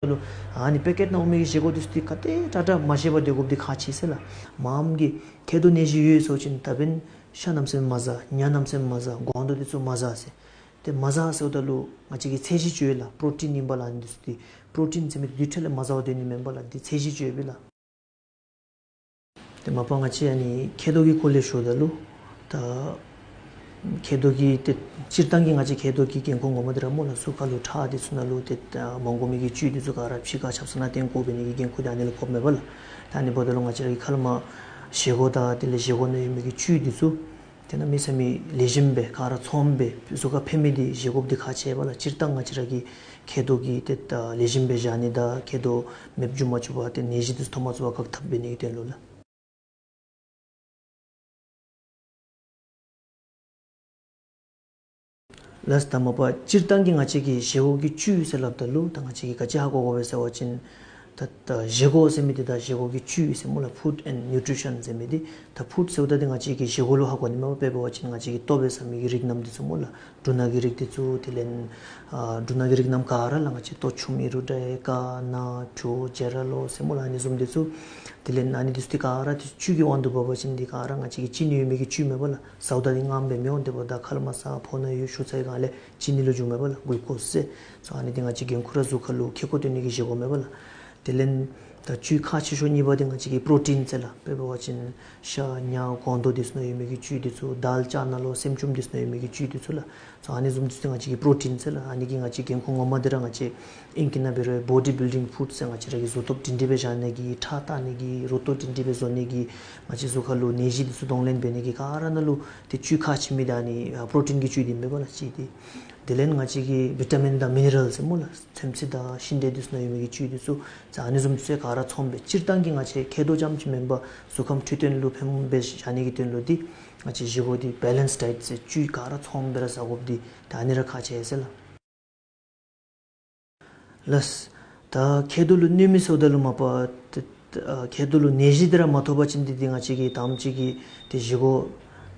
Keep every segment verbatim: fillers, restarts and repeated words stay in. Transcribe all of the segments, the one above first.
ལུ་ཨ་ནི་པེ་ཀེཊ་ནང་འོང་མི་གི་བཞེས་སྒོ་འདི་ཚུ་འདི་ག་དེ་དྲག་དྲག་མ་བཞེས་པར་སྡོད་དགོཔ་འདི་ཁག་ཆེ་ཟེར་ལགས། མངམ་གིས་མཁལ་རྡོག་ནད་གཞི་ཡོད་ཟེར་བ་ཅིན་ད་འབདན་ཤ་གནམ་མེད་ས་མེད་མ་བཟའ། ཉ་གནམ་མེད་ས་མེད་མ་བཟའ། སྒོང་རྡོག་འདི་ཚུ་མ་བཟའ་ཟེར། ཏེ་མ་བཟའ་ཟེརཝ་ད་ལུ་ང་བཅས་ཀྱིས་ཚད་གཞི་ཅིག་ཡོད་ལགས། པྲོ་ཊིན་ཨིན་པས་ལགས། ཨ་ནི་འདི་ཚུ་འདི་པྲོ་ཊིན་ཟེར་མི་འདི་ཁྲལ་ལས་མ་བཟའ་བར་སྡོད་ནི་མེན་པས་ལགས། འདི་ཚད་གཞི་ཅིག་ཡོད་པས་ལགས། ཏེ་མ་པ་ང་བཅས་ཨ་ནི་མཁལ་རྡོག་གི་སྐོར་ལས་ཞུཝ་ད་ལུ་ད་མཁལ་རྡོག་གི་ཏེ་སྤྱིར་བཏང་གི་ང་བཅས་མཁལ་རྡོག་གི་འགན་ཁུར་ངོ་མ་འདི་ར་སྨོ་ལགས། གཟུགས་ཁ་ལུ་ཁྲག་འདི་ཚུ་ནང་ལུ་ཏེ་ད་མ་དགོ་མི་གི་བཅུད་འདི་ཚུ་ག་ར་ཕྱི་ཁར་ཆབ་གསང་ནང་བཏོན་བཀོ་འབད་ནི་གི་འགན་ཁུར་འདི་ཨ་ནི་ལུ་ཕོགཔ་མས་པ་ལགས། ད་ཨ་ནི་འབདཝ་ད་ལུ་ང་བཅས་ར་གི་ཁ་ལས་མར་བཞེས་སྒོ་དང་དེ་ལས་བཞེས་སྒོ་ནང་ཡོད་མི་གི་བཅུད་འདི་ཚུ་ཏེ་གནམ་མེད་ས་མེད་ལེགས་ཤོམ་སྦེ་ག་ར་ཚངམ་སྦེ་གཟུགས་ཁར་ཕན་མི་འདི་བཞེས་དགོཔ་འདི་ཁག་ཆེ་བས་ལགས། སྤྱིར་བཏང་ང་བཅས་ར་གི་མཁལ་རྡོག་གི་ཏེ་ད་ལེགས་ཤོམ་སྦེ་བཞག་ནི་དང་མཁལ་རྡོག་མེདཔ་འགྱོ་མ་བཅུག་པར་ཏེ་ནད་གཞི་འདི་ཚུ་ཐོབ་མ་ཚུགས་པར་བཀག་ཐབས་འབད་ནི་གི་དོན་ལུ་ལགས། ལགས། ད་མ་པ་སྤྱིར་བཏང་གི་ང་བཅས་ཀྱིས་བཞེས་སྒོ་གི་བཅུད་ཟེར་སླབ་ད་ལུ་ད་ང་བཅས་ཀྱིས་ག་ཅི་ཧ་གོ་དགོ་པས་ཟེར་བ་ཅིན་ད་ད་བཞེས་སྒོ་ཟེར་མི་འདི་དང་བཞེས་སྒོ་གི་བཅུད་ཟེར་སྨོ་ལགས། ཕུཌ་ཨེནཌ་ནིའུ་ཊི་རི་ཤཱན་ཟེར་མི་འདི། ད་ཕུཌ་ཟེརཝ་ད་འདི་ང་བཅས་ཀྱིས་བཞེས་སྒོ་ལུ་ཧ་གོ་ནི་མས་པ། དཔེ་འབད་བ་ཅིན་ང་བཅས་ཀྱིས་ལྟོ་འབད་ཟ་མི་གི་རིགས་རྣམས་འདི་ཚུ་སྨོ་ལགས། འབྲུ་སྣ་གི་རིགས་འདི་ཚུ་དེ་ལས་ཨ་འབྲུ་སྣ་གི་རིགས་རྣམས་ག་ར་ལགས། ང་བཅས་ལྟོ་ཆུམ་ཨིན་རུང་འདྲ་ཀ་ན་བྱུ་བྱེ་ར་ལོ་ཟེར་སྨོ་ལགས། ཨ་ནི་བཟུམ་འདི་ཚུ་དེ་ལས་ཨ་ནི་འདི་ཚུ་འདི་ག་ར་ཏེ་བཅུད་ཀྱི་དབང་དུ་འབད་བ་ཅིན་འདི་ག་ར་ང་བཅས་ཀྱི་ཅི་ནི་ཡོད་མི་གི་བཅུད་མས་པ་ལགས། ཟཝ་ད་འདི་མངམ་སྦེ་མི་འོང་། དེ་འབདཝ་ད་ཁ་ལས་མར་ཟ་ཕོཝ་ནང་ཡོད་ཞུ་ཚར་བའི་སྒང་ལས་ཅི་ནི་ལུ་འགྱུར་མས་པ་ལགས། གླུ་ཀོསི་ཟེར། སོ་ཨ་ནི་འདི་ང་བཅས་འགན་ཁུར་ར་གཟུགས་ཁ་ལུ་ཁེ་ཀོ་སྟོན་ནི་གི་བཞེས་སྒོ་མས་པ་ལགས། དེ་ལས་ད་བཅུད་ཁག་ཆེ་ཤོས་གཉིས་པ་འདི་ང་བཅས་ཀྱི་པྲོ་ཊིན་ཟེར་ལགས། དཔེ་འབད་བ་ཅིན་ཤ་ཉ་སྒོང་རྡོག་འདི་ཚུ་ནང་ཡོད་མི་གི་བཅུད་འདི་ཚུ། དཱལ་ཅ་ན་ལོ་སྲནམ་ཅུམ་འདི་ཚུ་ནང་ཡོད་མི་གི་བཅུད་འདི་ཚུ་ལགས། སོ་ཨ་ནི་བཟུམ་འདི་ཚུ་ང་བཅས་ཀྱི་པྲོ་ཊིན་ཟེར་ལགས། ཨ་ནི་གི་ང་བཅས་འགན་ཁུར་ངོ་མ་འདི་ར་ང་བཅས་ཨིང་སྐད་ནང་འབད་རུང་བོ་ཌི་བིལ་ཌིང་ཕུཌ་ཟེར། ང་བཅས་ར་གི་གཟུགས་སྟོབས་སྒྲིང་སྒྲི་སྦེ་བཞག་ནི་གི་ཁྲག་བཏང་ནི་གི་རུ་ཏོ་སྒྲིང་སྒྲི་སྦེ་བཟོ་ནི་གི་ང་བཅས་གཟུགས་ཁ་ལུ་ནད་གཞི་འདི་ཚུ་གདོང་ལེན་འབད་ནི་གི་ག་ར་ནང་ལུ་ཏེ་བཅུད་ཁག་ཆེ་མི་འདི་ཨ་ནི་ཨ་པྲོ་ཊིན་གྱི་བཅུད་འདི་མས་པ་ལགས། གཅིག་འདི། དེ་ལས་ང་བཅས་ཀྱི་བི་ཊ་མིན་དང་མི་ནི་རཱལ་ཟེར་སྨོ་ལགས། ཚོད་བསྲེ་དང་ཤིང་འབྲས་འདི་ཚུ་ནང་ཡོད་མི་གི་བཅུད་འདི་ཚུ་ཟེར་ཨ་ནི་བཟུམ་ཚུ་ག་ར་ཚངམ་སྦེ། སྤྱིར་བཏང་གི་ང་བཅས་མཁལ་རྡོག་རྐྱངམ་ཅིག་མེན་པར་གཟུགས་ཁམས་འཕྲོད་བསྟེན་ལུ་ཕནམ་སྦེ་བཞག་ནི་གི་དོན་ལུ་འདི་ང་བཅས་བཞེས་སྒོ་འདི་བེ་ལེནསི་ཌའེཊ་ཟེར་བཅུད་ག་ར་ཚངམ་སྦེ་ར་ཟ་དགོཔ་འདི་ད་ཨ་ནི་ར་ཁག་ཆེ་ཟེར་ལགས། ལགས། ད་མཁལ་རྡོག་ལུ་གནོད་མི་ཟེརཝ་ད་ལུ་མ་པ་ཏེ་ཨ་མཁལ་རྡོག་ལུ་ནད་གཞི་འདི་ར་མ་ཐོབ་པ་ཅིན་འདི་འདི་ང་བཅས་ཀྱིས་དང་པ་ཅིག་གིས་ཏེ་བཞེས་སྒོ་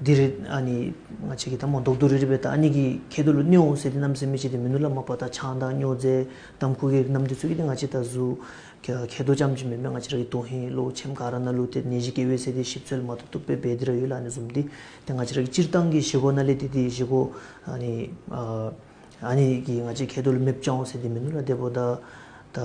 འདི་རེ་ཨ་ནི་ང་བཅས་ཀྱིས་ད་མ་རྡོག་རྡོག་རིལ་རི་སྦེ་ད་ཨ་ནི་གིས་མཁལ་རྡོག་ལུ་གནོད་འོང་ཟེར་འདི་གནམ་མེད་ས་མེད་ཅིག་འདི་མིན་ནུག་ལགས། མ་པ་ད་ཆང་དང་སྨྱོ་རྫས་ཏམ་ཁུ་གི་རིགས་རྣམས་འདི་ཚུ་གིས་འདི་ང་བཅས་ད་གཟུགས་མཁལ་མཁལ་རྡོག་རྐྱངམ་ཅིག་མེན་པར་ང་བཅས་ར་གི་དོན་ཧིང་གློ་མཆིནམ་ག་ར་ནང་ལུ་ཏེ་ནད་གཞི་སྐྱེ་བས་ཟེར་འདི་ཞིབ་འཚོལ་མ་བཏུབ་བཏུབ་སྦེ་འབད་དེ་ར་ཡོད་ལགས། ཨ་ནི་བཟུམ་འདི་ཏེ་ང་བཅས་ར་གི་སྤྱིར་བཏང་གི་བཞེས་སྒོ་ནང་ལས་འདི་འདི་བཞེས་སྒོ་ཨ་ནི་ཨ་ཨ་ནི་གིས་ང་བཅས་མཁལ་རྡོག་ལུ་མེདཔ་བཅའ་འོང་ཟེར་འདི་མིན་ནུག་ལགས། དེ་འབདཝ་ད་ད་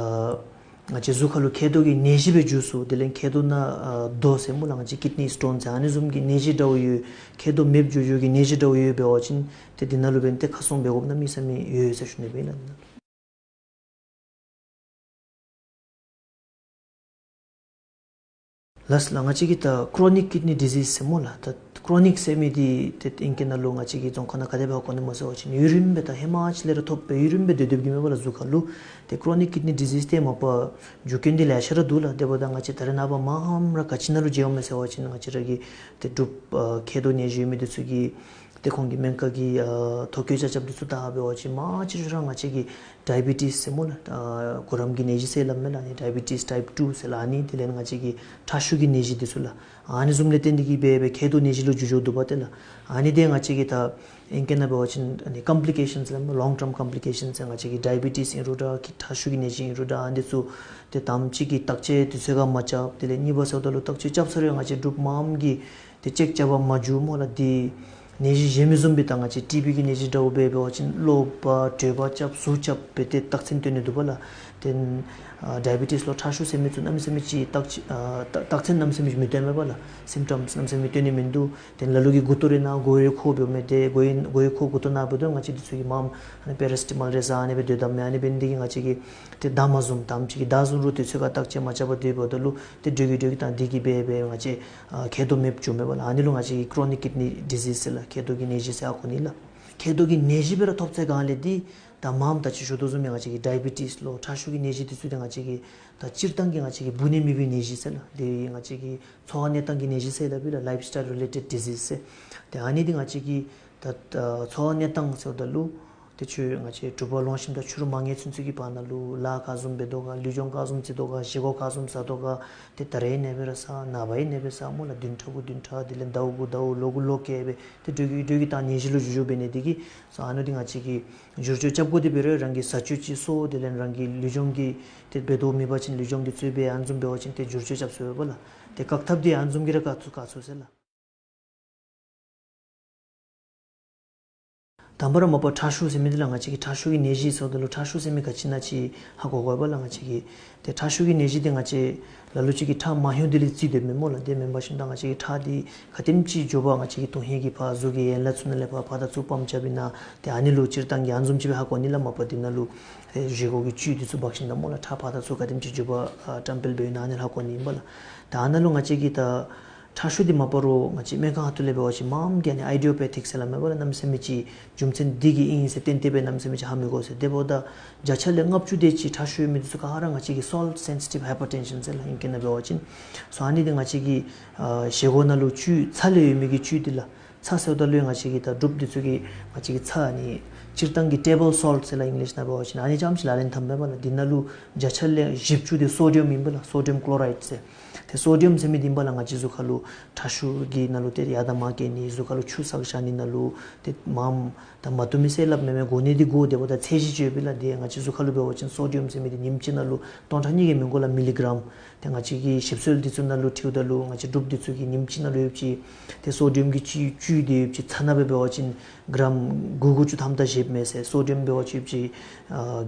ང་བཅས་གཟུགས་ཁ་ལུ་མཁལ་རྡོག་གི་ནད་གཞི་སྦེ་འགྱུར་སོང་། དེ་ལས་མཁལ་རྡོག་ནང་ཨ་རྡོ་ཟེར་སྨོ་ལགས། ང་བཅས་ཀིཌ་ནི་སི་ཊོན་ཟེར་ཨ་ནི་བཟུམ་གྱི་ནད་གཞི་འདྲཝ་ཡོད། མཁལ་རྡོག་མེདཔ་འགྱོ་འགྱོ་གི་ནད་གཞི་འདྲཝ་ཡོད་འབད་བ་ཅིན་ཏེ་འདི་ནང་ལུ་འབདན་ཏེ་ཁ་སྲུང་འབད་དགོཔ་གནམ་མེད་ས་མེད་ཡོད་ཟེར་ཞུ་ནི་སྦེ་ཨིན་ལགས། ལགས་ལགས། ང་བཅས་ཀྱིས་ད་ཀྲོ་ནིཀ་ཀིཌ་ནི་ཌི་ཟིསི་ཟེར་སྨོ་ལགས། ད་ཀྲོ་ནིཀ་ཟེར་མི་འདི་ཏེ་ཨིང་སྐད་ནང་ལུ་ང་བཅས་ཀྱིས་རྫོང་ཁ་ནང་ག་དེ་སྦེ་ཧ་གོ་ནི་སྨོ་ཟེར་བ་ཅིན་ཡུན་རིངམོ་སྦེ་ད་ཧེ་མ་ཅིག་ལས་ར་ཐོབ་སྦེ་ཡུན་རིངམོ་སྦེ་སྡོད་སྡོདཔ་གི་མས་པ་ལགས་གཟུགས་ཁ་ལུ། ཏེ་ཀྲོ་ནིཀ་ཀིཌ་ནི་ཌི་ཟིསི་འདི་མ་པ་རྒྱུ་རྐྱེན་འདི་ལེ་ཤ་ར་འདུག་ལགས། དེ་འབདཝ་ད་ང་བཅས་ད་རེས་ནངས་པ་མངམ་ར་ག་ཅི་ནང་ལུ་འགྱོཝ་མས་ཟེར་བ་ཅིན་ང་བཅས་ར་གི་ཏེ་འབྲུགཔ་ཨ་མཁལ་རྡོག་ནད་གཞི་ཡོད་མི་འདི་ཚུ་གིས་ཏེ་ཁོང་གི་སྨན་ཁང་གི་ཨ་ཐོ་བཀོད་རྐྱབ་རྐྱབ་འདི་ཚུ་བལྟ་འབད་བ་ཅིན་མང་ཆེ་ཤོས་ར་ང་བཅས་ཀྱི་ཌའི་བི་ཊིསི་ཟེར་སྨོ་ལགས། ཨ་གུ་རམ་གྱི་ནད་གཞི་ཟེར་སླབ་མས་ལགས། ཨ་ནི་ཌའི་བི་ཊིསི་ཊའིཔ་ཊུ་ཟེར་ལགས། ཨ་ནི་དེ་ལས་ང་བཅས་ཀྱི་ཁྲག་ཤུགས་ཀྱི་ནད་གཞི་འདི་ཚུ་ལགས། ཨ་ནི་བཟུམ་ལས་བརྟེན་ཏེ་གིས་འབད་འབད་མཁལ་རྡོག་ནད་གཞི་ལུ་འགྱུར་འགྱུརཝ་འདུག་པ་ཏེ་ལགས། ཨ་ནི་འདི་ང་བཅས་ཀྱིས་ད་ཨིང་སྐད་ནང་འབད་བ་ཅིན་ཨ་ནི་ཀམ་པི་ལི་ཀེ་ཤཱན་ཟེར་སླབ་མས། ལོང་ཊརམ་ཀམ་པི་ལི་ཀེ་ཤཱན་ཟེར། ང་བཅས་ཀྱི་ཌའི་བི་ཊིསི་ཨིན་རུང་འདྲ་ཁྲག་ཤུགས་ཀྱི་ནད་གཞི་ཨིན་རུང་འདྲ་ཨ་ནི་འདི་ཚུ་ཏེ་དང་པ་ཅིག་གིས་བརྟག་དཔྱད་དུས་ཚོད་ཁར་མ་རྐྱབ། དེ་ལས་གཉིས་པ་ཟེརཝ་ད་ལུ་བརྟག་དཔྱད་རྐྱབ་ཚར་རུང་ང་བཅས་འབྲུགཔ་མངམ་གིས་ཏེ་ཅེཀ་རྐྱབ་པར་མ་འགྱོ་སྨོ་ལགས། ཏེ་ནད་གཞི་གཞན་མི་བཟུམ་སྦེ་ད་ང་བཅས་ཊི་བི་གི་ནད་གཞི་འདྲཝ་འབད་འབད་བ་ཅིན་གློ་འབག་དྲོད་འབར་རྐྱབ་ཟུག་རྐྱབ་སྦེ་ཏེ་རྟགས་མཚན་སྟོན་ནི་འདུག་པ་ལགས། ཏེ་ཨ་ཌའི་བི་ཊིསི་ལོ་ཁྲག་ཤུགས་ཟེར་མི་ཚུ་གནམ་མེད་ས་མེད་ཅིག་རྟགས་ཅིག་ཨ་རྟགས་རྟགས་མཚན་གནམ་མེད་ས་མེད་ཅིག་མི་སྟོན་མས་པ་ལགས། སིམ་ཊམསི་གནམ་མེད་ས་མེད་སྟོན་ནི་མིན་འདུག། ཏེ་ལ་ལུ་གིས་མགུ་ཏོ་རེ་ན་མགོ་ཡུ་འཁོར་འབདཝ་མས། ཏེ་མགོ་ཡུ་མགོ་ཡུ་འཁོར་མགུ་ཏོ་ན་འབདཝ་ད་ང་བཅས་འདི་ཚུ་གིས་མངམ་ཨ་ནི་པེ་ར་སི་ཊ་མོལ་རེ་ཟ་ཨ་ནི་སྦེ་སྡོད་དོ་མས། ཨ་ནི་འབད་ནི་འདི་གིས་ང་བཅས་ཀྱིས་ཏེ་ད་མ་བཟུང་དང་པ་ཅིག་གིས་ད་བཟུང་རུང་དུས་ཚོད་ཁར་བརྟག་དཔྱད་མ་རྐྱབ་པར་སྡོདཔ་ད་ལུ་ཏེ་འགྱོ་གི་འགྱོ་གི་ད་འདི་གིས་འབད་འབད་ང་བཅས་ཨ་མཁལ་རྡོག་མེདཔ་འགྱོཝ་མས་པ་ལགས། ཨ་ནི་ལུ་ང་བཅས་ཀྱིས་ཀྲོ་ནིཀ་ཀིཌ་ནི་ཌི་ཟིསི་ཟེར་ལགས། མཁལ་རྡོག་གི་ནད་གཞི་ཟེར་ཧ་གོ་ནི་ལགས། མཁལ་རྡོག་གི་ནད་གཞི་སྦེ་ར་ཐོབ་ཚར་སྒང་ལས་འདི་ད་མངམ་ད་ཅི་ཞུ་དོ་བཟུམ་སྦེ་ང་བཅས་ཀྱི་ཌའི་བི་ཊིསི་ལོ་ཁྲག་ཤུགས་ཀྱི་ནད་གཞི་འདི་ཚུ་འདི་ང་བཅས་ཀྱི་ད་སྤྱིར་བཏང་གི་ང་བཅས་ཀྱི་འབུ་ནད་མེད་པའི་ནད་གཞི་ཟེར་ལགས། འདི་ང་བཅས་ཀྱི་འཚོ་བ་གནས་སྟངས་ཀྱི་ནད་གཞི་ཟེར་སླབ་ཨིན་ལགས། ལའིཕ་སི་ཊའིལ་རི་ལེ་ཊེཌ་ཌི་ཟིསི་ཟེར། ཏེ་ཨ་ནི་འདི་ང་བཅས་ཀྱི་ད་ད་འཚོ་བ་གནས་སྟངས་ཟེརཝ་ད་ལུ་ ཏེ་ཆུ་ང་བཅས་དྲོ་པ་ལོངས་ཞིནམ་དང་ཕྱི་རུ་མ་ཉལ་ཚུན་ཚོད་ཀྱི་བར་ན་ལུ་ལཱ་ག་བཟུམ་འབད་དོ་ག། ལུས་སྦྱོང་ག་བཟུམ་རྩེ་དོ་ག། བཞེས་སྒོ་ག་བཟུམ་ཟ་དོ་ག། ཏེ་ད་རིས་ཨ་ནི་སྦེ་ར་ཟ། ནངས་པ་ཨ་ནི་སྦེ་ཟ་སྨོ་ལགས། བདུན་ཕྲག་གུ་བདུན་ཕྲག། དེ་ལས་ཟླཝ་གུ་ཟླཝ། ལོ་གུ་ལོ་བཀལ་སྦེ་ཏེ་དུས་ཀྱི་དུས་ཀྱི་ད་ནད་གཞི་ལུ་འགྱུར་འགྱུར་འབད་ནི་དེ་གིས་ཨ་ནི་འདི་ང་བཅས་ཀྱིས་བསྒྱུར་བཅོས་རྐྱབ་དགོ། དེ་འབད་རུང་རང་གི་ཟས་སྤྱོད་ཅིག་གསོ། དེ་ལས་རང་གི་ལུས་སྦྱོང་གི་ཏེ་འབད་དོ་མེད་པ་ཅིན་ལུས་སྦྱོང་འདི་ཚུ་འབད། ཨ་ནི་བཟུམ་འབད་བ་ཅིན་ཏེ་བསྒྱུར་བཅོས་རྐྱབ་ཚུགས་པས་ལགས། ཏེ་བཀག་ཐབས་འདི་ཨ་ནི་བཟུམ་གྱིས་ར་བཀག་ཚུགས་བཀག་ཚུགས་ཟེར་ལགས། དང་པ་ར་མ་པ་ཁྲག་ཤུགས་ཟེར་མི་འདི་ལགས། ང་བཅས་ཀྱིས་ཁྲག་ཤུགས་ཀྱི་ནད་གཞི་ཟེརཝ་ད་ལུ་ཁྲག་ཤུགས་ཟེར་མི་ག་ཅི་ཨིན་ན་ཅིག་ཧ་གོ་དགོ་པས་ལགས། ང་བཅས་ཀྱིས་ཏེ་ཁྲག་ཤུགས་ཀྱི་ནད་གཞི་འདི་ང་བཅས་ལ་ལུ་ཅིག་གིས་ཁྲག་མ་ཡོང་དེ་ལས་རྩིས་སྡོདཔ་མས་སྨོ་ལགས། དེ་མེན་པར་ཞིནམ་ད་ང་བཅས་ཀྱི་ཁྲག་འདི་ག་དེམ་ཅིག་མགྱོགས་པར་ང་བཅས་ཀྱི་དོན་ཧིང་གི་ཕར་གཟུགས་ཀྱི་ཡན་ལག་ཚུ་ནང་ལས་ཕར་ཕར་དང་ཚུར་པམཔ་རྐྱབ་ཨིན་ན། ཏེ་ཨ་ནི་ལུ་སྤྱིར་བཏང་གི་ཨ་ནི་བཟུམ་ཅིག་སྦེ་ཧ་གོ་ནི་ལགས། མ་པ་འདི་ནང་ལུ་ཨེ་བཞེས་སྒོ་གི་བཅུད་འདི་ཚུ་འབག་ཞིནམ་ད་སྨོ་ལགས། ཁྲག་ཕར་དང་ཚུར་ག་དེམ་ཅིག་མགྱོགས་པར་ཨ་བཀྲམ་སྤེལ་འབད་ཡོད་ན་ཨ་ནི་ལུ་ཧ་གོ་ནི་ཨིན་པས་ལགས། ད་ཨ་ནཱ་ལུ་ང་བཅས་ཀྱིས་ད་ཁྲག་ཤུགས་འདི་མ་པ་ར་ང་བཅས་སྨན་ཁང་ཁ་ཐུག་ལས་འབད་བ་ཅིན་མངམ་གིས་ཨ་ནི་ཨའི་ཌི་ཡོ་པེ་ཐིག་ཟེར་སླབ་མས་པ་ལགས། གནམ་མེད་ས་མེད་ཅིག་རྒྱུ་མཚན་འདི་གིས་ཨིན་ཟེར་གཏན་གཏན་སྦེ་གནམ་མེད་ས་མེད་ཅིག་ཧ་མི་གོ་ཟེར། དེ་འབདཝ་ད་བརྒྱ་ཆ་ལས་ལྔ་བཅུ་དེ་ཅིག་ཁྲག་ཤུགས་ཡོད་མི་འདི་ཚུ་ག་ར་ང་བཅས་ཀྱིས་salt sensitive hypertension ཟེར་ལགས། ཨིང་སྐད་ནང་འབད་བ་ཅིན། སོ་ཨ་ནི་འདི་ང་བཅས་ཀྱིས་ཨ་བཞེས་སྒོ་ནང་ལུ་བཅུད་ཚྭ་ལས་ཡོད་མི་གི་བཅུད་འདི་ལགས། ཚྭ་ཟེརཝ་ད་ལུ་ང་བཅས་ཀྱི་ད་འབྲུགཔ་འདི་ཚུ་གིས་ང་བཅས་ཀྱི་ཚྭ་ཨ་ནི་སྤྱིར་བཏང་གི་table salt ཟེར་ལགས། ཨིང་ལིཤ་ནང་འབད་བ་ཅིན་ཨ་ནི་རྐྱངམ་ཅིག་ལག་ལེན་འཐབ་མས་པ་ལགས། འདི་ནང་ལུ་བརྒྱ་ཆ་ལས་བཞི་བཅུ་དེ་སོ་ཌི་ཡམ་ཨིན་པས་ལགས། སོ་ཌི་ཡམ་ཀློ་རའིཌ་ཟེར། ཏེ་སོ་ཌི་ཡམ་ཟེར་མི་འདི་ཨིན་པས་ལགས། ང་བཅས་གཟུགས་ཁར་ལུ་ཁྲག་ཤུགས་ཀྱི་ནང་ལུ་ཏེ་ཡར་དང་མར་བཀལ་ནི། གཟུགས་ཁར་ལུ་ཆུ་བསགས་བཞག་ནི་ནང་ལུ་ཏེ་མངམ་ད་མ་བཏུབ་མི་ཟེར་སླབ་མེན་མས། དགོ་ནི་འདི་དགོ། དེ་འབདཝ་ད་ཚད་གཞི་ཅིག་ཡོད་པས་ལགས། ཏེ་ང་བཅས་གཟུགས་ཁར་ལུ་འབད་བ་ཅིན་སོ་ཌི་ཡམ་ཟེར་མི་འདི་ཉིནམ་གཅིག་ནང་ལུ་སྟོང་ཕྲག་གཉིས་ཀྱིས་མི་འགོར་ལགས། མི་ལི་གྲམ། ཏེ་ང་བཅས་ཀྱི་ཞིབ་འཚོལ་འདི་ཚུ་ནང་ལུ་འཁྲིལཝ་ད་ལུ་ང་བཅས་འབྲུགཔ་འདི་ཚུ་གིས་ཉིནམ་གཅིག་ནང་ལུ་ཡོད་ཅི་ཏེ་སོ་ཌི་ཡམ་གྱི་བཅུད་བཅུད་འདི་ཡོད་ཅི་ཚྭ་ནང་སྦེ་འབད་བ་ཅིན་གྲམ་དགུ་དགུ་བཅུ་ཐམ་ད་བཞེསཔ་མས་ཟེར། སོ་ཌི་ཡམ་འབད་བ་ཅིན་ཡོད་ཅི་ཨ་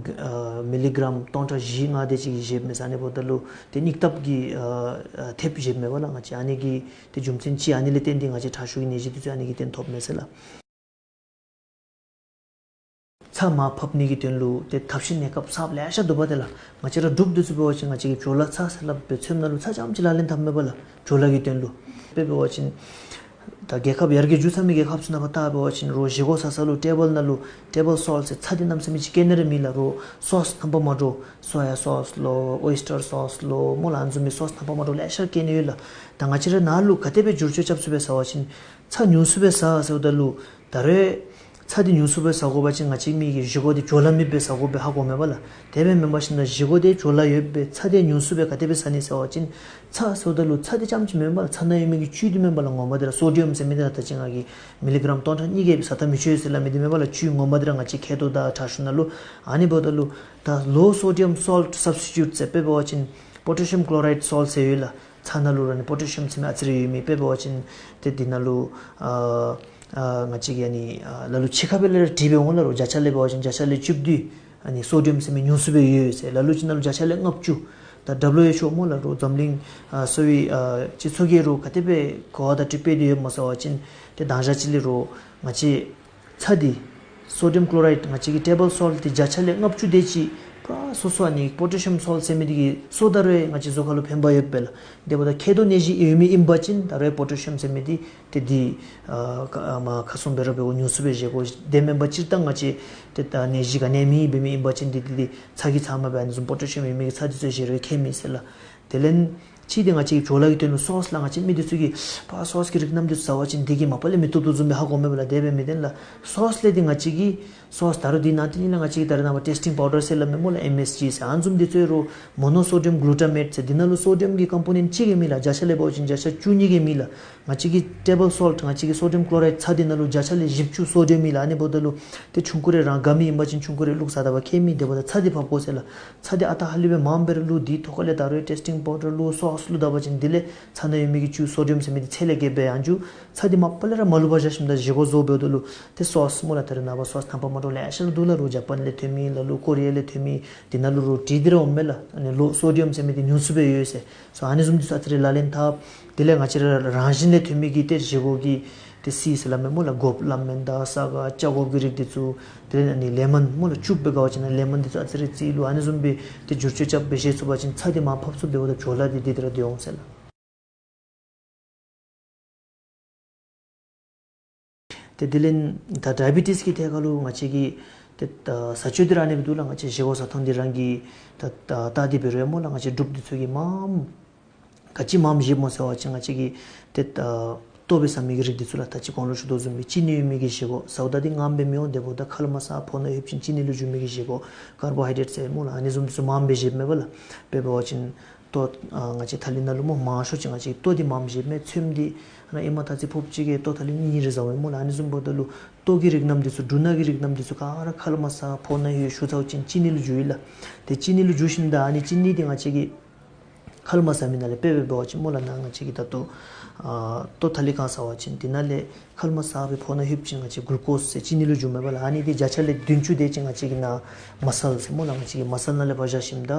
ཨ་མི་ལི་གྲམ་སྟོང་ཕྲག་བཞི་ལྔ་དེ་ཅིག་བཞེསཔ་མས་ཟེར། ཨ་ནི་འབདཝ་ད་ལུ་ཏེ་དམིགས་ཐབས་ཀྱི་ཨ་ཨ་ཐེབས་བཞེསཔ་མས་པ་ལགས། ང་བཅས་ཨ་ནི་གི་ཏེ་རྒྱུ་མཚན་ཅིག་ཨ་ནི་ལས་བརྟེན་ཏེ་ང་བཅས་ཁྲག་ཤུགས་ཀྱི་ནད་གཞི་འདི་ཚུ་ཨ་ནི་གིས་བརྟེན་ཐོབ་མས་ཟེར་ལགས། ཚྭ་མར་ཕབ་ནི་གི་དོན་ལུ་ཏེ་ཐབས་ཤེས་གནས་སྐབས་གསརཔ་ལེ་ཤ་འདུག་པ། ཏེ་ལགས་ང་བཅས་ར་འབྲུགཔ་འདི་ཚུ་འབད་བ་ཅིན་ང་བཅས་ཀྱིས་བྲོ་ལ་ཚྭ་ཟེར་སླབ་སྦེ་ཚོདམ་ནང་ལུ་ཚྭ་རྐྱངམ་ཅིག་ལག་ལེན་འཐབ་མས་པ་ལགས། བྲོ་ལ་གི་དོན་ལུ། དཔེ་འབད་བ་ཅིན་ད་རྒྱལ་ཁབ་ཡར་རྒྱས་འགྱོ་ཚར་མི་རྒྱལ་ཁབ་ཚུ་ནང་ཕར་བལྟ་འབད་བ་ཅིན་རོགས་བཞེས་སྒོ་ཟ་ས་ལུ་ཊེ་བཱལ་ནང་ལུ་ཊེ་བཱལ་སོལཊ་ཟེར་ཚྭ་འདི་གནམ་མེད་ས་མེད་ཅིག་བཀལ་ནི་ར་མེད་ལགས། རོགས་སོསི་རྣམ་པ་མ་འདྲཝ་སོ་ཡ་སོསི་ལོ་ཨོའི་སི་ཊར་སོསི་ལོ་སྨོ་ལགས། ཨ་ནི་བཟུམ་མའི་སོསི་རྣམ་པ་མ་འདྲཝ་ལེ་ཤ་བཀལ་ནི་ཡོད་ལགས། ད་ང་བཅས་ར་ནཱ་ལུ་ག་དེ་སྦེ་བསྒྱུར་བཅོས་རྐྱབ་ཚུགས་པས་ཟེར་བ་ཅིན་ཚྭ་ཉུང་སུ་སྦེ་ཟ་ཟེརཝ་ད་ལུ་ད་རེས་ཚྭ་འདི་ཉུང་སུ་སྦེ་ཟ་དགོ་པ་ཅིན་ང་བཅས་མི་གི་བཞེས་སྒོ་འདི་བྲོ་ལ་མེདཔ་སྦེ་ཟ་དགོ་པས་ཧ་གོ་མས་པ་ལགས། དེ་སྦེ་མེན་པར་ཞིནམ་ད་བཞེས་སྒོ་འདི་བྲོ་ལ་ཡོདཔ་སྦེ་ཚྭ་འདི་ཉུང་སུ་སྦེ་ག་དེ་སྦེ་ཟ་ནི་ཟེར་བ་ཅིན་ཚྭ་ཟེརཝ་ད་ལུ་ཚྭ་འདི་རྐྱངམ་ཅིག་མེན་པ་ལགས། ཚྭ་ནང་ཡོད་མི་གི་བཅུད་འདི་མེན་པ་ལགས། ངོ་མ་འདི་ར་སོ་ཌི་ཡམ་ཟེར་མི་འདི་ར་ད་ཅི་ང་གིས་མི་ལི་གྲམ་སྟོང་ཕྲག་གཉིས་ཀྱིས་ཟ་ད་མི་ཆོག་ཟེར་སླབ་མི་འདི་མེན་པ་ལགས། བཅུད་ངོ་མ་འདི་ར་ང་བཅས་མཁལ་རྡོག་དང་ཁྲག་ཤུགས་ནང་ལུ། ཨ་ནི་འབདཝ་ད་ལུ་ད་ལོ་སོ་ཌི་ཡམ་སོལཊ་སབ་སི་ཊི་ཊུཊ་ཟེར་དཔེ་འབད་བ་ཅིན་པོ་ཊེ་ཤི་ཡམ་ཀློ་རའིཌ་སོལཊ་ཟེར་ཡོད་ལགས། ཚྭ་ནང་ལུ་ར་ཨ་ནི་པོ་ཊེ་ཤི་ཡམ་ཟེར་མི་ཨ་ཙི་རེ་ཡོད་མི། དཔེ་འབད་བ་ཅིན་ཏེ་འདི་ནང་ལུ་ཨ་ཨ་ང་བཅས་ཀྱིས་ཨ་ནི་ཨ་ལ་ལུ་ཕྱི་ཁ་སྦེ་ལས་ར་བྲིས་སྦེ་འོང་ལགས། རོགས་བརྒྱ་ཆ་ལས་འབད་བ་ཅིན་བརྒྱ་ཆ་ལས་བཅུ་བདུན་ཨ་ནི་སོ་ཌི་ཡམ་ཟེར་མི་ཉུང་སུ་སྦེ་ཡོད་ཟེར། ལ་ལུ་ཅིག་ནང་ལུ་བརྒྱ་ཆ་ལས་ལྔ་བཅུ། ད་ཌབ་ལུ་ཨེཆ་ཨོ་སྨོ་ལགས། རོགས་འཛམ་གླིང་ཨ་གསོ་བའི་ཨ་སྤྱི་ཚོགས་ཀྱིས་རོགས་ག་དེ་སྦེ་གོ་བ་དང་འདྲིས་སྦེ་འདི་ཡོད་མས་ཟེར་བ་ཅིན་ཏེ་དང་ཞག་ཅིག་ལས་རོགས་ང་བཅས་ཚྭ་འདི་སོ་ཌི་ཡམ་ཀློ་རའིཌ་ང་བཅས་ཀྱི་ཊེ་བཱལ་སོལཊ་འདི་བརྒྱ་ཆ་ལས་ལྔ་བཅུ་དེ་ཅིག་ཕར་སོ་སོ་ཨ་ནི་པོ་ཊེ་ཤི་ཡམ་སོལཊ་ཟེར་མི་འདི་གིས་སོ་ད་རུང་ང་བཅས་གཟུགས་ཁར་ལུ་ཕན་པ་ཡོདཔ་སྦེ་ལགས། དེ་འབདཝ་ད་མཁལ་རྡོག་ནད་གཞི་ཡོད་མི་ཨིན་པ་ཅིན་ད་རུང་པོ་ཊེ་ཤི་ཡམ་ཟེར་མི་འདི་ཏེ་འདི་ཨ་ཁ་ཨ་མ་ཁ་སོང་སྦེ་ར་འབད་དགོ། ཉུང་སུ་སྦེ་བཞེས་དགོ། དེ་མེན་པར་སྤྱིར་བཏང་ང་བཅས་ཏེ་ད་ནད་གཞི་ག་ནི་མེད་འབད་མི་ཨིན་པ་ཅིན་ཏེ་འདི་འདི་ཚྭ་གི་ཚབ་མ་སྦེ་ཨ་ནི་བཟུམ་པོ་ཊེ་ཤི་ཡམ་ཡོད་མི་གི་ཚྭ་འདི་ཚུ་བཞེས་རུང་ཁྱད་མེད་ཟེར་ལགས། དེ་ལས་གཅིག་འདི་ང་བཅས་ཀྱིས་བྲོ་ལ་གི་དོན་ལུ་སོསི་ལགས། ང་བཅས་མི་འདི་ཚུ་གིས་ཕར་སོསི་གི་རིགས་རྣམས་འདི་ཚུ་ཟ་བ་ཅིན་འདི་གིས་མ་པ་ལས་མི་བཏུབ་བཏུབ་བཟུམ་སྦེ་ཧ་གོཝ་མས་པ་ལགས། དེ་སྦེ་མི་བཏུབ་ལགས། སོསི་ལས་འདི་ང་བཅས་ཀྱིས་སོསི་ད་རུང་འདི་ནང་ཏེ་ཨ་ནི་ལགས་ང་བཅས་ཀྱིས་ད་རེས་ནངས་པ་ཊེསི་ཊིང་པའོ་ཌར་ཟེར་སླབ་མས་སྨོ་ལགས། ཨེམ་ཨེསི་ཇི་ཟེར། ཨ་ནི་བཟུམ་འདི་ཚུ་རོགས་མོ་ནོ་སོ་ཌི་ཡམ་གླུ་ཊ་མེཊ་ཟེར། འདི་ནང་ལུ་སོ་ཌི་ཡམ་གྱི་ཀམ་པོ་ནེནཊ་གཅིག་ལས་མེད་ལགས། བརྒྱ་ཆ་ལས་འབད་བ་ཅིན་བརྒྱ་ཆ་བཅུ་གཉིས་ལས་མེད་ལགས། ང་བཅས་ཀྱི་ཊེ་བཱལ་སོལཊ་ང་བཅས་ཀྱི་སོ་ཌི་ཡམ་ཀློ་རའིཌ་ཚྭ་འདི་ནང་ལུ་བརྒྱ་ཆ་ལས་བཞི་བཅུ་སོ་ཌི་ཡམ་ཨིན་ལགས། ཨ་ནི་འབདཝ་ད་ལུ་ཏེ་ཆུང་ཀུ་རེ་རང་དགའ་མི་ཨིན་པ་ཅིན་ཆུང་ཀུ་རེ་བླུགས་ཟ་ད་པ་ཁྱད་མེད། དེ་འབདཝ་ད་ཚྭ་འདི་ཕབ་དགོ་ཟེར་ལགས། ཚྭ་འདི་ཨ་རྟག་ཧ་ལུགས་སྦེ་མངམ་སྦེ་ར་བླུགས། དེའི་ཐོག་ཁ་ལས་ད་རུང་ཊེསི་ཊིང་པའོ་ཌར་བླུགས། སོསི་བླུགས་ད་པ་ཅིན་དེ་ལས་ཚྭ་ནང་ཡོད་མི་གི་བཅུད་སོ་ཌི་ཡམ་ཟེར་མི་འདི་ཚད་ལས་བརྒལ་སྦེ་ཡང་འགྱོ། ཚྭ་འདི་མ་པ་ལས་ར་མ་བླུགས་པར་བཞག་ཞིནམ་ད་བཞེས་སྒོ་བཟོ་འབདཝ་ད་ལུ་ཏེ་སོསི་སྨོ་ལགས། ད་རེས་ནངས་པ་སོསི་རྣམ་པ་མ་འདྲཝ་ལེ་ཤ་ར་འདུག་ལགས། རོགས་ཇ་པཱན་ལས་ཐོན་མི་ལ་ལུ་ཀོ་རི་ཡ་ལས་ཐོན་མི་འདི་ནང་ལུ་རོགས་བྲིས་ཏེ་ར་འོངམ་མས་ལགས། ཨ་ནི་ལོ་སོ་ཌི་ཡམ་ཟེར་མི་འདི་ཉུང་སུ་སྦེ་ཡོད་ཟེར། སོ་ཨ་ནི་བཟུམ་འདི་ཚུ་ཨ་ཙི་རེ་ལག་ལེན་འཐབ། དེ་ལས་ང་བཅས་ར་རང་བཞིན་ལས་ཐོན་མི་གི་ཏེ་བཞེས་སྒོ་གི་ཏེ་སི་ཟེར་སླབ་མས་སྨོ་ལགས། སྒོགཔ་ལམ་མན་དང་ས་ག་ལྕགས་སྒོགཔ་གི་རིགས་འདི་ཚུ། དེ་ལས་ཨ་ནི་ལེ་མོན་སྨོ་ལགས། བཅུད་སྦེ་དགའ་བ་ཅིན་ལེ་མོན་འདི་ཚུ་ཨ་ཙི་རེ་བཙིར་ལུ་ཨ་ནི་བཟུམ་སྦེ་ཏེ་བསྒྱུར་བཅོས་རྐྱབ་སྦེ་བཞེས་ཚུགས་པ་ཅིན་ཚྭ་འདི་མར་ཕབ་ཚུགས། དེ་འབདཝ་ད་བྲོ་ལ་འདི་འདི་དེ་ར་འདི་འོང་ཟེར་ལགས། ཏེ་དེ་ལས་ད་ཌའི་བི་ཊིས་ཀྱི་ཐད་ཁར་ལུ་ང་བཅས་ཀྱི་ཏེ་ད་ཟས་སྤྱོད་འདི་ར་ཨ་ནི་སྦེ་འདུག་ལགས། ང་བཅས་བཞེས་སྒོ་ཟ་ཐངས་འདི་རང་གིས་ད་ད་ལྟ་འདི་འབད་རུང་སྨོ་ལགས། ང་བཅས་འབྲུགཔ་འདི་ཚུ་གིས་མངམ་ག་ཅི་མངམ་བཞེསཔ་སྨོ་ཟེར་བ་ཅིན་ང་བཅས་ཀྱིས་ཏེ་ད་ ལྟོ་སྦེ་ཟ་མི་གི་རིགས་འདི་ཚུ་ལགས། ད་ཅི་གོང་ལུ་ཞུ་དོ་བཟུམ་སྦེ་ཅི་ནི་ཡོད་མི་གི་བཞེས་སྒོ་ཟཝ་ད་འདི་ངམ་སྦེ་མི་འོང་། དེ་འབདཝ་ད་ཁ་ལས་མར་ཟ་ཕོཝ་ནང་ལྷོདཔ་ཅིག་ཅི་ནི་ལུ་འགྱུར་མི་གི་བཞེས་སྒོ་ཀར་བོ་ཧའི་ཌེཊ་ཟེར་སྨོ་ལགས། ཨ་ནི་བཟུམ་འདི་ཚུ་མངམ་སྦེ་བཞེསཔ་མས་པ་ལགས། དཔེ་འབད་བ་ཅིན་ལྟོ་ཨ་ང་བཅས་ཐ་ལི་ནང་ལུ་སྨོ་མང་ཤོས་ཅིག་ང་བཅས་ལྟོ་འདི་མངམ་བཞེསཔ་མས། ཚོདམ་འདི་ཨ་ནཱ་ཨེ་མ་ཐ་ཚིག་ཕོགཔ་ཅིག་གིས་ལྟོ་ཐ་ལི་གཉིས་རེ་ཟཝ་མས་སྨོ་ལགས། ཨ་ནི་བཟུམ་འབདཝ་ད་ལུ་ལྟོ་གི་རིགས་རྣམས་འདི་ཚུ་འབྲུ་སྣ་གི་རིགས་རྣམས་འདི་ཚུ་ག་ར་ཁ་ལས་མར་ཟ་ཕོཝ་ནང་ལྷོད་ཞུ་ཚརཝ་ཅིག་ཅི་ནི་ལུ་འགྱུར་ཡི་ལགས། ཏེ་ཅི་ནི་ལུ་འགྱུར་ཞིནམ་ད་ཨ་ནི་ཅི་ནི་འདི་ང་བཅས་ཀྱིས་ཁ་ལས་མར་ཟ་མི་ནང་ལས་དཔེ་འབད་བ་ཅིན་སྨོ་ལགས། ནཱ་ང་བཅས་ཀྱིས་ད་ལྟོ་ཨ་ལྟོ་ཐ་ལི་གང་ཟ་བ་ཅིན་དེ་ནང་ལས་ཁ་ལས་མར་ཟ་སྦེ་ཕོཝ་ནང་ལྷོདཔ་ཅིག་ང་བཅས་གུ་ལུ་ཀོསི་ཟེར་ཅི་ནི་ལུ་འགྱུརཝ་མས་པ་ལགས། ཨ་ནི་འདི་བརྒྱ་ཆ་ལས་བདུན་ཅུ་དེ་ཅིག་ང་བཅས་ཀྱི་ནཱ་མ་སཱལ་ཟེར་སྨོ་ལགས། ང་བཅས་ཀྱི་མ་སཱལ་ནང་ལས་ཕར་བཞག་ཞིནམ་ད་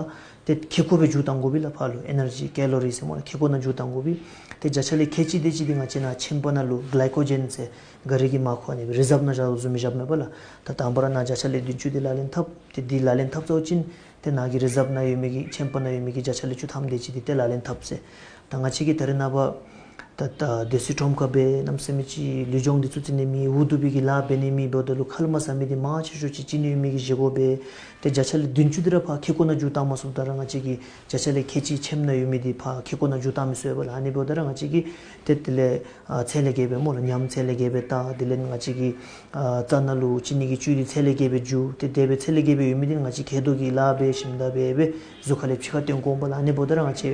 ཏེ་ཁེ་ཀོ་སྦེ་འགྱུར་བཏང་དགོ་པས་ལགས། ཕར་ལུ་ཨེ་ནར་ཇི་ཀེ་ལོ་རི་ཟེར་སྨོ་ལགས། ཁེ་ཀོ་ནང་འགྱུར་བཏང་དགོ་པས། ཏེ་བརྒྱ་ཆ་ལས་ཁལ་གཅིག་དེ་ཅིག་འདི་ང་བཅས་ནཱ་མཆིན་པ་ནང་ལུ་གི་ལའི་ཀོ་ཇེན་ཟེར་ག་རི་གི་མར་ཁུ་ཨ་ནི་རི་ཟརབ་ནང་བཞག་བཟུམ་སྦེ་བཞགཔ་མས་པ་ལགས། ད་དང་པ་ར་ནཱ་བརྒྱ་ཆ་ལས་བདུན་ཅུ་འདི་ལག་ལེན་འཐབ། ཏེ་འདི་ལག་ལེན་འཐབ་ཚརཝ་ཅིག་ཏེ་ནཱ་གི་རི་ཟརབ་ནང་ཡོད་མི་གི་མཆིན་པ་ནང་ཡོད་མི་གི་བརྒྱ་ཆ་ལས་བཅུ་ཐམ་དེ་ཅིག་འདི་ཏེ་ལག་ལེན་འཐབ་ཟེར། ད་ང་བཅས་ཀྱིས་ད་རེས་ནངས་པ་ད་ད་དེ་ཚུ་ཁྲོམ་ཁར་སྦེ་གནམ་མེད་ས་མེད་ཅིག་ལུས་སྦྱོང་འདི་ཚུ་རྩེ་ནི་མེད། འུ་སྡུག་པའི་གི་ལཱ་འབད་ནི་མེད། འབདཝ་ད་ལུ་ཁ་ལས་མར་ཟ་མི་འདི་མང་ཆེ་ཤོས་ཅིག་ཅི་ནི་ཡོད་མི་གི་བཞེས་སྒོ་སྦེ། ཏེ་བརྒྱ་ཆ་ལས་བདུན་ཅུ་འདི་ར་ཕར་ཁེ་ཀོ་ནང་འགྱུར་བཏང་མ་ཚུགསཔ་ད་ར་ང་བཅས་ཀྱིས་བརྒྱ་ཆ་ལས་ཁལ་གཅིག་མཆིནམ་ནང་ཡོད་མི་འདི་ཕར་ཁེ་ཀོ་ནང་འགྱུར་བཏང་མི་ཚུགས་པས་ལགས། ཨ་ནི་འབདཝ་ད་ར་ང་བཅས་ཀྱིས་ཏེ་དེ་ལས་ཨ་ཚད་ལས་བརྒལ་སྦེ་སྨོ་ལགས། ཉམས་ཚད་ལས་བརྒལ་སྦེ་བཏང་། དེ་ལས་ང་བཅས་ཀྱིས་ཨ་རྩ་ནང་ལུ་ཅི་ནི་གི་བཅུད་འདི་ཚད་ལས་བརྒལ་སྦེ་འགྱུར། ཏེ་དེ་སྦེ་ཚད་ལས་བརྒལ་སྦེ་ཡོད་མི་འདི་ང་བཅས་མཁལ་རྡོག་གི་ལཱ་འབད་ཞིནམ་ད་འབད་སྦེ་གཟུགས་ཁ་ལས་ཕྱི་ཁར་བཏོན་དགོ་པས་ལགས། ཨ་ནི་འབདཝ་ད་ར་ང་བཅས་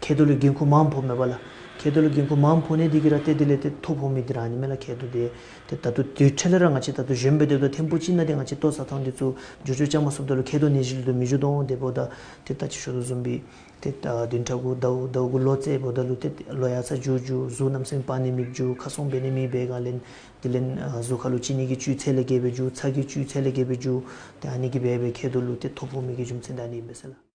མཁལ་རྡོག་ལུ་འགན་ཁུར་མངམ་ཕོགཔ་མས་པ་ལགས། མཁལ་རྡོག་ལུ་འགན་ཁུར་མངམ་ཕོག་ནི་འདི་གིས་ར་ཏེ་དེ་ལས་ཏེ་ཐོ་ཕོག་མི་འདི་ར་ཨ་ནི་མས་ལགས། མཁལ་རྡོག་འདི་ཏེ་ད་ལྟོ་དུས་འཕྲལ་ལས་ར་ང་བཅས་ད་ལྟོ་གཞོནམ་སྦེ་སྡོདཔ་ད་ཐེངས་པོ་ཅིག་ནང་འདི་ང་བཅས་ལྟོ་བཟའ་ཐངས་འདི་ཚུ་འགྱུར་བཅོས་རྐྱབ་མ་ཚུགསཔ་ད་ལུ་མཁལ་རྡོག་ནད་གཞི་ལུ་འདི་མི་འགྱུར་དོ་འོང་། དེ་འབདཝ་ད་ཏེ་ད་ཅི་ཞུ་དོ་བཟུམ་སྦེ་ཏེ་ད་བདུན་ཕྲག་གུ་ཟླཝ་ཟླཝ་གུ་ལོ་ཙཱ་འབདཝ་ད་ལུ་ཏེ་ལོ་ཡར་ཚ་འགྱོ་འགྱོ་གཟུགས་གནམ་མེད་ས་མེད་པ་ནི་མེདཔ་འགྱོ། ཁ་སྲུང་འབད་ནི་མེད་པའི་སྒང་ལས་དེ་ལས་ཨ་གཟུགས་ཁ་ལུ་ཅི་ནི་གི་བཅུད་ཚད་ལས་བརྒལ་སྦེ་འགྱོ། ཚྭ་གི་བཅུད་ཚད་ལས་བརྒལ་སྦེ་འགྱོ། ཏེ་ཨ་ནི་གིས་འབད་སྦེ་མཁལ་རྡོག་ལུ་ཏེ་ཐོ་ཕོག་མི་གི་རྒྱུ་མཚན་འདི་ཨ་ནི་ཨིན་པས་ཟེར་ལགས།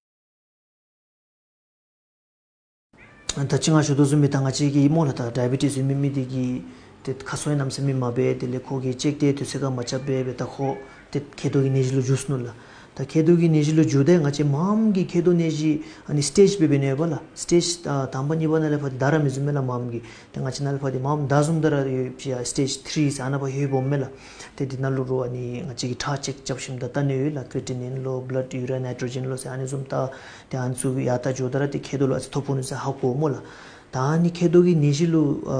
ད་ཅི་ང་ཞུ་དོ་བཟུམ་སྦེ་ད་ང་བཅས་ཀྱི་སྨོ་ལགས་ད་ཌའི་བི་ཊིས་ཡོད་མི་མི་འདི་གིས་ཏེ་ཁ་སྲུང་ཡང་གནམ་མེད་ས་མེད་མ་འབད། དེ་ལས་ཁོ་གིས་ཅེཀ་འདི་དུས་ཚོད་ཁར་མ་རྐྱབ་པར་སྦེ་ད་ཁོ་ཏེ་མཁལ་རྡོག་གི་ནད་གཞི་ལུ་འགྱུར་སོ་ནུག་ལགས། ད་མཁལ་རྡོག་གི་ནད་གཞི་ལུ་འགྱུརཝ་ད་ང་བཅས་མངམ་གིས་མཁལ་རྡོག་ནད་གཞི་ཨ་ནི་སི་ཊེཇ་སྦེ་འབད་ནི་ཡོད་པ་ལགས། སི་ཊེཇ་ཨ་དང་པ་གཉིས་པ་ནང་ལས་ཕར་འདི་ད་ར་མི་བཟུང་མས་ལགས་མངམ་གིས། ཏེ་ང་བཅས་ནཱ་ལས་ཕར་འདི་མངམ་ད་བཟུངམ་ད་ར་ཡོད་པ་ཅིན་ཡ་སི་ཊེཇ་ཐིརི་ཟེར་ཨ་ནཱ་ཕར་ལྷོད་འོངམ་མས་ལགས། ཏེ་འདི་ནང་ལུ་རོགས་ཨ་ནི་ང་བཅས་ཀྱིས་ཁྲག་ཅེཀ་རྐྱབ་ཞིནམ་ད་བལྟ་ནི་ཡོད་ལགས། ཀི་རི་ཊི་ནིན་ལོ་བླཌ་ཡུ་རི་ཨ་ནའི་ཊྲོ་ཇེན་ལོ་ཟེར་ཨ་ནི་བཟུམ་བལྟ། ཏེ་ཨ་ནི་ཚུ་ཡར་ད་འགྱོཝ་ད་ར་ཏེ་མཁལ་རྡོག་ལུ་ཨ་ཙི་ཐོ་ཕོག་ནུག་ཟེར་ཧ་གོཝ་སྨོ་ལགས། ད་ཨ་ནི་མཁལ་རྡོག་གི་ནད་གཞི་ལུ་ཨ་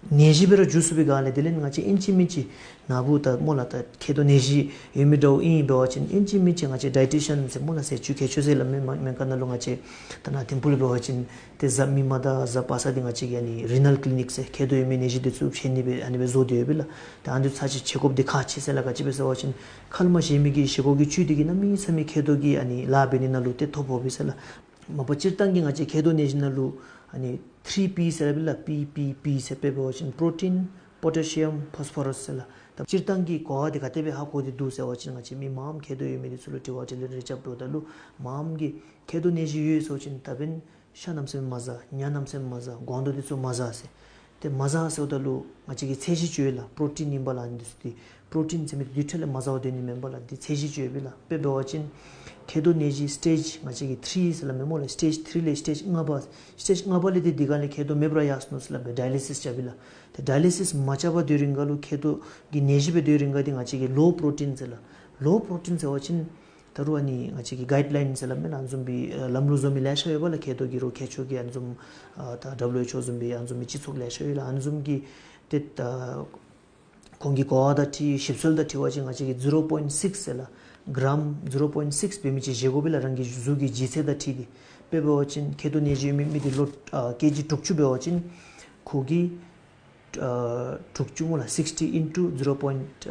ནད་གཞི་སྦེ་ར་འགྱུར་ཚུགས་པའི་སྒང་ལས་དེ་ལས་ང་བཅས་ཨིན་ཅི་མིན་ཅི་ནཱ་བུ་ད་སྨོ་ལགས་ད་མཁལ་རྡོག་ནད་གཞི་ཡོད་མི་འདྲཝ་ཨིན་འབད་བ་ཅིན་ཨིན་ཅི་མིན་ཅི་ང་བཅས་ཌའི་ཊི་ཤཱན་ཟེར་སྨོ་ལགས་ཟས་བཅུད་མཁས་མཆོག་ཟེར་སླབ་མི་མ་སྨན་ཁང་ནང་ལུ་ང་བཅས་ད་ནཱ་ཐིམ་ཕུག་ལུ་འབད་བ་ཅིན་ཏེ་གཟའ་མིག་དམར་དང་གཟའ་པ་སངས་འདི་ང་བཅས་ཀྱི་ཨ་ནི་རི་ནཱལ་ཀི་ལི་ནིཀ་ཟེར་མཁལ་རྡོག་ཡོད་མི་ནད་གཞི་འདི་ཚུ་ཕྱད་ནི་སྦེ་ཨ་ནི་སྦེ་བཟོ་སྟེ་ཡོད་པས་ལགས། ཏེ་ཨ་ནི་ཚར་ཅིག་ཕྱད་དགོཔ་འདི་ཁག་ཆེ་ཟེར་ལགས། ག་ཅི་སྦེ་ཟེར་བ་ཅིན་ཁ་ལས་མར་བཞེས་མི་གི་བཞེས་སྒོ་གི་བཅུད་འདི་གིས་གནམ་མེད་ས་མེད་མཁལ་རྡོག་གི་ཨ་ནི་ལཱ་འབད་ནི་ནང་ལུ་ཏེ་ཐོ་ཕོག་པས་ཟེར་ལགས། མ་པ་སྤྱིར་བཏང་གི་ང་བཅས་མཁལ་རྡོག་ནད་གཞི་ནང་ལུ་ཨ་ནི་ཐིརི་པི་ཟེར་སླབ་ཨིན་ལགས། པི་པི་པི་ཟེར་དཔེ་འབད་བ་ཅིན་པྲོ་ཊིན་པོ་ཊེ་ཤི་ཡམ་ཕོས་ཕོ་རསི་ཟེར་ལགས། ད་སྤྱིར་བཏང་གི་གོ་བ་འདི་ག་དེ་སྦེ་ཧ་གོ་སྟེ་འདུག་ཟེར་བ་ཅིན་ང་བཅས་མི་མངམ་མཁལ་རྡོག་ཡོད་མི་འདི་ཚུ་ལུ་དྲི་བ་དྲིས་ལན་རེ་རྐྱབ་འགྱོཝ་ད་ལུ་མངམ་གིས་མཁལ་རྡོག་ནད་གཞི་ཡོད་ཟེར་བ་ཅིན་ད་འབདན་ཤ་གནམ་མེད་ས་མེད་མ་བཟའ། ཉ་གནམ་མེད་ས་མེད་མ་བཟའ། སྒོང་རྡོག་འདི་ཚུ་མ་བཟའ་ཟེར། ཏེ་མ་བཟའ་ཟེརཝ་ད་ལུ་ང་བཅས་ཀྱིས་ཚད་གཞི་ཅིག་ཡོད་ལགས། པྲོ་ཊིན་ཨིན་པ་ལགས། ཨ་ནི་འདི་ཚུ་ཏེ་པྲོ་ཊིན་ཟེར་མི་འདི་དུས་འཕྲལ་ལས་མ་བཟའ་བར་སྡོད་ནི་མེན་པ་ལགས། འདི་ཚད་གཞི་ཅིག་ཡོད་པས་ལགས། དཔེ་འབད་བ་ཅིན་མཁལ་རྡོག་ནད་གཞི་སི་ཊེཇ་ང་བཅས་ཀྱིས་ཐིརི་ཟེར་སླབ་མས་སྨོ་ལགས། སི་ཊེཇ་ཐིརི་ལས་སི་ཊེཇ་ལྔ་པ། སི་ཊེཇ་ལྔ་པ་ལས་ཏེ་འདི་ག་ལས་མཁལ་རྡོག་མེདཔ་ར་ཡར་སོ་ནུག་ཟེར་སླབ་སྦེ་ཌའི་ལི་སིས་རྐྱབ་པས་ལགས། ཏེ་ཌའི་ལི་སིས་མ་རྐྱབ་པར་སྡོད་རིང་ཁར་ལུ་མཁལ་རྡོག་གི་ནད་གཞི་སྦེ་སྡོད་རིང་ཁར་འདི་ང་བཅས་ཀྱིས་ལོ་པྲོ་ཊིན་ཟེར་ལགས། ལོ་པྲོ་ཊིན་ཟེར་བ་ཅིན་ད་རུང་ཨ་ནི་ང་བཅས་ཀྱི་གའིཌ་ལའིན་ཟེར་སླབ་མས་ལགས། ཨ་ནི་བཟུམ་སྦེ་ཨ་ལམ་ལུགས་བཟོ་མི་ལེ་ཤ་ཡོད་པས་ལགས། མཁལ་རྡོག་གི་རོགས་མཁས་མཆོག་གི་ཨ་ནི་བཟུམ་ཨ་ད་ཌབ་ལུ་ཨེཆ་ཨོ་བཟུམ་སྦེ་ཨ་ནི་བཟུམ་སྦེ་སྤྱི་ཚོགས་ལེ་ཤ་ཡོད་ལགས། ཨ་ནི་བཟུམ་གྱིས་ཏེ་ད་ཁོང་གི་གོ་བ་དང་འཁྲིལ་ཞིབ་འཚོལ་དང་འཁྲིལ་བ་ཅིན་ང་བཅས་ཀྱིས་ཟི་རོ་པོའིནཊ་སིགསི་ཟེར་ལགས། གྲམ་ཟི་རོ་པོའིནཊ་སིགསི་འབད་མི་ཅིག་བཞེས་དགོ་པས་ལགས། རང་གི་གཟུགས་ཀྱི་ལྗིད་ཚད་དང་འཁྲིལ་ཏེ། དཔེ་འབད་བ་ཅིན་མཁལ་རྡོག་ནད་གཞི་ཡོད་མི་མི་འདི་ལོ་ཨ་ཀེ་ཇི་དྲུག་ཅུ་འབད་བ་ཅིན་ཁོ་གིས་ཨ་དྲུག་ཅུ་སྨོ་ལགས། sixty into zero point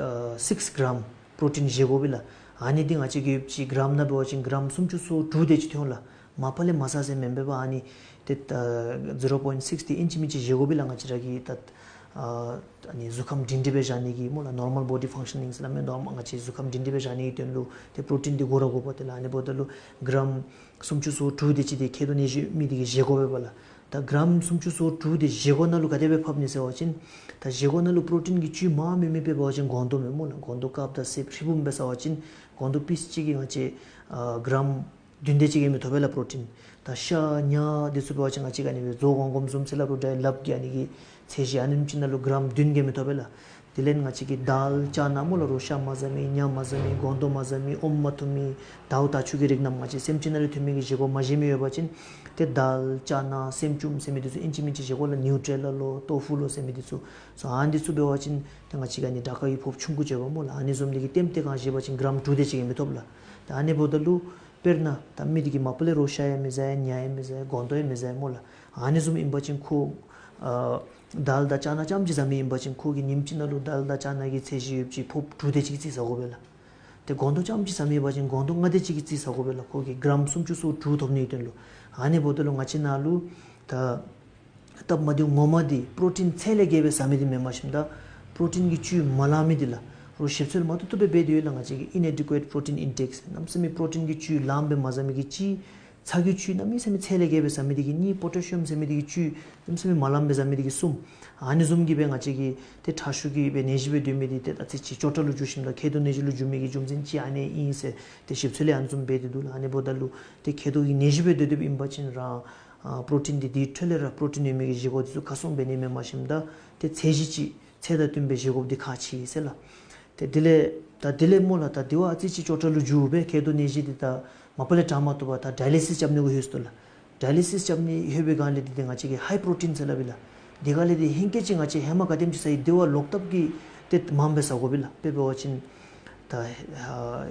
six gram པྲོ་ཊིན་བཞེས་དགོ་པས་ལགས། ཨ་ནི་འདི་ང་བཅས་ཀྱིས་ཡོདཔ་ཅིག་གྲམ་ནང་འབད་བ་ཅིན་གྲམ་སུམ་ཅུ་སོ་དྲུག་དེ་ཅིག་ཐོན་ལགས། མ་པ་ལས་མ་བཟའ་ཟེར་མེན་པས་པ། ཨ་ནི་ཏེ་ཨ་ཟི་རོ་པོའིནཊ་སིགསི་འདི་ཨིན་ཅི་མིན་ཅི་བཞེས་དགོ་པས་ལགས། ང་བཅས་ར་གི་ད་ཨ་ཨ་ནི་གཟུགས་ཁམས་སྒྲིང་སྒྲི་སྦེ་བཞག་ནི་གི་སྨོ་ལགས། ནོར་མཱལ་བོ་ཌི་ཕང་ཤ་ནིང་ཟེར་སླབ་མས། ནོར་མཱལ་ང་བཅས་གཟུགས་ཁམས་སྒྲིང་སྒྲི་སྦེ་བཞག་ནི་གི་དོན་ལུ་ཏེ་པྲོ་ཊིན་འདི་དགོ་ར་དགོ་པས་ཏེ་ལགས། ཨ་ནི་འབདཝ་ད་ལུ་གྲམ་སུམ་ཅུ་སོ་དྲུག་དེ་ཅིག་འདི་མཁལ་རྡོག་ནད་གཞི་མི་འདི་གིས་བཞེས་དགོ་པས་པ་ལགས། ད་གྲམ་སུམ་ཅུ་སོ་དྲུག་འདི་བཞེས་སྒོ་ནང་ལུ་ག་དེ་སྦེ་ཕབ་ནི་ཟེར་བ་ཅིན་ད་བཞེས་སྒོ་ནང་ལུ་པྲོ་ཊིན་གྱི་བཅུད་མངམ་ཡོད་མི་དཔེ་འབད་བ་ཅིན་སྒོང་རྡོག་མས་སྨོ་ལགས། སྒོང་རྡོག་དཀརཔོ་དང་སེརཔོ་ཧྲིལ་བུམ་སྦེ་ཟ་བ་ཅིན་སྒོང་རྡོག་པིསི་གཅིག་གིས་ང་བཅས་ཨ་གྲམ་བདུན་དེ་ཅིག་གིས་མི་ཐོབ་པས་ལགས་པྲོ་ཊིན། ད་ཤ་ཉ་འདི་ཚུ་འབད་བ་ཅིན་ང་བཅས་ཀྱིས་ཨ་ནི་སྦེ་བཟོ་གོང་གོངམ་བཟུམ་ཟེར་སླབ་རུང་ད་ལགཔ་གི་ཨ་ནི་གི་ཚད་གཞི་ཨ་ནེམ་ཅིག་ནང་ལུ་གྲམ་བདུན་གྱིས་མི་ཐོབ་པས་ལགས། དེ་ལས་ང་བཅས་ཀྱི་དཱལ་ཅ་ན་སྨོ་ལགས། རོ་ཤ་མ་ཟ་མི་ཉ་མ་ཟ་མི་སྒོང་རྡོག་མ་ཟ་མི་ཨོམ་མ་འཐུང་མི་དའུ་དར་ཕྱུགས་ཀྱི་རིགས་རྣམས་ང་བཅས་སེམས་ཅན་ནང་ལུ་ཐོན་མི་གི་བཞེས་སྒོ་མ་བཞེས་མི་ཡོད་པ་ཅིན་ཏེ་དཱལ་ཅ་ན་སྲནམ་ཅུམ་ཟེར་མི་འདི་ཚུ་ཨིན་ཅི་མིན་ཅི་བཞེས་དགོ་ལགས། ནིའུ་ཊྲེ་ལ་ལོ་ཏོ་ཕུ་ལོ་ཟེར་མི་འདི་ཚུ། སོ་ཨ་ནི་འདི་ཚུ་འབད་བ་ཅིན་ཏེ་ང་བཅས་ཀྱི་ཨ་ནི་དྲག་ཁ་གི་ཕོརཔ་ཆུང་ཀུ་ཅིག་ཡོདཔ་སྨོ་ལགས། ཨ་ནི་བཟུམ་འདི་གིས་ལྟེམ་སྟེ་གང་བཞེས་པ་ཅིན་གྲམ་དྲུག་དེ་ཅིག་ཡང་མི་ཐོབ་ལགས། ད་ཨ་ནི་འབདཝ་ད་ལུ་དཔེར་ན་ད་མི་འདི་གིས་མ་པ་ལས་རོ་ཤ་ཡང་མི་ཟ་ཡ་ཉ་ཡང་མི་ཟ་ཡ་སྒོང་རྡོག་ཡང་མི་ཟ་ཡ་སྨོ་ལགས། ཨ་ནི་བཟུམ་ཨིན་པ་ཅིན་ཁོ་ཨ་དཱལ་དང་ཅ་ན་རྐྱངམ་ཅིག་ཟ་མི་ཨིན་པ་ཅིན་ཁོ་གིས་ཉིནམ་གཅིག་ནང་ལུ་དཱལ་དང་ཅ་ན་གི་ཚད་གཞི་ཡོད་པ་ཅིན་ཕོརཔ་དྲུག་དེ་ཅིག་རྩིས་ཟ་དགོ་པས་ལགས། ཏེ་སྒོང་རྡོག་རྐྱངམ་ཅིག་ཟ་མི་ཨིན་པ་ཅིན་སྒོང་རྡོག་ལྔ་དེ་ཅིག་གི་རྩིས་ཟ་དགོ་པས་ལགས། ཁོ་གིས་གྲམ་སུམ་ཅུ་སོ་དྲུག་ཐོབ་ནི་ཡོད་དོ་ལགས། ཨ་ནི་འབདཝ་ད་ལུ་ང་བཅས་ནང་ལུ་ད་སྟབས་མ་བདེཝ་ངོ་མ་འདི་པྲོ་ཊིན་ཚད་ལས་བརྒལ་སྦེ་ཟ་མི་འདི་མེནམ་ཞིནམ་ད་པྲོ་ཊིན་གྱི་བཅུད་མ་ལང་མི་འདི་ལགས། རོགས་ཞིབ་འཚོལ་མ་བཏུབ་བཏུབ་སྦེ་འབད་དེ་ཡོད་ལགས། ང་བཅས་ཀྱིས་inadequate protein intake ཟེར། གནམ་མེད་ས་མེད་པྲོ་ཊིན་གྱི་བཅུད་ལངམ་སྦེ་མ་ཟ་མི་གིས་གཅིག། ཚྭ་གི་བཅུད་གནམ་མེད་ས་མེད་ཚད་ལས་བརྒལ་སྦེ་ཟ་མི་འདི་གིས་གཉིས། པོ་ཊེ་ཤི་ཡམ་ཟེར་མི་འདི་གི་བཅུད་གནམ་མེད་ས་མེད་མ་ལངམ་སྦེ་ཟ་མི་འདི་གིས་གསུམ། ཨ་ནི་བཟུམ་གྱིས་སྦེ་ང་བཅས་ཀྱི་ཏེ་ཁྲག་ཤུགས་ཀྱིས་སྦེ་ནད་གཞི་སྦེ་སྡོད་མི་འདི་ཏེ་ཨ་ཙི་ཅིག་སྐྱོ་དྲགས་ལུ་འགྱུར་ཞིནམ་ད་མཁལ་རྡོག་ནད་གཞི་ལུ་འགྱུར་མི་གི་རྒྱུ་མཚན་ཅིག་ཨ་ནི་ཨིན་ཟེར་ཏེ་ཞིབ་འཚོལ་ཡང་ཨ་ནི་བཟུམ་འབད་དེ་འདུག་ལགས། ཨ་ནི་འབདཝ་ད་ལུ་ཏེ་མཁལ་རྡོག་གི་ནད་གཞི་སྦེ་སྡོད་སྡོདཔ་ཨིན་པ་ཅིན་ར་ཨ་པྲོ་ཊིན་འདི་དེའི་འཕྲོ་ལས་ར་པྲོ་ཊིན་ཡོད་མི་གི་བཞེས་སྒོ་འདི་ཚུ་ཁ་སྲུང་འབད་ནི་མེནམ་ཞིནམ་ད་ཏེ་ཚད་གཞི་ཅིག་ཚད་དང་བསྟུན་སྦེ་བཞེས་དགོཔ་འདི་ཁག་ཆེ་ཟེར་ལགས། ཏེ་དེ་ལས་ད་དེ་ལས་སྨོ་ལགས། ད་དེ་བ་ཨ་ཙི་ཅིག་སྐྱོ་དྲགས་ལུ་འགྱུར་སྦེ་མཁལ་རྡོག་ནད་གཞི་འདི་ད་མ་པ་ལས་དྲག་མ་བཏུབ་པར་ད་ཌའི་ལི་སིས་རྐྱབ་ནི་གུ་ལྷོད་སོ་ལགས། ཌའི་ལི་སིས་རྐྱབ་ནི་ལྷོད་པའི་སྒང་ལས་འདི་ཏེ་ང་བཅས་ཀྱིས་ཧའི་པྲོ་ཊིན་ཟེར་སླབ་ཨིན་ལགས། དེ་སྒང་ལས་འདི་ཧེང་སྐལ་ཅིག་ང་བཅས་ཧེ་མ་ག་དེམ་ཅིག་ཟ་ཡི་དེ་བ་ལོག་ལྟབ་ཀྱིས་ཏེ་མངམ་སྦེ་ཟ་དགོ་པས་ལགས། དཔེ་འབད་བ་ཅིན་ད་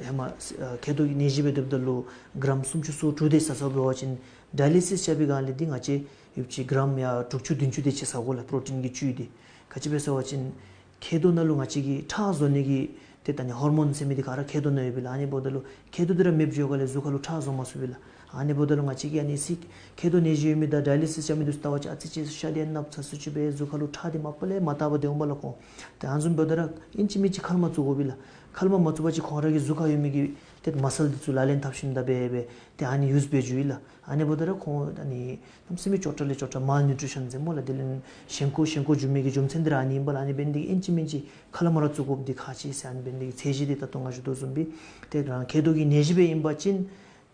ཧེ་མ་མཁལ་རྡོག་གི་ནད་གཞི་སྦེ་སྡོདཔ་ད་ལུ་གྲམ་སུམ་ཅུ་སོ་དྲུག་དེ་ཟ་ཟཝ་འབད་བ་ཅིན་ཌའི་ལི་སིས་རྐྱབ་པའི་སྒང་ལས་འདི་ང་བཅས་ཡོདཔ་ཅིག་གྲམ་ཡ་དྲུག་ཅུ་བདུན་ཅུ་དེ་ཅིག་ཟ་དགོ་ལགས། པྲོ་ཊིན་གྱི་བཅུད་འདི་ག་ཅི་སྦེ་ཟེར་བ་ཅིན་མཁལ་རྡོག་ནང་ལུ་ང་བཅས་ཀྱི་ཁྲག་བཟོ་ནི་གི་ཏེ་ད་ནི་ཧོར་མོན་ཟེར་མི་འདི་ག་ར་མཁལ་རྡོག་ནང་ཡོད་པས་ལགས། ཨ་ནི་འབདཝ་ད་ལུ་མཁལ་རྡོག་འདི་ར་མེདཔ་འགྱོ་སྒང་ལས་གཟུགས་ཁ་ལུ་ཁྲག་བཟོ་མ་ཚུགས་པས་ལགས། ཨ་ནི་འབདཝ་ད་ལུ་ང་བཅས་ཀྱི་ཨ་ནི་སི་མཁལ་རྡོག་ནད་གཞི་ཡོད་མི་དང་ཌའི་ལི་སིས་རྐྱབ་མི་འདི་ཚུ་བལྟ་བ་ཅིན་ཨ་ཙི་ཅིག་ཤ་འདི་ནགཔ་ཚ་སུ་ཅིག་སྦེ་གཟུགས་ཁ་ལུ་ཁྲག་འདི་མ་པ་ལས་མ་དག་པར་སྡོད་འོང་པས་ལགས་ཁོང་། ཏེ་ཨ་ནི་བཟུམ་འབདཝ་ད་ར་ཨིན་ཅི་མིན་ཅི་ཁ་ལས་མར་བཙུགས་དགོ་པས་ལགས། ཁ་ལས་མར་མ་བཙུགས་པ་ཅིན་ཁོང་ར་གི་གཟུགས་ཁར་ཡོད་མི་གི་ཏེ་མ་སཱལ་འདི་ཚུ་ལག་ལེན་འཐབ་ཞིནམ་ད་སྦེ་སྦེ་ཏེ་ཨ་ནི་ཡུསི་འབད་འགྱོཝ་ཨིན་ལགས། ཨ་ནི་འབདཝ་ད་ར་ཁོང་ཨ་ནི་གནམ་མེད་ས་མེད་སྐྱོ་དྲགས་ལས་སྐྱོ་དྲགས་མཱལ་ནིའུ་ཊི་རི་ཤཱན་ཟེར་སྨོ་ལགས། དེ་ལས་ཞན་ཁོག་ཞན་ཁོག་འགྱོ་མི་གི་རྒྱུ་མཚན་འདི་ར་ཨ་ནི་ཨིན་པས་ལགས། ཨ་ནི་འབད་ནི་འདི་གིས་ཨིན་ཅི་མིན་ཅི་ཁ་ལས་མར་ར་བཙུགས་དགོཔ་འདི་ཁག་ཆེ་ཟེར། ཨ་ནི་འབད་ནི་འདི་གིས་ཚད་གཞི་འདི་ད་ལྟོ་ང་ཞུ་དོ་བཟུམ་སྦེ་ཏེ་རང་མཁལ་རྡོག་གི་ནད་གཞི་སྦེ་ཨིན་པ་ཅིན་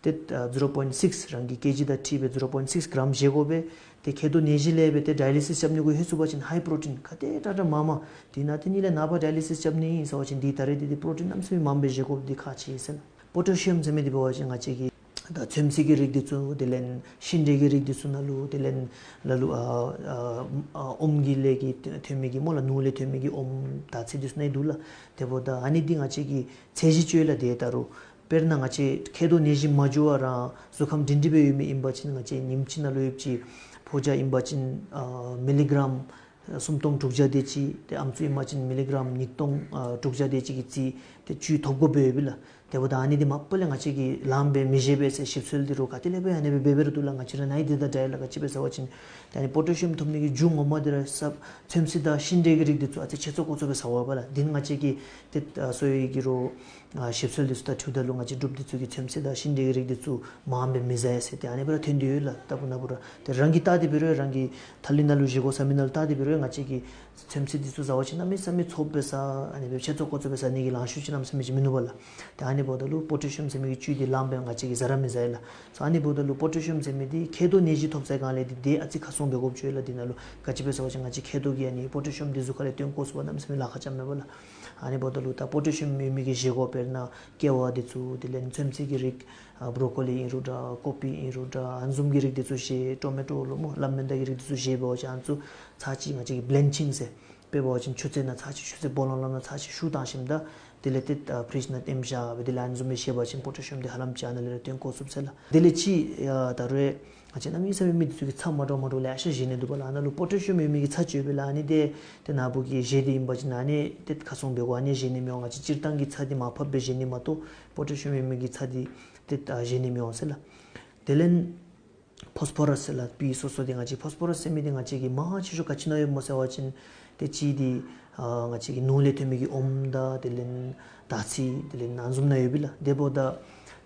ཏེ་ཨ་ཟི་རོ་པོའིནཊི་སིགསི་རང་གི་ཀེ་ཇི་དང་འཁྲིལ་སྦེ་ཟི་རོ་པོའིནཊི་སིགསི་གྲམ་བཞེས་དགོ་པས། ཏེ་མཁལ་རྡོག་ནད་གཞི་ལས་སྦེ་ཏེ་ཌའི་ལི་སིས་རྐྱབ་ནི་གུ་ལྷོད་སོང་པ་ཅིན་ཧའི་པྲོ་ཊིན་ག་དེ་དྲག་དྲག་མང་མང་དེ་ནང་ཏེ་ནི་ལས་ནངས་པ་ཌའི་ལི་སིས་རྐྱབ་ནི་ཨིན་ཟེར་བ་ཅིན་འདི་ད་རེས་འདི་ཏེ་པྲོ་ཊིན་གནམ་མེད་ས་མེད་མངམ་སྦེ་བཞེས་དགོཔ་འདི་ཁག་ཆེ་ཟེར་ལགས། པོ་ཊེ་ཤི་ཡམ་ཟེར་མི་འདི་འབད་བ་ཅིན་ང་བཅས་ཀྱི་ད་ཚོད་བསྲེ་གི་རིགས་འདི་ཚུ་དེ་ལས་ཤིང་འབྲས་ཀྱི་རིགས་འདི་ཚུ་ནང་ལུ་དེ་ལས་ལ་ལུ་ཨ་ཨ་ཨ་ཨོམ་གྱི་ལས་ཀྱི་ཐོན་མི་གི་སྨོ་ལགས། ནོར་ལས་ཐོན་མི་གི་ཨོམ་དར་ཚིལ་འདི་ཚུ་ནང་འདུག་ལགས། དེ་འབདཝ་ད་ཨ་ནི་འདི་ང་བཅས་ཀྱི་ཚད་གཞི་ཅིག་ཡོད་ལགས། ཏེ་ད་རུང་དཔེར་ན་ང་བཅས་མཁལ་རྡོག་ནད་གཞི་མ་འགྱོ་བར་རང་གཟུགས་ཁམས་སྒྲིང་སྒྲིང་སྦེ་ཡོད་མི་ཨིན་པ་ཅིན་ང་བཅས་ཉིནམ་གཅིག་ནང་ལུ་ཡོདཔ་ཅིག་ཕོ་རྒྱས་ཨིན་པ་ཅིན་ཨ་མི་ལི་གྲམ་སུམ་སྟོང་དྲུག་བརྒྱ་དེ་ཅིག། ཏེ་ཨམ་སྲུ་ཨིན་པ་ཅིན་མི་ལི་གྲམ་ཉིས་སྟོང་ཨ་དྲུག་བརྒྱ་དེ་ཅིག་གི་རྩིས་ཏེ་བཅུད་ཐོབ་དགོཔ་སྦེ་ཡོད་པས་ལགས། དེ་འབདཝ་ད་ཨ་ནི་འདི་མ་པ་ལས་ང་བཅས་ཀྱིས་ལངམ་སྦེ་མི་བཞེས་པས་ཟེར་ཞིབ་འཚོལ་འདི་རུང་ག་ཏེ་ལས་འབད་ཨ་ནི་སྦེ་འབད་འབད་རུང་འདུག་ལགས། ང་བཅས་ར་ནཱ་ཡི་འདི་དང་འདྲ་ཡི་ལགས། ག་ཅི་སྦེ་ཟེར་བ་ཅིན་ཏེ་ཨ་ནི་པོ་ཊེ་ཤི་ཡམ་ཐོབ་ནི་གི་རྒྱུ་ངོ་མ་འདི་ར་ས་ཚོད་བསྲེ་དང་ཤིང་འབྲས་ཀྱི་རིགས་འདི་ཚུ་ཨ་ཙི་ཆེ་ཚོད་ཀོ་ཚོད་སྦེ་ཟ་དགོ་པས་ལགས། འདི་ནི་ང་བཅས་ཀྱི་ཏེ་ཨ་གསོ་བའི་གི་རོགས་ཨ་ཞིབ་འཚོལ་འདི་ཚུ་དང་འཁྲིལཝ་ད་ལུ་ང་བཅས་འབྲུགཔ་འདི་ཚུ་གིས་ཚོད་བསྲེ་དང་ཤིང་འབྲས་ཀྱི་རིགས་འདི་ཚུ་མངམ་སྦེ་མི་ཟ་ཡ་ཟེར་ཏེ་ཨ་ནི་སྦེ་ར་ཐོན་ཏེ་ཡོད་ལགས། ལྟ་བུ་ན་བུ་ར་ཏེ་རང་གིས་བལྟ་སྟེ་འབད་རུང་རང་གི་ཐ་ལི་ནང་ལུ་བཞེས་སྒོ་ཟ་མི་ནང་ལུ་བལྟ་སྟེ་འབད་རུང་ང་བཅས་ཀྱིས་ཚོད་བསྲེ་འདི་ཚུ་ཟ་བ་ཅིན་གནམ་མེད་ས་མེད་ཚོདཔ་སྦེ་ཟ་ཨ་ནི་སྦེ་ཆེ་ཚོད་ཀོ་ཚོད་སྦེ་ཟ་ནི་གི་ལང་ཤོར་ཅིག་གནམ་མེད་ས་མེད་ཅིག་མིན་ནུག་པ་ལགས། ཏེ་ཨ་ནི་འབདཝ་ད་ལུ་པོ་ཊེ་ཤི་ཡམ་ཟེར་མི་གི་བཅུད་འདི་ལངམ་སྦེ་ང་བཅས་ཀྱིས་ཟ་ར་མི་ཟ་ཡ་ལགས། སོ་ཨ་ནི་འབདཝ་ད་ལུ་པོ་ཊེ་ཤི་ཡམ་ཟེར་མི་འདི་མཁལ་རྡོག་ནད་གཞི་ཐོབ་ཚར་སྒང་ལས་འདི་ཏེ་ཨ་ཙི་ཁ་སྲུང་འབད་དགོཔ་ཅིག་ཡོད་ལགས། འདི་ནང་ལུ་ག་ཅི་སྦེ་ཟེར་བ་ཅིན་ང་བཅས་མཁལ་རྡོག་གིས་ཨ་ནི་པོ་ཊེ་ཤི་ཡམ་འདི་གཟུགས་ཁ་ལས་བཏོན་བཀོ་ཚུགས་པར་གནམ་མེད་ས་མེད་ལཱ་ཁག་རྐྱབ་མས་པ་ལགས། ཨ་ནི་འབདཝ་ད་ལུ་ད་པོ་ཊེ་ཤི་ཡམ་ཡོད་མི་གི་བཞེས་སྒོ་དཔེར་ན་ཀེ་བ་འདི་ཚུ་དེ་ལས་ཚོད་བསྲེ་གི་རིགས་ཨ་བྲོ་ཀོ་ལི་ཨིན་རུང་འདྲ་ཀོ་པི་ཨིན་རུང་འདྲ་ཨ་ནི་བཟུམ་གྱི་རིགས་འདི་ཚུ་བཞེས། ཊོ་མེ་ཊོ་ལོ་སྨོ་ལམ་མེན་ད་གི་རིགས་འདི་ཚུ་བཞེས་འབད་བ་ཅིན་ཨ་ནི་ཚུ་ཚར་ཅིག་ང་བཅས་ཀྱིས་བླན་ཅིང་ཟེར་དཔེ་འབད་བ་ཅིན་ཆུ་ཚོད་ནང་ཚར་ཅིག་ཆུ་ཚོད་སྦོ་ལོང་ལམ་ནང་ཚར་ཅིག་བཤུད་བཏང་ཞིནམ་ད་དེ་ལས་ཏེ་ཨ་ཕི་རིཇ་ནང་ལྟེམ་བཞག་སྦེ་དེ་ལས་ཨ་ནི་བཟུམ་སྦེ་བཞེས་པ་ཅིན་པོ་ཊེ་ཤི་ཡམ་འདི་ཧ་ལམ་ཅིག་ཨ་ནཱ་ལས་ར་བཏོན་བཀོ་ཚུགས་ཟེར་ལགས། དེ་ལས་ཅིག་ཨ་ད་རུང་ང་བཅས་གནམ་མེད་ས་མེད་མི་འདི་ཚུ་གིས་ཚྭ་མ་འདྲཝ་མ་འདྲཝ་ལེ་ཤ་བཞེས་ནི་འདུག་པ་ལགས། ཨ་ནཱ་ལུ་པོ་ཊེ་ཤི་ཡམ་ཡོད་མི་གི་ཚྭ་ཅིག་ཡོད་པས་ལགས། ཨ་ནི་འདི་ཏེ་ནཱ་བུ་གིས་བཞེས་ཏེ་ཨིན་པ་ཅིན་ཨ་ནི་ཏེ་ཁ་སྲུང་འབད་དགོ། ཨ་ནི་བཞེས་ནི་མི་འོང་། ང་བཅས་སྤྱིར་བཏང་གི་ཚྭ་འདི་མར་ཕབ་སྦེ་བཞེས་ནི་མ་གཏོགས་པོ་ཊེ་ཤི་ཡམ་ཡོད་མི་གི་ཚྭ་འདི་ཏེ་ཨ་བཞེས་ནི་མི་འོང་ཟེར་ལགས། དེ་ལས་ཕོསི་ཕོ་རཱསི་ཟེར་ལགས། པི་སོ་སོ་འདི་ང་བཅས་ཕོསི་ཕོ་རཱསི་ཟེར་མི་འདི་ང་བཅས་ཀྱིས་མང་ཆེ་ཤོས་ག་ཅི་ནང་ཡོདཔ་སྨོ་ཟེར་བ་ཅིན་ཏེ་གཅིག་འདི་ཨ་ང་བཅས་ཀྱི་ནོར་ལས་ཐོན་མི་གི་ཨོམ་དང་དེ་ལས་དར་ཚིལ་དེ་ལས་ཨ་ནི་བཟུམ་ནང་ཡོད་པས་ལགས། དེ་འབདཝ་ད་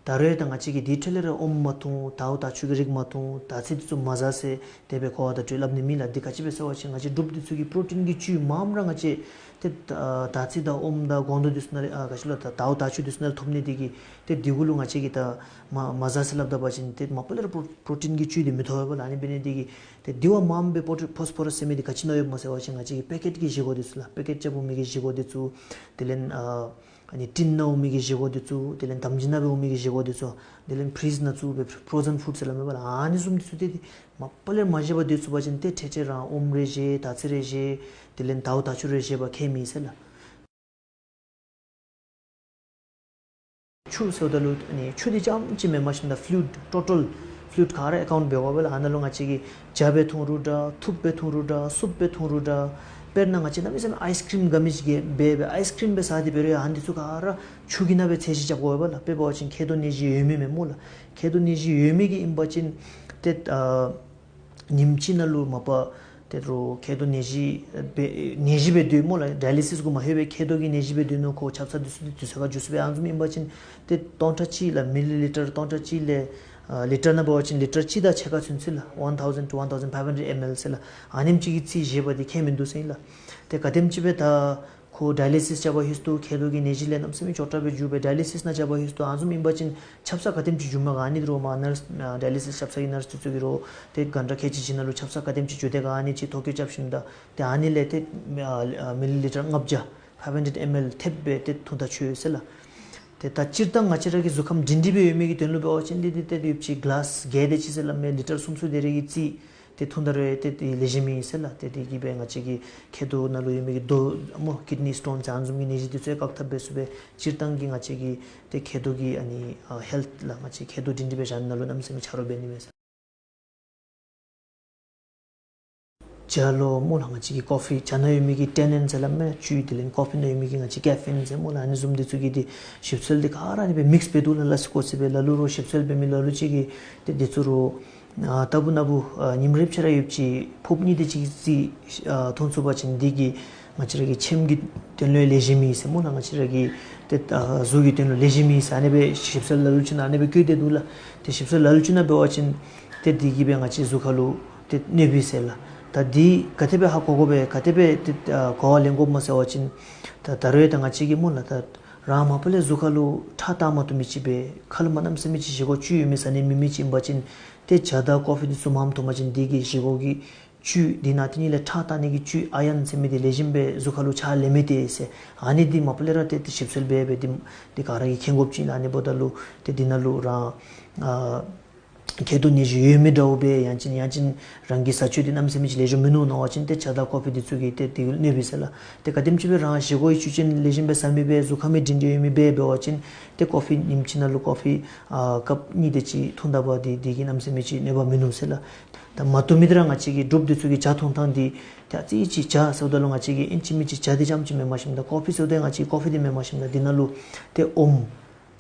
ད་རེས་ད་ང་བཅས་ཀྱིས་དེའི་འཕྲོ་ལས་ར་ཨོམ་མ་འཐུང་དའོ་དའ་ཆུ་གི་རིགས་མ་འཐུང་དར་ཚི་འདི་ཚུ་མ་ཟ་ཟེར་དེ་སྦེ་གོ་བ་དང་འཁྲིལ་སླབ་ནི་མེད་ལགས། འདི་ག་ཅི་སྦེ་ཟེར་བ་ཅིན་ང་བཅས་འབྲུགཔ་འདི་ཚུ་གི་པྲོ་ཊིན་གྱི་བཅུད་མངམ་ར་ང་བཅས་ཏེ་ཨ་དར་ཚི་དང་ཨོམ་དང་སྒོང་རྡོག་འདི་ཚུ་ནང་ལས་ཨ་ག་ཅི་ལོ་ད་དའོ་དའ་ཆུ་འདི་ཚུ་ནང་ལས་ཐོབ་ནི་འདི་གིས་ཏེ་འདི་གུ་ལུ་ང་བཅས་ཀྱིས་ད་མ་མ་ཟ་ཟེར་སླབ་ད་པ་ཅིན་ཏེ་མ་པ་ལས་ར་པྲོ་པྲོ་ཊིན་གྱི་བཅུད་འདི་མི་ཐོབ་པས་ལགས། ཨ་ནི་འབད་ནི་འདི་གིས་ཏེ་འདི་བ་མངམ་སྦེ་པོ་ཊི་ཕོསི་ཕོ་རསི་ཟེར་མི་འདི་ག་ཅི་ནང་ཡོདཔ་སྨོ་ཟེར་བ་ཅིན་ང་བཅས་ཀྱི་པེ་ཀེཊ་གི་བཞེས་སྒོ་འདི་ཚུ་ལགས། པེ་ཀེཊ་རྐྱབ་འོང་མི་གི་བཞེས་སྒོ་འདི་ཚུ་དེ་ལས་ཨ་ཨ་ནི་ཊིན་ནང་འོང་མི་གི་བཞེས་སྒོ་འདི་ཚུ་དེ་ལས་དམ་སྦྱིས་ནང་འབད་འོང་མི་གི་བཞེས་སྒོ་འདི་ཚུ་དེ་ལས་ཕི་རིཇ་ནང་བཙུགས་སྦེ་ཕྲོ་ཛན་ཕུཌ་ཟེར་སླབ་མས་པ་ལགས། ཨ་ནི་བཟུམ་འདི་ཚུ་ཏེ་ཏེ་མ་པ་ལས་ར་མ་བཞེས་པར་སྡོད་ཚུགས་པ་ཅིན་ཏེ་འཕྲལ་འཕྲལ་ར་ཨོམ་རེ་བཞེས་དར་ཚི་རེ་བཞེས་དེ་ལས་དའོ་དའ་ཆུ་རེ་བཞེས་པ་ཁྱད་མེད་ཟེར་ལགས། ཆུ་ཟེརཝ་ད་ལུ་ཨ་ནི་ཆུ་འདི་རྐྱངམ་ཅིག་མེན་པར་ཞིནམ་ད་ཕུ་ལུའིཌ་ཊོ་ཊལ་ཕུ་ལུའིཌ་ག་ར་ཨེ་ཀའུནཊ་འབད་དགོ་པས་ལགས། ཨ་ནཱ་ལུ་ང་བཅས་ཀྱིས་ཇ་སྦེ་འཐུང་རུང་འདྲ་ཐུགཔ་སྦེ་འཐུང་རུང་འདྲ་སུབ་སྦེ་འཐུང་རུང་འདྲ། དཔེར་ན་ང་བཅས་གནམ་མེད་ས་མེད་ཨའིསི་ཀྲིམ་དགའ་མི་ཅིག་གིས་འབད་འབད་ཨའིསི་ཀྲིམ་སྦེ་ཟ་སྟེ་འབད་རུང་ཡང་ཨ་ནི་འདི་ཚུ་ག་ར་ཆུ་གི་ནང་སྦེ་ཚད་གཞི་རྐྱབ་དགོ་པས་ལགས། དཔེ་འབད་བ་ཅིན་མཁལ་རྡོག་ནད་གཞི་ཡོད་མི་མས་སྨོ་ལགས། མཁལ་རྡོག་ནད་གཞི་ཡོད་མི་གིས་ཨིན་པ་ཅིན་ཏེ་ཨ་ཉིནམ་གཅིག་ནང་ལུ་མ་པ་ཏེ་རོགས་མཁལ་རྡོག་ནད་གཞི་སྦེ་ནད་གཞི་སྦེ་སྡོད་སྨོ་ལགས། ཌའི་ལི་སིས་གུ་མ་ལྷོད་པའི་མཁལ་རྡོག་གི་ནད་གཞི་སྦེ་སྡོད་ནུག། ཁོ་ཆབ་གསང་འདི་ཚུ་འདི་དུས་ཚོད་ཁར་འགྱོ་ཚུགས་པས། ཨ་ནི་བཟུམ་ཨིན་པ་ཅིན་ཏེ་སྟོང་ཕྲག་གཅིག་ལགས་མི་ལི་ལི་ཊར་སྟོང་ཕྲག་གཅིག་ལས་ཨ་ལི་ཊར་ནང་འབད་བ་ཅིན་ལི་ཊར་གཅིག་དང་ཕྱེད་ཀ་ཚུན་ཚོད་ལགས། one thousand to one thousand five hundred milliliter ཟེར་ལགས། ཨ་ནེམ་ཅིག་གི་རྩིས་བཞེས་པ་འདི་ཁྱད་མིན་འདུག་ཟེར་ཨིན་ལགས། ཏེ་ག་དེམ་ཅིག་སྦེ་ད་ཁོ་ཌའི་ལི་སིས་རྐྱབ་པར་ལྷོདཔ་ད་མཁལ་རྡོག་གི་ནད་གཞི་ལས་གནམ་མེད་ས་མེད་ཅོག་འཐདཔ་སྦེ་འགྱོ་སྦེ་ཌའི་ལི་སིས་ནང་རྐྱབ་པར་ལྷོདཔ་ད་ཨ་ནི་བཟུམ་ཨིན་པ་ཅིན་ཆབ་གསང་ག་དེམ་ཅིག་འགྱོཝ་མས་ག་ཨ་ནི་རོགས་མར་ནརསི་ཨ་ཌའི་ལི་སིས་རྐྱབ་ས་གི་ནརསི་འདི་ཚུ་གིས་རོགས་ཏེ་གྷན་ཊ་ཁལ་གཅིག་གཅིག་ནང་ལུ་ཆབ་གསང་ག་དེམ་ཅིག་འགྱོ་དེས་ག་ཨ་ནི་ཅིག་ཐོ་བཀོད་རྐྱབ་ཞིནམ་ད་ཏེ་ཨ་ནི་ལས་ཏེ་ཨ་ཨ་མི་ལི་ལི་ཊར་ལྔ་བརྒྱ་five hundred milliliter ཐེབས་སྦེ་ཏེ་འཐུང་ད་ཆོག་ཟེར་ལགས། ཏེ་ད་སྤྱིར་བཏང་ང་བཅས་ར་གི་གཟུགས་ཁམས་སྒྲིང་སྒྲིང་སྦེ་ཡོད་མི་གི་དོན་ལུ་འབད་བ་ཅིན་འདི་འདི་ཏེ་ཡོདཔ་ཅིག་གི་ལཱསི་བརྒྱད་དེ་ཅིག་ཟེར་སླབ་མས། ལི་ཊར་སུམ་ཅུ་དེ་རེ་གི་རྩིས་ཏེ་འཐུང་ད་རུང་ཏེ་འདི་ལེགས་ཤོམ་ཨིན་ཟེར་ལགས། ཏེ་འདི་གིས་སྦེ་ང་བཅས་ཀྱི་མཁལ་རྡོག་ནང་ལུ་ཡོད་མི་གི་རྡོ་སྨོ་ཀིཌ་ནི་སི་ཊོན་ཟེར་ཨ་ནི་བཟུམ་གྱི་ནད་གཞི་འདི་ཚུ་ཡང་བཀག་ཐབས་འབད་ཚུགས་པས། སྤྱིར་བཏང་གི་ང་བཅས་ཀྱི་ཏེ་མཁལ་རྡོག་གི་ཨ་ནི་ཨ་ཧེལཐ་ལགས་ང་བཅས་མཁལ་རྡོག་སྒྲིང་སྒྲིང་སྦེ་བཞག་ནི་ནང་ལུ་གནམ་མེད་ས་མེད་ཆ་རོགས་འབད་ནི་མས་ཟེར། ཇ་ལུ་སྨོ་ལགས་ང་བཅས་ཀྱི་ཀོ་ཕི་ཇ་ནང་ཡོད་མི་གི་ཊེ་ནིན་ཟེར་སླབ་མས། བཅུད་དེ་ལས་ཀོ་ཕི་ནང་ཡོད་མི་གི་ང་བཅས་ཀེ་ཕི་ཨིན་ཟེར་སྨོ་ལགས། ཨ་ནི་བཟུམ་འདི་ཚུ་གི་ཏེ་ཞིབ་འཚོལ་འདི་ག་ར་ཨ་ནི་སྦེ་མིགསི་འབད་འདུག་ལགས། ལ་སི་ཀོ་སི་སྦེ་ལ་ལུ་རོགས་ཞིབ་འཚོལ་འབད་མི་ལ་ལུ་ཅིག་གིས་ཏེ་འདི་ཚུ་རོགས་ཨ་ལྟ་བུ་ན་བུ་ཨ་ཉིནམ་རེ་ཕྱེད་ར་ཡོདཔ་ཅིག་ཕོརཔ་གཉིས་དེ་ཅིག་རྩིས་ཨ་འཐུང་ཚུགས་པ་ཅིན་འདི་གིས་ང་བཅས་ར་གི་ཁྱེམས་ཀྱི་དོན་ལུ་ཡང་ལེགས་ཤོམ་ཨིན་ཟེར་སྨོ་ལགས། ང་བཅས་ར་གི་ཏེ་ཨ་གཟུགས་ཀྱི་དོན་ལུ་ལེགས་ཤོམ་ཨིན་ཟེར་ཨ་ནི་སྦེ་ཞིབ་འཚོལ་ལ་ལུ་ཅིག་ནང་ཨ་ནི་སྦེ་བཀོད་དེ་འདུག་ལགས། ཏེ་ཞིབ་འཚོལ་ལ་ལུ་ཅིག་ནང་འབད་བ་ཅིན་ཏེ་འདི་གིས་སྦེ་ང་བཅས་གཟུགས་ཁར་ལུ་ཏེ་གནོདཔ་ཨིན་ཟེར་ལགས། ད་འདི་ག་དེ་སྦེ་ཧ་གོ་དགོ་པས་ག་དེ་སྦེ་ཏེ་ཨ་གོ་བ་ལེན་དགོཔ་སྨོ་ཟེར་བ་ཅིན་ད་ད་རུང་ད་ང་བཅས་ཀྱིས་སྨོ་ལགས་ད་རང་མ་པ་ལས་གཟུགས་ཁར་ལུ་ཁྲག་བཏང་མ་བཏུབ་མི་ཅིག་སྦེ་ཁ་ལས་མར་གནམ་མེད་ས་མེད་ཅིག་བཞེས་སྒོ་བཅུད་ཡོད་མི་ཟ་ནི་མེད་མི་ཅིག་ཨིན་པ་ཅིན་ཏེ་ཇ་དང་ཀོ་ཕི་འདི་ཚུ་མངམ་འཐུང་པ་ཅིན་འདི་གིས་བཞེས་སྒོ་གི་བཅུད་འདི་ནང་དེ་ཉིད་ལས་ཁྲག་བཏང་ནི་གི་བཅུད་ཨ་ཡོན་ཟེར་མི་འདི་ལེགས་ཤོམ་སྦེ་གཟུགས་ཁར་ལུ་ཆགས་ལེན་མི་སྟེར་ཟེར། ཨ་ནི་འདི་མ་པ་ལས་ར་ཏེ་ཏེ་ཞིབ་འཚོལ་འབད་འབད་འདི་འདི་ག་ར་གིས་མཁྱེན་དགོཔ་ཅིག་ཨིན་ལགས། ཨ་ནི་འབདཝ་ད་ལུ་ཏེ་འདི་ནང་ལུ་རང་ཨ་མཁལ་རྡོག་ནད་གཞི་ཡོད་མི་འདྲཝ་སྦེ་ཡང་ཅིན་ཡང་ཅིན་རང་གི་བཟའ་སྤྱོད་འདི་གནམ་མེད་ས་མེད་ཅིག་ལེགས་ཤོམ་མིན་ནུག་མནོ་བ་ཅིན་ཏེ་ཇ་དང་ཀོ་ཕི་འདི་ཚུ་གིས་ཏེ་འདི་གནོདཔ་ཨིན་ཟེར་ལགས། ཏེ་ག་དེམ་ཅིག་སྦེ་རང་བཞེས་སྒོ་གི་བཅུད་ཅན་ལེགས་ཤོམ་སྦེ་ཟ་མི་སྦེ་གཟུགས་ཁམས་སྒྲིང་སྒྲིང་ཡོད་མི་སྦེ་འབད་བ་ཅིན་ཏེ་ཀོ་ཕི་ཉིནམ་གཅིག་ནང་ལུ་ཀོ་ཕི་ཨ་ཀབ་གཉིས་དེ་ཅིག་འཐུང་ད་པ་འདི་འདི་གིས་གནམ་མེད་ས་མེད་ཅིག་གནོད་པ་མིན་ནུག་ཟེར་ལགས། ད་མ་བཏུབ་མི་འདི་ར་ང་བཅས་ཀྱི་འབྲུགཔ་འདི་ཚུ་གི་ཇ་འཐུང་ཐངས་འདི་ཏེ་ཨ་ཙི་ཅིག་ཇ་ཟེརཝ་ད་ལུ་ང་བཅས་ཀྱི་ཨིན་ཅི་མིན་ཅི་ཇ་འདི་རྐྱངམ་ཅིག་མེན་པར་ཞིནམ་ད་ཀོ་ཕི་ཟེརཝ་ད་ང་བཅས་ཀོ་ཕི་འདི་མེན་པར་ཞིནམ་ད་འདི་ནང་ལུ་ཏེ་ཨོམ་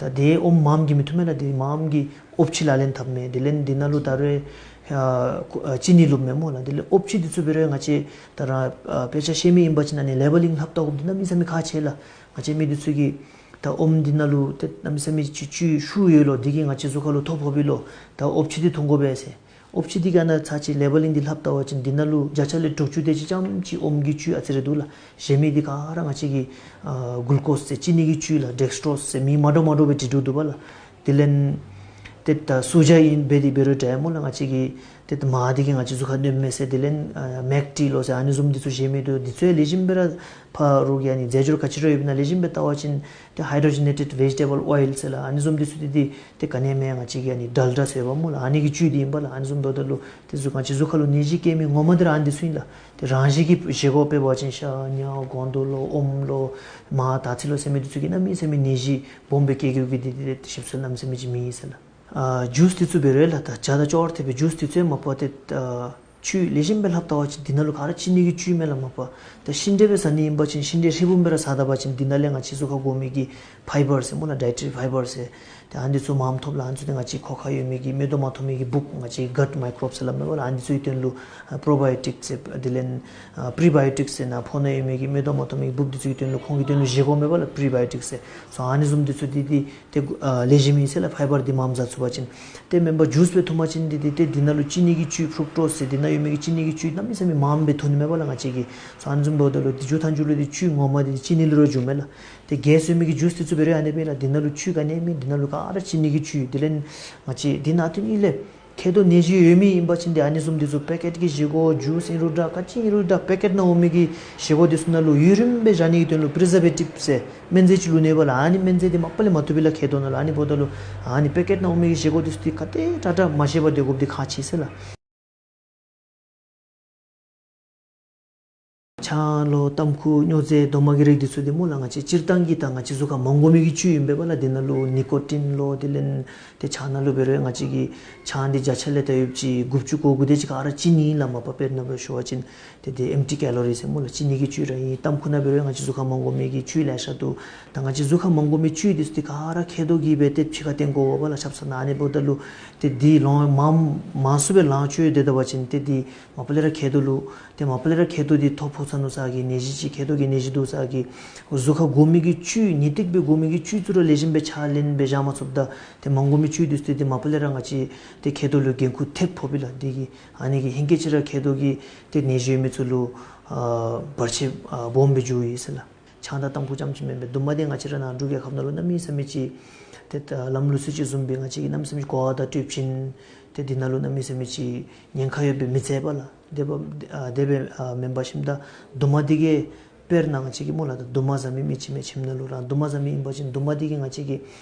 ད་ཏེ་ཨོམ་མངམ་གིས་མི་འཐུང་མས་ལགས། འདི་མངམ་གིས་ཨོམ་ཕྱེ་ལག་ལེན་འཐབ་མས། དེ་ལས་འདི་ནང་ལུ་ད་རུང་ཨ་ཅི་ནི་བླུགསཔ་མས་སྨོ་ལགས། དེ་ལས་ཨོམ་ཕྱེ་འདི་ཚུ་འབད་རུང་ང་བཅས་ད་ར་ཨ་དཔེ་ཆ་ཤེས་མི་ཨིན་པ་ཅིན་ཨ་ནི་ལེ་བ་ལིང་ལྷབ་ལྟ་དགོཔ་འདི་གནམ་མེད་ས་མེད་ཁག་ཆེ་ལགས། ང་བཅས་མི་འདི་ཚུ་གིས་ད་ཨོམ་འདི་ནང་ལུ་ཏེ་གནམ་མེད་ས་མེད་ཅིག་བཅུད་ཤུགས་ཡོད་ལོ། འདི་གིས་ང་བཅས་གཟུགས་ཁར་ལུ་ཐོ་ཕོགཔ་ཨིན་ལོ། ད་ཨོམ་ཕྱེ་འདི་འཐུང་དགོ་པས་ཟེར། ཨོམ་ཕྱེ་འདི་ག་ན་ཚར་ཅིག་ལེ་བ་ལིང་འདི་ལྷབ་ལྟ་བ་ཅིན་འདི་ནང་ལུ་བརྒྱ་ཆ་ལས་དྲུག་ཅུ་དེ་ཅིག་རྐྱངམ་ཅིག་ཨོམ་གྱི་བཅུད་ཨ་ཙི་རེ་འདུག་ལགས། གཞན་མི་འདི་ག་ར་ང་བཅས་ཀྱི་ཨ་གུ་ལུ་ཀོསི་ཟེར་ཅི་ནི་གི་བཅུད་ལགས། ཌེགསི་ཊོསི་ཟེར་མིང་མ་འདྲཝ་མ་འདྲཝ་སྦེ་བྲིས་འདུག་འདུག་པ་ལགས། དེ་ལས་ཏེ་ད་སུ་ཇཱ་ཨིན་སྦེ་འདི་འབད་རུང་འདྲ་སྨོ་ལགས། ང་བཅས་ཀྱི་ཏེ་ད་མར་འདི་གིས་ང་བཅས་གཟུགས་ཁར་གནོདཔ་མས་ཟེར། དེ་ལས་ཨ་མེཀ་ཊི་ལོ་ཟེར་ཨ་ནི་བཟུམ་འདི་ཚུ་བཞེས་མི་འདུག། འདི་ཚུ་ཡང་ལེགས་ཤོམ་སྦེ་ར་ཕར་རོགས་ཀྱི་ཨ་ནི་རྫས་སྦྱོར་ག་ཅི་ར་ཡོདཔ་ཨིན་ན་ལེགས་ཤོམ་སྦེ་བལྟ་བ་ཅིན་ཏེ་ཧའི་ཌོ་རོ་ཇི་ནེ་ཊེཌ་ཝེ་ཇི་ཊེ་བཱལ་ཨོའིལ་ཟེར་ལགས། ཨ་ནི་བཟུམ་འདི་ཚུ་འདི་འདི་ཏེ་ག་ནི་མེན་ང་བཅས་ཀྱི་ཨ་ནི་ཌལ་ཌ་ཟེར་བ་སྨོ་ལགས། ཨ་ནི་གི་བཅུད་འདི་ཨིན་པ་ལགས། ཨ་ནི་བཟུམ་འབདཝ་ད་ལུ་ཏེ་གཟུགས་ང་བཅས་གཟུགས་ཁར་ལུ་ནད་གཞི་སྐྱེ་མི་ངོ་མ་འདི་ར་ཨ་ནི་འདི་ཚུ་ཨིན་ལགས། ཏེ་རང་བཞིན་གྱི་བཞེས་སྒོ་དཔེ་འབད་བ་ཅིན་ཤ་ཉ་སྒོང་རྡོག་ལོ་ཨོམ་ལོ་མར་དར་ཚི་ལོ་ཟེར་མི་འདི་ཚུ་གིས་གནམ་མེད་ས་མེད་ནད་གཞི་སྦོམ་སྦེ་སྐྱེ་བཅུག་གི་འདི་འདི་ཏེ་ཞིབ་འཚོལ་གནམ་མེད་ས་མེད་ཅིག་མེད་ཟེར་ལགས། ཨ་ཇུསི་འདི་ཚུ་འབད་རུང་ལགས། ད་ཇ་དང་ཅོག་ར་འཐདཔ་སྦེ་ཇུསི་འདི་ཚུ་ཡང་མ་པ་ཏེ་ཨ་བཅུད་ལེགས་ཤོམ་སྦེ་ལྷབ་ལྟ་བ་ཅིན་འདི་ནང་ལུ་ག་ར་ཅི་ནི་གི་བཅུད་མས་ལགས་མ་པ། ད་ཤིང་འབྲས་སྦེ་ཟ་ནི་ཨིན་པ་ཅིན་ཤིང་འབྲས་ཧྲིལ་བུམ་སྦེ་ར་ཟ་ད་པ་ཅིན་འདི་ནང་ལས་ང་བཅས་གཟུགས་ཁར་དགོ་མི་གི་ཕའི་བར་ཟེར་སྨོ་ལགས། ཌའི་ཊ་རི་ཕའི་བར་ཟེར་ ཏེ་ཨ་ནི་ཚུ་མངམ་ཐོབ་ལགས། ཨ་ནི་ཚུ་ཏེ་ང་བཅས་ཁོག་ཁར་ཡོད་མི་གི་མིག་ཏོ་མ་མཐོང་མི་གི་སྦུག་ང་བཅས་གཊ་མའི་ཀོ་རོབ་ཟེར་སླབ་མས་པ་ལགས། ཨ་ནི་ཚུའི་དོན་ལུ་པྲོ་བའི་ཡོ་ཊིཀ་ཟེར་དེ་ལས་པྲི་བའི་ཡོ་ཊིཀ་ཟེར་ནཱ་ཕོཝ་ནང་ཡོད་མི་གི་མིག་ཏོ་མ་མཐོང་མི་གི་སྦུག་འདི་ཚུ་གི་དོན་ལུ་ཁོང་གི་དོན་ལུ་བཞེས་སྒོ་མས་པ་ལགས། པྲི་བའི་ཡོ་ཊིཀ་ཟེར་སོ་ཨ་ནི་བཟུམ་འདི་ཚུ་འདི་འདི་ཏེ་ལེགས་ཤོམ་ཨིན་ཟེར་ལགས། ཕའི་བར་འདི་མངམ་བཟའ་ཚུགས་པ་ཅིན། ཏེ་མེན་པར་ཇུས་སྦེ་འཐུང་པ་ཅིན་འདི་འདི་ཏེ་འདི་ནང་ལུ་ཅི་ནི་གི་བཅུད་ཕུ་རུག་ཊོསི་ཟེར་འདི་ནང་ཡོད་མི་གི་ཅི་ནི་གི་བཅུད་གནམ་མེད་ས་མེད་མངམ་སྦེ་འཐུང་ནི་མས་པ་ལགས་ང་བཅས་ཀྱིས། སོ་ཨ་ནི་བཟུམ་འབདཝ་ད་ལུ་འདི་འཇུ་ཐངས་འཇུ་ལུགས་འདི་བཅུད་ངོ་མ་འདི་ཅི་ནི་ལུ་ར་འཇུ་མས་ལགས། ཏེ་གེས་ཡོད་མི་གི་ཇུས་འདི་ཚུ་འབད་རུང་ཨ་ནི་སྦེ་ལགས། འདི་ནང་ལུ་བཅུད་ག་ནི་མེད། འདི་ནང་ལུ་ག་ར་ཅི་ནི་གི་བཅུད། དེ་ལས་ང་བཅས་འདི་ནང་ཏེ་ཨ་ནི་ལས་མཁལ་རྡོག་ནད་གཞི་ཡོད་མི་ཨིན་པ་ཅིན་ཏེ་ཨ་ནི་བཟུམ་འདི་ཚུ་པེ་ཀེཊ་གི་བཞེས་སྒོ་ཇུས་ཨིན་རུང་འདྲ་ག་ཅི་ཨིན་རུང་འདྲ་པེ་ཀེཊ་ནང་འོང་མི་གི་བཞེས་སྒོ་འདི་ཚུ་ནང་ལུ་ཡུན་རིངམོ་སྦེ་བཞག་ནི་གི་དོན་ལུ་པི་རི་ཛར་བེ་ཊིབ་ཟེར་སྨན་རྫས་ཅིག་བླུགས་ནི་ཡོད་པ་ལགས། ཨ་ནི་སྨན་རྫས་འདི་མ་པ་ལས་མ་བཏུབ་པས་ལགས་མཁལ་རྡོག་ནང་ལུ། ཨ་ནི་འབདཝ་ད་ལུ་ཨ་ནི་པེ་ཀེཊ་ནང་འོང་མི་གི་བཞེས་སྒོ་འདི་ཚུ་འདི་ག་དེ་དྲག་དྲག་མ་བཞེས་པར་སྡོད་དགོཔ་འདི་ཁག་ཆེ་ཟེར་ལགས། ཆང་ལོ་ཏམ་ཁུ་སྨྱོ་རྫས་རྡོག་མ་གི་རིགས་འདི་ཚུ་འདི་སྨོ་ལགས་ང་བཅས་སྤྱིར་བཏང་གི་ད་ང་བཅས་གཟུགས་ཁར་མ་དགོ་མི་གི་བཅུད་ཨིན་པས་པ་ལགས། འདི་ནང་ལུ་ནི་ཀོ་ཊིན་ལོ་དེ་ལས་ཏེ་ཆང་ནང་ལུ་འབད་རུང་ང་བཅས་ཀྱི་ཆང་འདི་བརྒྱ་ཆ་ལས་ད་ཡོདཔ་ཅིག་དགུ་བཅུ་གོ་དགུ་དེ་ཅིག་ག་ར་ཅི་ནི་ཨིན་ལགས། མ་པ་དཔེར་ན་སྦེ་ཞུ་བ་ཅིན་ཏེ་འདི་ཨེམ་ཊི་ཀེ་ལོ་རི་ཟེར་སྨོ་ལགས། ཅི་ནི་གི་བཅུད་ར་ཨིན། ཏམ་ཁུ་ནང་འབད་རུང་ང་བཅས་གཟུགས་ཁར་མ་དགོ་མི་གི་བཅུད་ལེ་ཤ་འདུག། ད་ང་བཅས་གཟུགས་ཁར་མ་དགོ་མི་བཅུད་འདི་ཚུ་འདི་ག་ར་མཁལ་རྡོག་གིས་འབད་དེ་ཕྱི་ཁར་བཏོན་དགོ་པས་ལགས་ཆབ་གསང་ནང་། ཨ་ནི་འབདཝ་ད་ལུ་ཏེ་འདི་ལོང་མངམ་མངམ་སུ་སྦེ་ལང་སྤྱོད་སྡོད་ད་པ་ཅིན་ཏེ་འདི་མ་པ་ལས་ར་མཁལ་རྡོག་ལུ་ཏེ་མ་པ་ལས་ར་མཁལ་རྡོག་འདི་ཐོ་ཕོག་ཚར་ནུག་ཟེར་གི་ནད་གཞི་ཅིག་མཁལ་རྡོག་གི་ནད་གཞི་འདུག་ཟེར་གི་གཟུགས་ཁར་དགོ་མི་གི་བཅུད་ངེས་ཏིག་སྦེ་དགོ་མི་གི་བཅུད་ཚུ་ར་ལེགས་ཤོམ་སྦེ་ཕྱག་ལེན་འབད་བཞག་མ་ཚུགསཔ་ད་ཏེ་མ་དགོ་མི་བཅུད་འདི་ཚུ་ཏེ་མ་པ་ལས་ར་ང་བཅས་ཏེ་མཁལ་རྡོག་ལུ་འགན་ཁུར་ཐེབས་ཕོག་པས་ལགས། འདི་གིས་ཨ་ནི་གིས་ཧེང་སྐལ་ཅིག་ར་མཁལ་རྡོག་གི་ཏེ་ནད་གཞི་ཡོད་མི་ཚུ་ལུ་ཨ་བར་ཆད་ཨ་སྦོམ་སྦེ་འགྱོཝ་ཨིན་ཟེར་ལགས། ཆང་དང་ཏམ་ཁུ་རྐྱངམ་ཅིག་མེན་པར་རྡོག་མ་འདི་ང་བཅས་ར་ནཱ་འབྲུག་རྒྱལ་ཁབ་ནང་ལུ་གནམ་མེད་ས་མེད་ཅིག་ཏེ་ད་ལམ་ལུགས་སྲོལ་ཅིག་བཟུམ་སྦེ་ང་བཅས་ཀྱིས་གནམ་མེད་ས་མེད་ཅིག་གོ་བ་དང་འཁྲིལཝ་ཅིག་ཏེ་འདི་ནང་ལུ་གནམ་མེད་ས་མེད་ཅིག་ཉེན་ཁ་ཡོདཔ་སྦེ་མི་བརྩི་བས་ལགས། དེ་འབད་ཨ་དེ་སྦེ་ཨ་མེན་པར་ཞིནམ་ད་རྡོག་མ་འདི་གིས་དཔེར་ན་ང་བཅས་ཀྱིས་སྨོ་ལགས་ད་རྡོག་མ་བཟའ་མི་མི་ཅིག་མས་ཁྱིམ་ནང་ལུ་ར་རྡོག་མ་བཟའ་མི་ཨིན་པ་ཅིན་རྡོག་མ་འདི་གིས་ང་བཅས་ཀྱི་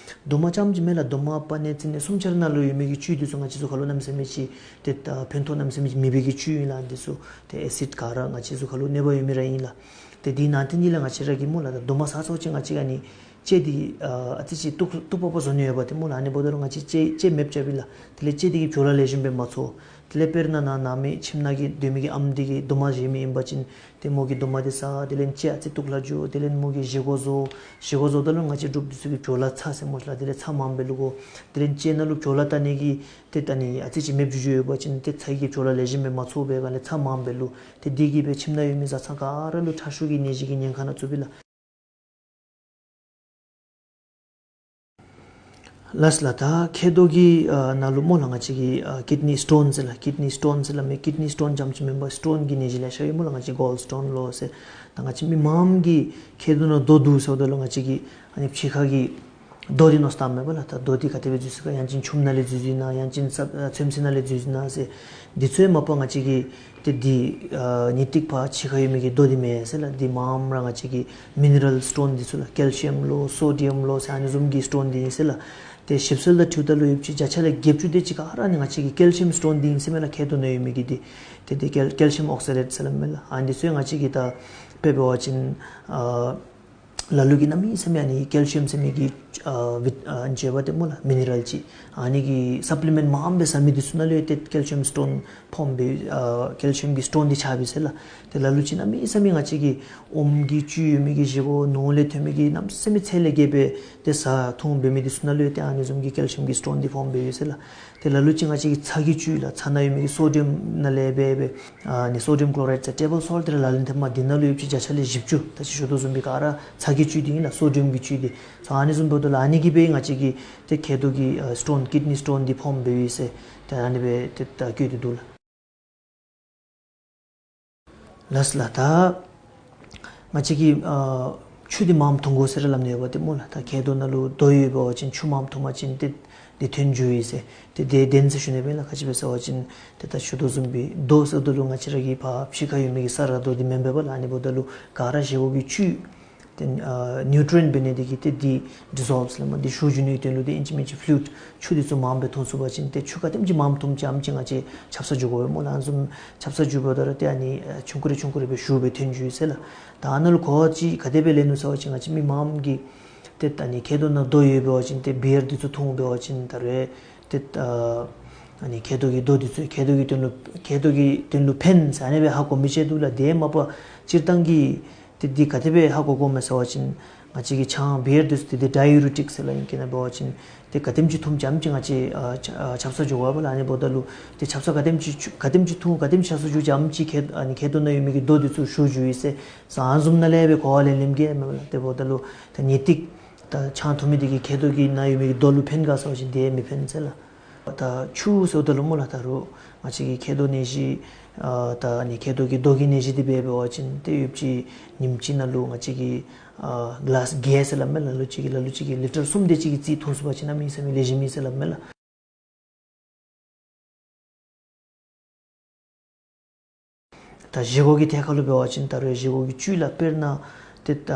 རྡོག་མ་རྐྱངམ་ཅིག་མེན་ལགས། རྡོག་མ་པ་ནས་ཙི་ནས་གསུམ་ཆ་ར་ནང་ལུ་ཡོད་མི་གི་བཅུད་འདི་ཚུ་ང་བཅས་གཟུགས་ཁར་ལུ་གནམ་མེད་ས་མེད་ཅིག་ཏེ་ད་ཕན་ཐོགས་གནམ་མེད་ས་མེད་ཅིག་མེད་པའི་གི་བཅུད་ཨིན་ལགས། འདི་ཚུ་ཏེ་ཨེ་སིཌ་ག་ར་ང་བཅས་གཟུགས་ཁར་ལུ་གནོད་པ་ཡོད་མི་ར་ཨིན་ལགས། ཏེ་འདི་ནང་ཏེ་འདི་ལས་ང་བཅས་ར་གིས་སྨོ་ལགས་ད་རྡོག་མ་བཟའ་ཚརཝ་ཅིག་ང་བཅས་ཨ་ནི་ལྕེ་འདི་ཨ་ཨ་ཙི་ཅིག་སྟུག་སྟུག་པག་པ་བཟོ་ནི་ཡོདཔ་འདི་སྨོ་ལགས། ཨ་ནི་འབདཝ་ད་ལུ་ང་བཅས་ལྕེ་ལྕེ་མེདཔ་རྐྱབ་ཨིན་ལགས། དེ་ལས་ལྕེ་འདི་གིས་བྲོ་བ་ལེགས་ཤོམ་སྦེ་མ་ཚོར། དེ་ལས་དཔེར་ན་ནཱ་ནང་མི་ཁྱིམ་ནང་གི་སྡོད་མི་གི་ཨམ་འདི་གིས་རྡོག་མ་བཟའ་མི་ཨིན་པ་ཅིན་ཏེ་མོ་གིས་རྡོག་མ་འདི་བཟའ་དེ་ལས་ལྕེ་ཨ་ཙི་སྟུག་ལ་འགྱོ། དེ་ལས་མོ་གིས་བཞེས་སྒོ་བཟོ། བཞེས་སྒོ་བཟོཝ་ད་ལུ་ང་བཅས་འབྲུགཔ་འདི་ཚུ་གིས་བྲོ་བ་ཚ་ཟེར་སྨོ་ལགས། དེ་ལས་ཚ་མངམ་སྦེ་བླུག་དགོ། དེ་ལས་ལྕེ་ནང་ལུ་བྲོ་བ་བཏང་ནི་གི་ཏེ་ད་ཨ་ནི་ཨ་ཙི་ཅིག་མེདཔ་འགྱོ་འགྱོཝ་ཡོད་པ་ཅིན་ཏེ་ཚ་གིས་བྲོ་བ་ལེགས་ཤོམ་སྦེ་མ་ཚོར་བའི་སྒང་ལས་ཚ་མངམ་སྦེ་བླུག། ཏེ་འདི་གིས་སྦེ་ཁྱིམ་ནང་ཡོད་མི་བཟའ་ཚང་ག་ར་ལུ་ཁྲག་ཤུགས་ཀྱི་ནད་གཞི་གི་ཉེན་ཁ་ནང་ཚུད་པས་ལགས། ལགས་ལགས། ད་མཁལ་རྡོག་གི་ཨ་ནང་ལུ་སྨོ་ལགས་ང་བཅས་ཀྱིས་ཨ་ཀིཌ་ནི་སི་ཊོན་ཟེར་ལགས། ཀིཌ་ནི་སི་ཊོན་ཟེར་སླབ་མི་ཀིཌ་ནི་སི་ཊོན་རྐྱངམ་ཅིག་མེན་པར་སི་ཊོན་གྱི་ནད་གཞི་ལེ་ཤ་ཡོད་སྨོ་ལགས། ང་བཅས་གོལཌ་སི་ཊོན་ལོ་ཟེར། ད་ང་བཅས་མི་མངམ་གི་མཁལ་རྡོག་ནང་རྡོ་འདུག་ཟེརཝ་ད་ལུ་ང་བཅས་ཀྱིས་ཨ་ནི་ཕྱི་ཁ་གི་རྡོ་འདི་མནོ་བསམ་བཏངམ་མས་པ་ལགས། ད་རྡོ་འདི་ག་དེ་སྦེ་འཛུལ་སོང་ག། ཡང་ཅིན་ཆུམ་ནང་ལས་འཛུལ་འཛུལཝ་ཨིན་ན་ཡང་ཅིན་ས་ཨ་ཚོད་བསྲེ་ནང་ལས་འཛུལ་འཛུལཝ་ཨིན་ན་ཟེར། འདི་ཚུ་མ་པ་ང་བཅས་ཀྱིས་ཏེ་འདི་ཨ་ངེས་ཏིག་ཕར་ཕྱི་ཁར་ཡོད་མི་གི་རྡོ་འདི་མེན་ཟེར་ལགས། འདི་མངམ་ར་ང་བཅས་ཀྱི་མི་ནི་རལ་སི་ཊོན་འདི་ཚུ་ལགས། ཀེལ་ཤི་ཡམ་ལོ་སོ་ཌི་ཡམ་ལོ་ཟེར་ཨ་ནི་བཟུམ་གྱི་སི་ཊོན་འདི་ཨིན་ཟེར་ལགས། ཏེ་ཞིབ་འཚོལ་དང་འཁྲིལཝ་ད་ལུ་ཡོདཔ་ཅིག་བརྒྱ་ཆ་ལས་བརྒྱད་ཅུ་དེ་ཅིག་ག་ར་ཨ་ནི་ང་བཅས་ཀྱི་ཀེལ་ཤི་ཡམ་སི་ཊོན་འདི་ཨིན་ཟེར་མས་ལགས། མཁལ་རྡོག་ནང་ཡོད་མི་གི་འདི་ཏེ་འདི་ཀེལ་ཀེལ་ཤི་ཡམ་ཨོག་སི་ལེཊ་ཟེར་སླབ་མས་ལགས། ཨ་ནི་འདི་ཚུ་ང་བཅས་ཀྱིས་ད་དཔེ་འབད་བ་ཅིན་ཨ་ལ་ལུ་གིས་གནམ་མེད་ས་མེད་ཨ་ནི་ཀེལ་ཤི་ཡམ་ཟེར་མི་གི་ཨ་བི་ཨ་བཅོས་པ་འདི་སྨོ་ལགས་མི་ནི་རལ་ཅིག་ཨ་ནི་གི་སབ་ལི་མེནཊ་མངམ་སྦེ་བཟའ་མི་འདི་ཚུ་ནང་ལུ་ཡང་ཏེ་ཀེལ་ཤི་ཡམ་སི་ཊོན་ཕོརམ་འབད་ཨ་ཀེལ་ཤི་ཡམ་གྱི་སི་ཊོན་འདི་ཆགས་པས་ཟེར་ལགས། ཏེ་ལ་ལུ་ཅིག་གནམ་མེད་ས་མེད་ང་བཅས་ཀྱི་ཨོམ་གྱི་བཅུད་ཡོད་མི་གི་བཞེས་སྒོ་ནོར་ལས་ཐོན་མི་གི་གནམ་མེད་ས་མེད་ཚད་ལས་བརྒལ་སྦེ་ཏེ་བཟའ་འཐུང་འབད་མི་འདི་ཚུ་ནང་ལུ་ཡང་ཏེ་ཨ་ནི་བཟུམ་གྱི་ཀེལ་ཤི་ཡམ་གྱི་སི་ཊོན་འདི་ཕོརམ་འབད་ཡོད་ཟེར་ལགས། ཏེ་ལ་ལུ་ཅིག་ང་བཅས་ཀྱི་ཚྭ་གི་བཅུད་ལགས། ཚྭ་ནང་ཡོད་མི་གི་སོ་ཌི་ཡམ་ནང་ལས་འབད་འབད་ཨ་ནི་སོ་ཌི་ཡམ་ཀློ་རའིཌ་ཟེར་ཊེ་བཱལ་སོལཊ་འདི་ར་ལག་ལེན་འཐབ་མས། འདི་ནང་ལུ་ཡོདཔ་ཅིག་བརྒྱ་ཆ་ལས་བཞི་བཅུ་ད་ཅི་ཞུ་དོ་བཟུམ་སྦེ་ག་ར་ཚྭ་གི་བཅུད་འདི་ཨིན་ལགས། སོ་ཌི་ཡམ་གྱི་བཅུད་འདི། སོ་ཨ་ནི་བཟུམ་འབདཝ་ད་ལུ་ཨ་ནི་གིས་སྦེ་ང་བཅས་ཀྱི་ཏེ་མཁལ་རྡོག་གི་ཨ་སི་ཊོན་ཀིཌ་ནི་སི་ཊོན་འདི་ཕོརམ་འབད་ཡོད་ཟེར་ཏེ་ཨ་ནི་སྦེ་ཏེ་ད་བཀོད་དེ་འདུག་ལགས། ལགས་ལགས། ད་ང་བཅས་ཀྱིས་ཨ་ཆུ་འདི་མངམ་འཐུང་དགོ་ཟེར་ར་སླབ་ནི་ཡོདཔ་འདི་སྨོ་ལགས། ད་མཁལ་རྡོག་ནང་ལུ་རྡོ་ཡོདཔ་འབད་བ་ཅིན་ཆུ་མངམ་འཐུང་པ་ཅིན་ཏེ་འདི་ཐོན་འགྱོཝ་ཨིན་ཟེར། ཏེ་དེ་བདེན་ཟེར་ཞུ་ནི་སྦེ་ལགས། ག་ཅི་སྦེ་ཟེར་བ་ཅིན་ཏེ་ད་ཞུ་དོ་བཟུམ་སྦེ་རྡོ་ཟེརཝ་ད་ལུ་ང་བཅས་ར་གི་ཕར་ཕྱི་ཁར་ཡོད་མི་གི་ས་ར་རྡོ་འདི་མེན་པས་པ་ལགས། ཨ་ནི་འབདཝ་ད་ལུ་ག་ར་བཞེས་སྒོ་གི་བཅུད་ཏེ་ཨ་ནིའུ་ཊི་རི་ཡེནཊ་འབད་ནི་འདི་གིས་ཏེ་འདི་ཌི་ཛོལབ་ཟེར་སླབ་མས། འདི་ཞུ་འགྱོ་ནི་གི་དོན་ལུ་ཏེ་ཨིན་ཅི་མིན་ཅི་ཕུ་ལུའིཌ་ཆུ་འདི་ཚུ་མངམ་སྦེ་འཐུང་ཚུགས་པ་ཅིན་ཏེ་ཆུ་ག་དེམ་ཅིག་མངམ་འཐུངམ་ཅིག་ཨ་ནེམ་ཅིག་ང་བཅས་ཆབ་གསང་འགྱོ་དགོ་པས་སྨོ་ལགས། ཨ་ནི་བཟུམ་ཆབ་གསང་འགྱོ་བ་ད་ར་ཏེ་ཨ་ནི་ཨ་ཆུང་ཀུ་རེ་ཆུང་ཀུ་རེ་སྦེ་ཞུ་སྦེ་ཐོན་འགྱོཝ་ཨིན་ཟེར་ལགས། ད་ཨ་ནཱ་ལུ་གོ་བ་ཅིག་ག་དེ་སྦེ་ལེན་ནུག་ཟེར་བ་ཅིན་ང་བཅས་མི་མངམ་གིས་ཏེ་ད་ཨ་ནི་མཁལ་རྡོག་ནང་རྡོ་ཡོདཔ་འབད་བ་ཅིན་ཏེ་བི་ཡར་འདི་ཚུ་འཐུང་འབད་བ་ཅིན་ད་རེས་ཏེ་ཨ་ཨ་ནི་མཁལ་རྡོག་གི་རྡོ་འདི་ཚུ་མཁལ་རྡོག་གི་དོན་ལུ་མཁལ་རྡོག་གི་དོན་ལུ་ཕན་ཟེར་ཨ་ནི་སྦེ་ཧ་གོ་མི་ཅིག་འདུག་ལགས། དེ་མ་པ་སྤྱིར་བཏང་གི་ཏེ་འདི་ག་དེ་སྦེ་ཧ་གོ་དགོཔ་མས་ཟེར་བ་ཅིན་ ང་བཅས་ཀྱི་ཆང་བི་ཡར་འདི་ཚུ་ཏེ་ཏེ་ཌའི་ཡུ་རི་ཊིཀ་ཟེར་སླབ་ཨིན། ག་ཅི་ཨིན་ན་འབད་བ་ཅིན་ཏེ་ག་དེམ་ཅིག་འཐུངམ་ཙམ་ཅིག་ང་བཅས་ཨ་ཆ་ཨ་ཆབ་གསང་འགྱོཝ་ཨིན་པས་ལགས། ཨ་ནི་འབདཝ་ད་ལུ་ཏེ་ཆབ་གསང་ག་དེམ་ཅིག་ཆུ་ག་དེམ་ཅིག་འཐུང་ག་དེམ་ཅིག་ཆབ་གསང་འགྱོཝ་ཙམ་ཅིག་མཁལ་ཨ་ནི་མཁལ་རྡོག་ནང་ཡོད་མི་གི་རྡོ་འདི་ཚུ་ཞུ་འགྱོཝ་ཨིན་ཟེར། ས་ཨ་ནི་བཟུམ་ནང་ལས་སྦེ་གོ་བ་ལེན་ལེནམ་གི་མས་ལགས། ཏེ་འབདཝ་ད་ལུ་ད་ངེས་ཏིག་ད་ཆང་འཐུང་མི་འདི་གིས་མཁལ་རྡོག་གི་ནང་ཡོད་མི་གི་རྡོ་ལུ་ཕན་ག་ཟེར་བ་ཅིན་དེ་མི་ཕན་ཟེར་ལགས། ད་ཆུ་ཟེརཝ་ད་ལུ་སྨོ་ལགས། ད་རུང་ང་བཅས་ཀྱི་མཁལ་རྡོག་ནད་གཞི་ཨ་ད་ཨ་ནི་མཁལ་རྡོག་གི་རྡོ་གི་ནད་གཞི་འདི་འབད་འབད་བ་ཅིན་ཏེ་ཡོདཔ་ཅིག་ཉིནམ་གཅིག་ནང་ལུ་ང་བཅས་ཀྱིས་ཨ་གི་ལཱསི་བརྒྱད་ཟེར་སླབ་མས་ལགས། ལ་ལུ་ཅིག་གིས་ལ་ལུ་ཅིག་གིས་ལི་ཊར་གསུམ་དེ་ཅིག་གི་རྩིས་འཐུང་ཚུགས་པ་ཅིན་གནམ་མེད་ས་མེད་ལེགས་ཤོམ་ཨིན་ཟེར་སླབ་མས་ལགས། ད་བཞེས་སྒོ་གི་ཐད་ཁར་ལུ་འབད་བ་ཅིན་ད་རུང་བཞེས་སྒོ་གི་བཅུད་ལགས། དཔེར་ན་ཏེ་ད་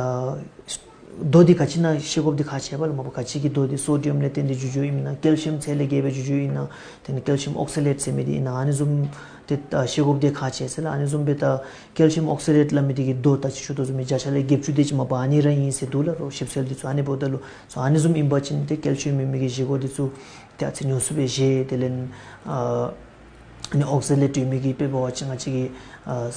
རྡོ་འདི་ག་ཅི་ནང་ཤེས་དགོཔ་འདི་ཁག་ཆེ་བས་ལགས། མ་པ་ག་ཅི་གི་རྡོ་འདི་སོ་ཌི་ཡམ་ལས་བརྟེན་ཏེ་འགྱོ་འགྱོཝ་ཨིན་ན་ཀེལ་ཤི་ཡམ་ཚད་ལས་བརྒལ་སྦེ་འགྱོ་འགྱོཝ་ཨིན་ན་ཏེ་ནི་ཀེལ་ཤི་ཡམ་ཨོག་སེ་ལེཊ་ཟེར་མི་འདི་ཨིན་ན་ཨ་ནི་བཟུམ་ཏེ་ད་ཤེས་དགོཔ་འདི་ཁག་ཆེ་ཟེར་ལགས། ཨ་ནི་བཟུམ་སྦེ་ད་ཀེལ་ཤི་ཡམ་ཨོག་སེ་ལེཊ་སླབ་མི་འདི་གི་རྡོ་ད་ཅི་ཞུ་དོ་བཟུམ་སྦེ་བརྒྱ་ཆ་ལས་བརྒྱད་ཅུ་དེ་ཅིག་མ་པ་ཨ་ནི་ར་ཨིན་ཟེར་འདུག་ལགས། རོ་ཞིབ་འཚོལ་འདི་ཚུ་ཨ་ནི་འབདཝ་ད་ལུ་སོ་ཨ་ནི་བཟུམ་ཨིན་པ་ཅིན་ཏེ་ཀེལ་ཤི་ཡམ་ཡོད་མི་གི་བཞེས་སྒོ་འདི་ཚུ་ཏེ་ཨ་ཙི་ཉུང་སུ་སྦེ་བཞེས། དེ་ལས་ཨ་ཨ་ནི་ཨོག་སེ་ལེཊ་ཡོད་མི་གི་དཔེ་འབད་བ་ཅིན་ང་བཅས་ཀྱི་ཨ་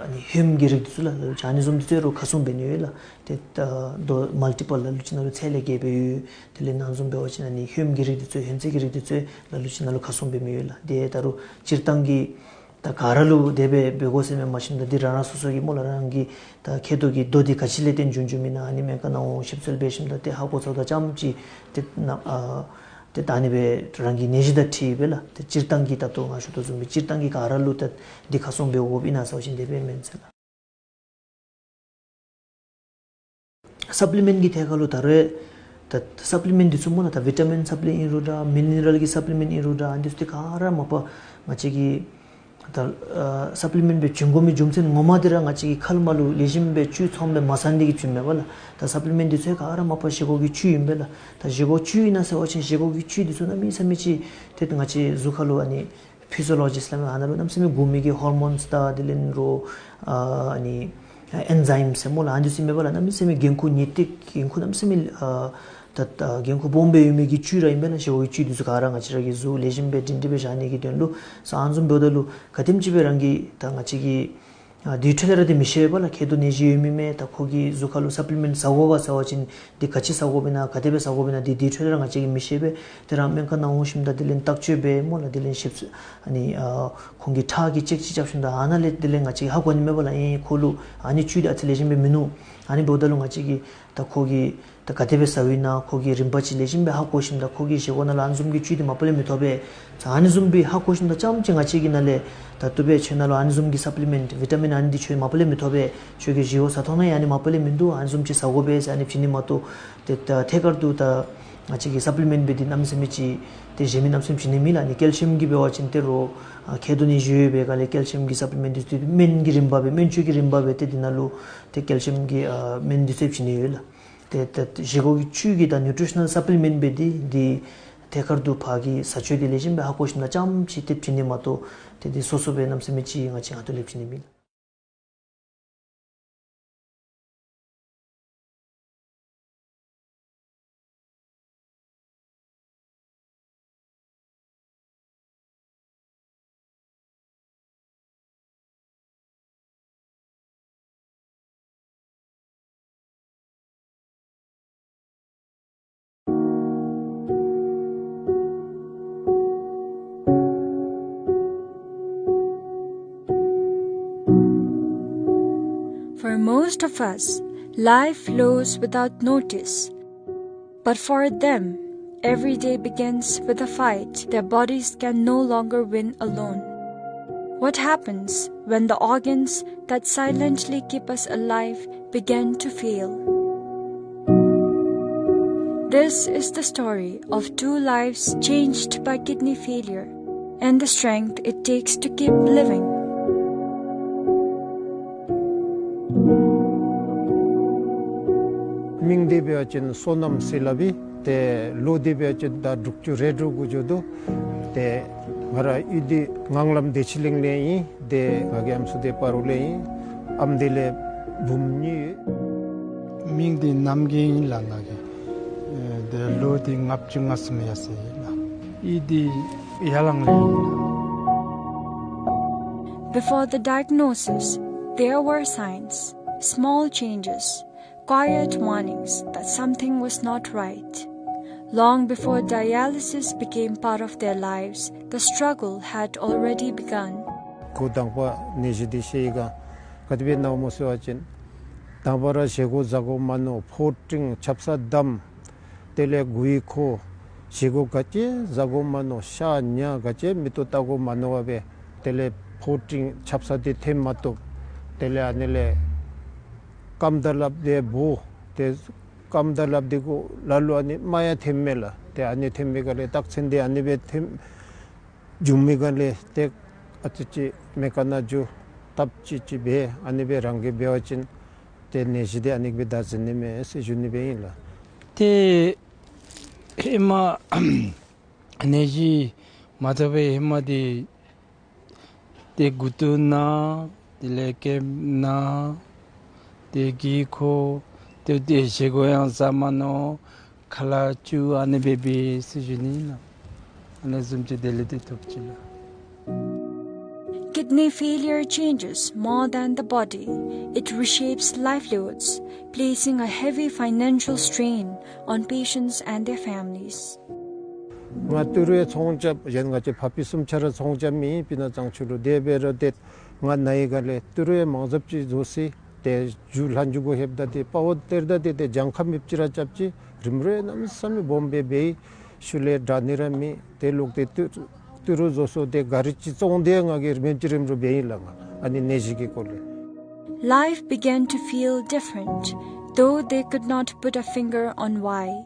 ཨ་ནི་ཧོནམ་གྱི་རིགས་འདི་ཚུ་ལགས། ལ་ལུ་ཅིག་ཨ་ནི་བཟུམ་འདི་ཚུ་རོ་ཁ་སྲུང་འབད་ནི་ཡོད་ལགས། ཏེ་ད་རྡོ་མལ་ཊི་པལ་ལ་ལུ་ཅིག་ནང་ལུ་ཚད་ལས་བརྒལ་སྦེ་ཡོད། དེ་ལས་ཨ་ནི་བཟུམ་འབད་བ་ཅིན་ཨ་ནི་ཧོནམ་གྱི་རིགས་འདི་ཚུ་ཧོན་ཚོད་ཀྱི་རིགས་འདི་ཚུ་ལ་ལུ་ཅིག་ནང་ལུ་ཁ་སྲུང་འབད་མི་ཡོད་ལགས། ཏེ་ད་རུང་སྤྱིར་བཏང་གི་ད་ག་ར་ལུ་དེ་སྦེ་འབད་དགོ་ཟེར་མི་མ་ཤེས་ད་འདི་རང་རང་སོ་སོ་གི་སྨོ་ལགས། རང་གི་ད་མཁལ་རྡོག་གི་རྡོ་འདི་ག་ཅི་ལས་བརྟེན་འགྱོ་འགྱོཝ་ཨིན་ན་ཨ་ནི་སྨན་ཁང་ནང་འོང་ཞིབ་འཚོལ་འབད་ཞིནམ་ད་ཏེ་ཧ་གོ་ཚརཝ་ད་ཙམ་ཅིག་ཏེ་ན་ཨ་ཏེ་ད་ཨ་ནི་སྦེ་རང་གི་ནད་གཞི་དང་འཁྲིལ་སྦེ་ལགས། ཏེ་སྤྱིར་བཏང་གི་ད་ལྟོ་ང་ཞུ་དོ་བཟུམ་སྦེ་སྤྱིར་བཏང་གི་ག་ར་ལུ་ད་འདི་ཁ་སྲུང་འབད་དགོཔ་ཨིན་ན་ཟེར་བ་ཅིན་དེ་སྦེ་མེན་ཟེར་ལགས། སབ་ལི་མེནཊ་གི་ཐད་ཁར་ལུ་ད་རུང་ད་སབ་ལི་མེནཊ་འདི་ཚུ་སྨོ་ལགས། ད་བི་ཊ་མིན་སབ་ལི་ཨིན་རུང་འདྲ་མི་ནི་རལ་གྱི་སབ་ལི་མེནཊ་ཨིན་རུང་འདྲ་ཨ་འདི་ཚུ་ཏེ་ག་ར་མ་པ་ང་བཅས་ཀྱིས་ད་ཨ་སབ་ལི་མེནཊ་སྦེ་བྱིན་དགོ་མི་རྒྱུ་མཚན་ངོ་མ་འདི་ར་ང་བཅས་ཀྱི་མཁལ་མ་ལུ་ལེགས་ཤོམ་སྦེ་བཅུད་ཚངམ་སྦེ་མ་ཚང་ནི་དེ་གིས་བྱིནམ་མས་པ་ལགས། ད་སབ་ལི་མེནཊ་འདི་ཚུ་ག་ར་མ་པ་བཞེས་སྒོ་གི་བཅུད་ཨིན་པས་ལགས། ད་བཞེས་སྒོ་བཅུད་ཨིན་ན་ཟེར་བ་ཅིན་བཞེས་སྒོ་གི་བཅུད་འདི་ཚུ་གནམ་མེད་ས་མེད་ཅིག་ཏེ་ང་བཅས་གཟུགས་ཁར་ལུ་ཨ་ནི་ཕི་ཛི་ཡོ་ལོ་ཇི་ཟེར་སླབ་མི་ཨ་ནཱ་ལུ་གནམ་མེད་ས་མེད་དགོ་མི་གི་ཧོར་མོནསི་དང་དེ་ལས་རོ་ཨ་ཨ་ནི་ཨེན་ཛའིམ་ཟེར་སྨོ་ལགས། ཨ་འདི་ཚུ་མེད་པ་ལགས། གནམ་མེད་ས་མེད་འགན་ཁུར་ངེས་ཏིག་འགན་ཁུར་གནམ་མེད་ས་མེད་ཨ་ད་ད་འགན་ཁུར་སྦོམ་སྦེ་ཡོད་མི་གི་བཅུད་ར་ཨིན་པས་ལགས། བཞེས་སྒོ་གི་བཅུད་འདི་ཚུ་ག་ར་ང་བཅས་ར་གི་གཟུགས་ལེགས་ཤོམ་སྦེ་སྒྲིང་སྒྲི་སྦེ་བཞག་ནི་གི་དོན་ལུ་ས་ཨ་ནི་བཟུམ་འབདཝ་ད་ལུ་ག་དེམ་ཅིག་སྦེ་རང་གིས་ད་ང་བཅས་ཀྱིས་ཨ་དེ་འཕྲོ་ལས་ར་ཏེ་མི་ཤེས་པས་ལགས། མཁལ་རྡོག་ནད་གཞི་ཡོད་མི་མས། ད་ཁོ་གི་གཟུགས་ཁར་ལུ་སབ་ལི་མེནཊ་ཟ་དགོ་ག་ཟེར་བ་ཅིན་འདི་ག་ཅི་ཟ་དགོཔ་ཨིན་ན་ག་དེ་སྦེ་ཟ་དགོཔ་ཨིན་ན་འདི་དེ་འཕྲོ་ལས་ར་ང་བཅས་ཀྱིས་མི་ཤེས་པས། ཏེ་རང་སྨན་ཁང་ནང་འོང་ཞིནམ་ད་དེ་ལས་བརྟག་དཔྱད་འབད་སྨོ་ལགས། དེ་ལས་ཞིབ་ཨ་ནི་ཨ་ཁོང་གི་ཁྲག་གི་ཅེཀ་ཅིག་རྐྱབ་ཞིནམ་ད་ཨ་ནཱ་ལས་དེ་ལས་ང་བཅས་ཧ་གོ་ནི་མས་པ་ལགས། ཨེ་ཁོ་ལུ་ཨ་ནི་བཅུད་འདི་ཨ་ཙི་ལེགས་ཤོམ་སྦེ་མིན་ནུག། ཨ་ནི་འབདཝ་ད་ལུ་ང་བཅས་ཀྱིས་ད་ཁོ་གིས་ད་ག་དེ་སྦེ་ཟཝ་ཨིན་ན་ཁོ་གི་རིམ་པ་ཅིག་ལེགས་ཤོམ་སྦེ་ཧ་གོ་ཞིནམ་ད་ཁོ་གི་བཞེས་སྒོ་ནང་ལུ་ཨ་ནི་བཟུམ་གྱི་བཅུད་འདི་མ་པ་ལས་མི་ཐོབ་པས། ཨ་ནི་བཟུམ་སྦེ་ཧ་གོ་ཞིནམ་ད་ཙམ་ཅིག་ང་བཅས་ཀྱིས་ནཱ་ལས་ད་བཏུབ་པས། ཁྱོད་ནང་ལུ་ཨ་ནི་བཟུམ་གྱི་སབ་ལི་མེནཊ་བི་ཊ་མིན་ཨ་ནི་འདི་ཁྱོད་མ་པ་ལས་མི་ཐོབ་པས། ཁྱོད་ཀྱི་བཞེས་སྒོ་ཟ་ཐངས་ནང་ཡང་ཨ་ནི་མ་པ་ལས་མིན་འདུག། ཨ་ནི་བཟུམ་ཅིག་ཟ་དགོ་པས་ཟེར་ཨ་ནི་བྱིན་ནི་མ་གཏོགས་ཏེ་ད་ཐད་ཀར་དུ་ད་ང་བཅས་ཀྱིས་སབ་ལི་མེནཊ་འབད་དེ་གནམ་མེད་ས་མེད་ཅིག་ཏེ་གཞན་མི་གནམ་མེད་ས་མེད་བྱིན་ནི་མེད་ལགས། ཨ་ནི་ཀེལ་ཤི་ཡམ་གྱི་འབད་བ་ཅིན་ཏེ་རོ་ཨ་མཁལ་རྡོག་ནད་གཞི་ཡོད་པའི་སྒང་ལས་ཀེལ་ཤི་ཡམ་གྱི་སབ་ལི་མེནཊ་འདི་ཚུ་སྨན་གྱི་རིམ་པ་སྦེ་སྨན་བཅོས་ཀྱི་རིམ་པ་སྦེ་ཏེ་འདི་ནང་ལུ་ཏེ་ཀེལ་ཤི་ཡམ་གྱི་ཨ་སྨན་འདི་ཚུ་བྱིན་ནི་ཡོད་ལགས། ཏེ་ཏེ་བཞེས་སྒོ་གི་བཅུད་ཀྱི་ད་ནིའུ་ཊི་རི་ཤ་ནཱལ་སབ་ལི་མེནཊ་སྦེ་འདི་འདི་ཐད་ཀར་དུ་ཕར་གྱི་ཟས་སྤྱོད་འདི་ལེགས་ཤོམ་སྦེ་ཧ་གོ་ཞིནམ་ད་ཙམ་ཅིག་ཏེ་བྱིན་ནི་མ་གཏོགས་ཏེ་འདི་སོ་སོ་སྦེ་གནམ་མེད་ས་མེད་ཅིག་ང་བཅས་ཧ་ཏོ་ལས་བྱིན་ནི་མེད། For most of us, life flows without notice. But for them, every day begins with a fight their bodies can no longer win alone. What happens when the organs that silently keep us alive begin to fail? This is the story of two lives changed by kidney failure and the strength it takes to keep living. མིང་འདི་འབད་བ་ཅིན་བསོད་ནམས་ཟེར་སླབ་ཨིན། ཏེ་ལོ་འདི་འབད་བ་ཅིན་ད་དྲུག་ཅུ་རེ་དྲུག་གུ་འགྱོ་དོ། ཏེ་ང་ར་གཡུས་འདི་ངང་ལམ་བདེ་ཆེན་གླིང་ལས་ཨིན། ཏེ་ང་གི་ཨམ་སྲུ་འདི་སྤ་རོ་ལས་ཨིན། ཨམ་འདི་ལས་བུམོ་གཉིས་ཡོད། མིང་འདི་རྣམ་རྒྱལ་ཨིན་ལགས་ང་གི། ཨེ་ཏེ་ལོ་འདི་ལྔ་བཅུ་ང་གསུམ་ཡར་སོང་ཡི་ལགས། གཡུས་འདི་ཡར་ལང་ལས་ཨིན་ལགས། Before the diagnosis, there were signs, small changes, Quiet warnings that something was not right. Long before dialysis became part of their lives, the struggle had already begun. འགོ་དང་པ་ནད་གཞི་འདི་ཤེས་ཡི་ག་ག་དེ་སྦེ་ནཝ་སྨོ་ཟེར་བ་ཅིན། དང་པ་ར་བཞེས་སྒོ་བཟའ་དགོ་མ་མནོ། ཕོཝ་སྤྲིང་། ཆབ་གསང་བསྡམ། དེ་ལས་མགུ་ཡུ་འཁོར། བཞེས་སྒོ་ག་ཅི་བཟའ་དགོ་མ་མནོ། ཤ་ཉ་ག་ཅི་མིག་ཏོ་བལྟ་དགོ་མ་མནོ་བར་སྦེ། དེ་ལས་ཕོཝ་སྤྲིང་། ཆབ་གསང་འདི་འཐེན་མ་བཏུབ། དེ་ལས་ཨ་ནི་ལས་རྐངམ་དང་ལགཔ་འདི་སྦོ། ཏེ་རྐངམ་དང་ལགཔ་འདི་གུ་ལ་ལུ་ཨ་ནི་རྨ་ཡང་འཐེནམ་མས་ལགས། ཏེ་ཨ་ནི་འཐེན་པའི་སྒང་ལས་རྟགས་མཚན་འདི་ཨ་ནི་སྦེ་འཐེན་འབྱུང་མི་སྒང་ལས་ཏེ་ཨ་ཙི་ཅིག་སྨན་ཁང་ནང་འགྱོ། བརྟག་དཔྱད་ཅིག་འབད། ཨ་ནི་སྦེ་རང་གིས་འབད་བ་ཅིན་ཏེ་ནད་གཞི་འདི་ཨ་ནི་སྦེ་བདའ་ཟུན་ནི་མས་ཟེར་ཞུ་ནི་སྦེ་ཨིན་ལགས། ཏེ་ཧེ་མ་ནད་གཞི་མ་ཐོབ་པའི་ཧེ་མ་འདི་ཏེ་མགུ་ཏོ་ན། དེ་ལས་སྐེདཔ་ན། ཏེ་མགུ་ཡུ་འཁོར། ཏེ་ཏེ་བཞེས་སྒོ་ཡང་བཟའ་མ་མནོ། ཁ་ལས་སྐྱུག། ཨ་ནི་སྦེ་འབད་ཟེར་ཞུ་ནི་ཨིན་ལགས། ཨ་ནི་བཟུམ་ཅིག་དེ་ལས་ཏེ་ཐོབ་ཅི་ལགས། Kidney failure changes more than the body. It reshapes livelihoods, placing a heavy financial strain on patients and their families. ང་ཏི་རུ་ཡང་ཚོང་རྐྱབ། གཞན་ང་བཅས་ཕ་སྤད་གསུམ་ཆ་ར་ཚོང་རྐྱབ་མི་ཨིན། སྤུ་ན་གཙང་ཆུ་ལུ། དེ་འབད་རུང་ཏེ་ང་ན་བའི་སྒང་ལས་ཏི་རུ་ཡང་མང་ཟབ་ཅིག་བཟོ་ཅི། ཏེ་རྒྱུ་ལྷག་རྒྱུ་གུ་ལྷོདཔ་ད་ཏེ་དཔའ་བོ་སྟེར་ད་ཏེ་ཏེ་གྱངས་ཁ་མེདཔ་ཅིག་ར་རྐྱབ་ཅི། རིམ་གྲོ་གནམ་མེད་ས་མེད་སྦོམ་སྦེ་འབད་ཡི། ཤུལ་ལས་དྲག་ནི་ར་མེད། ཏེ་ལོག་སྟེ་ཏི་ཏི་རུ་བཟོ་སོང་སྟེ་ག་རི་ཅིག་བཙོང་སྟེ་ང་གིས་རིམ་གྱིས་རིམ་གྲོ་འབད་ཡི་ལགས་ང་། ཨ་ནི་ནད་གཞི་གི་སྐོར་ལས། Life began to feel different, though they could not put a finger on why.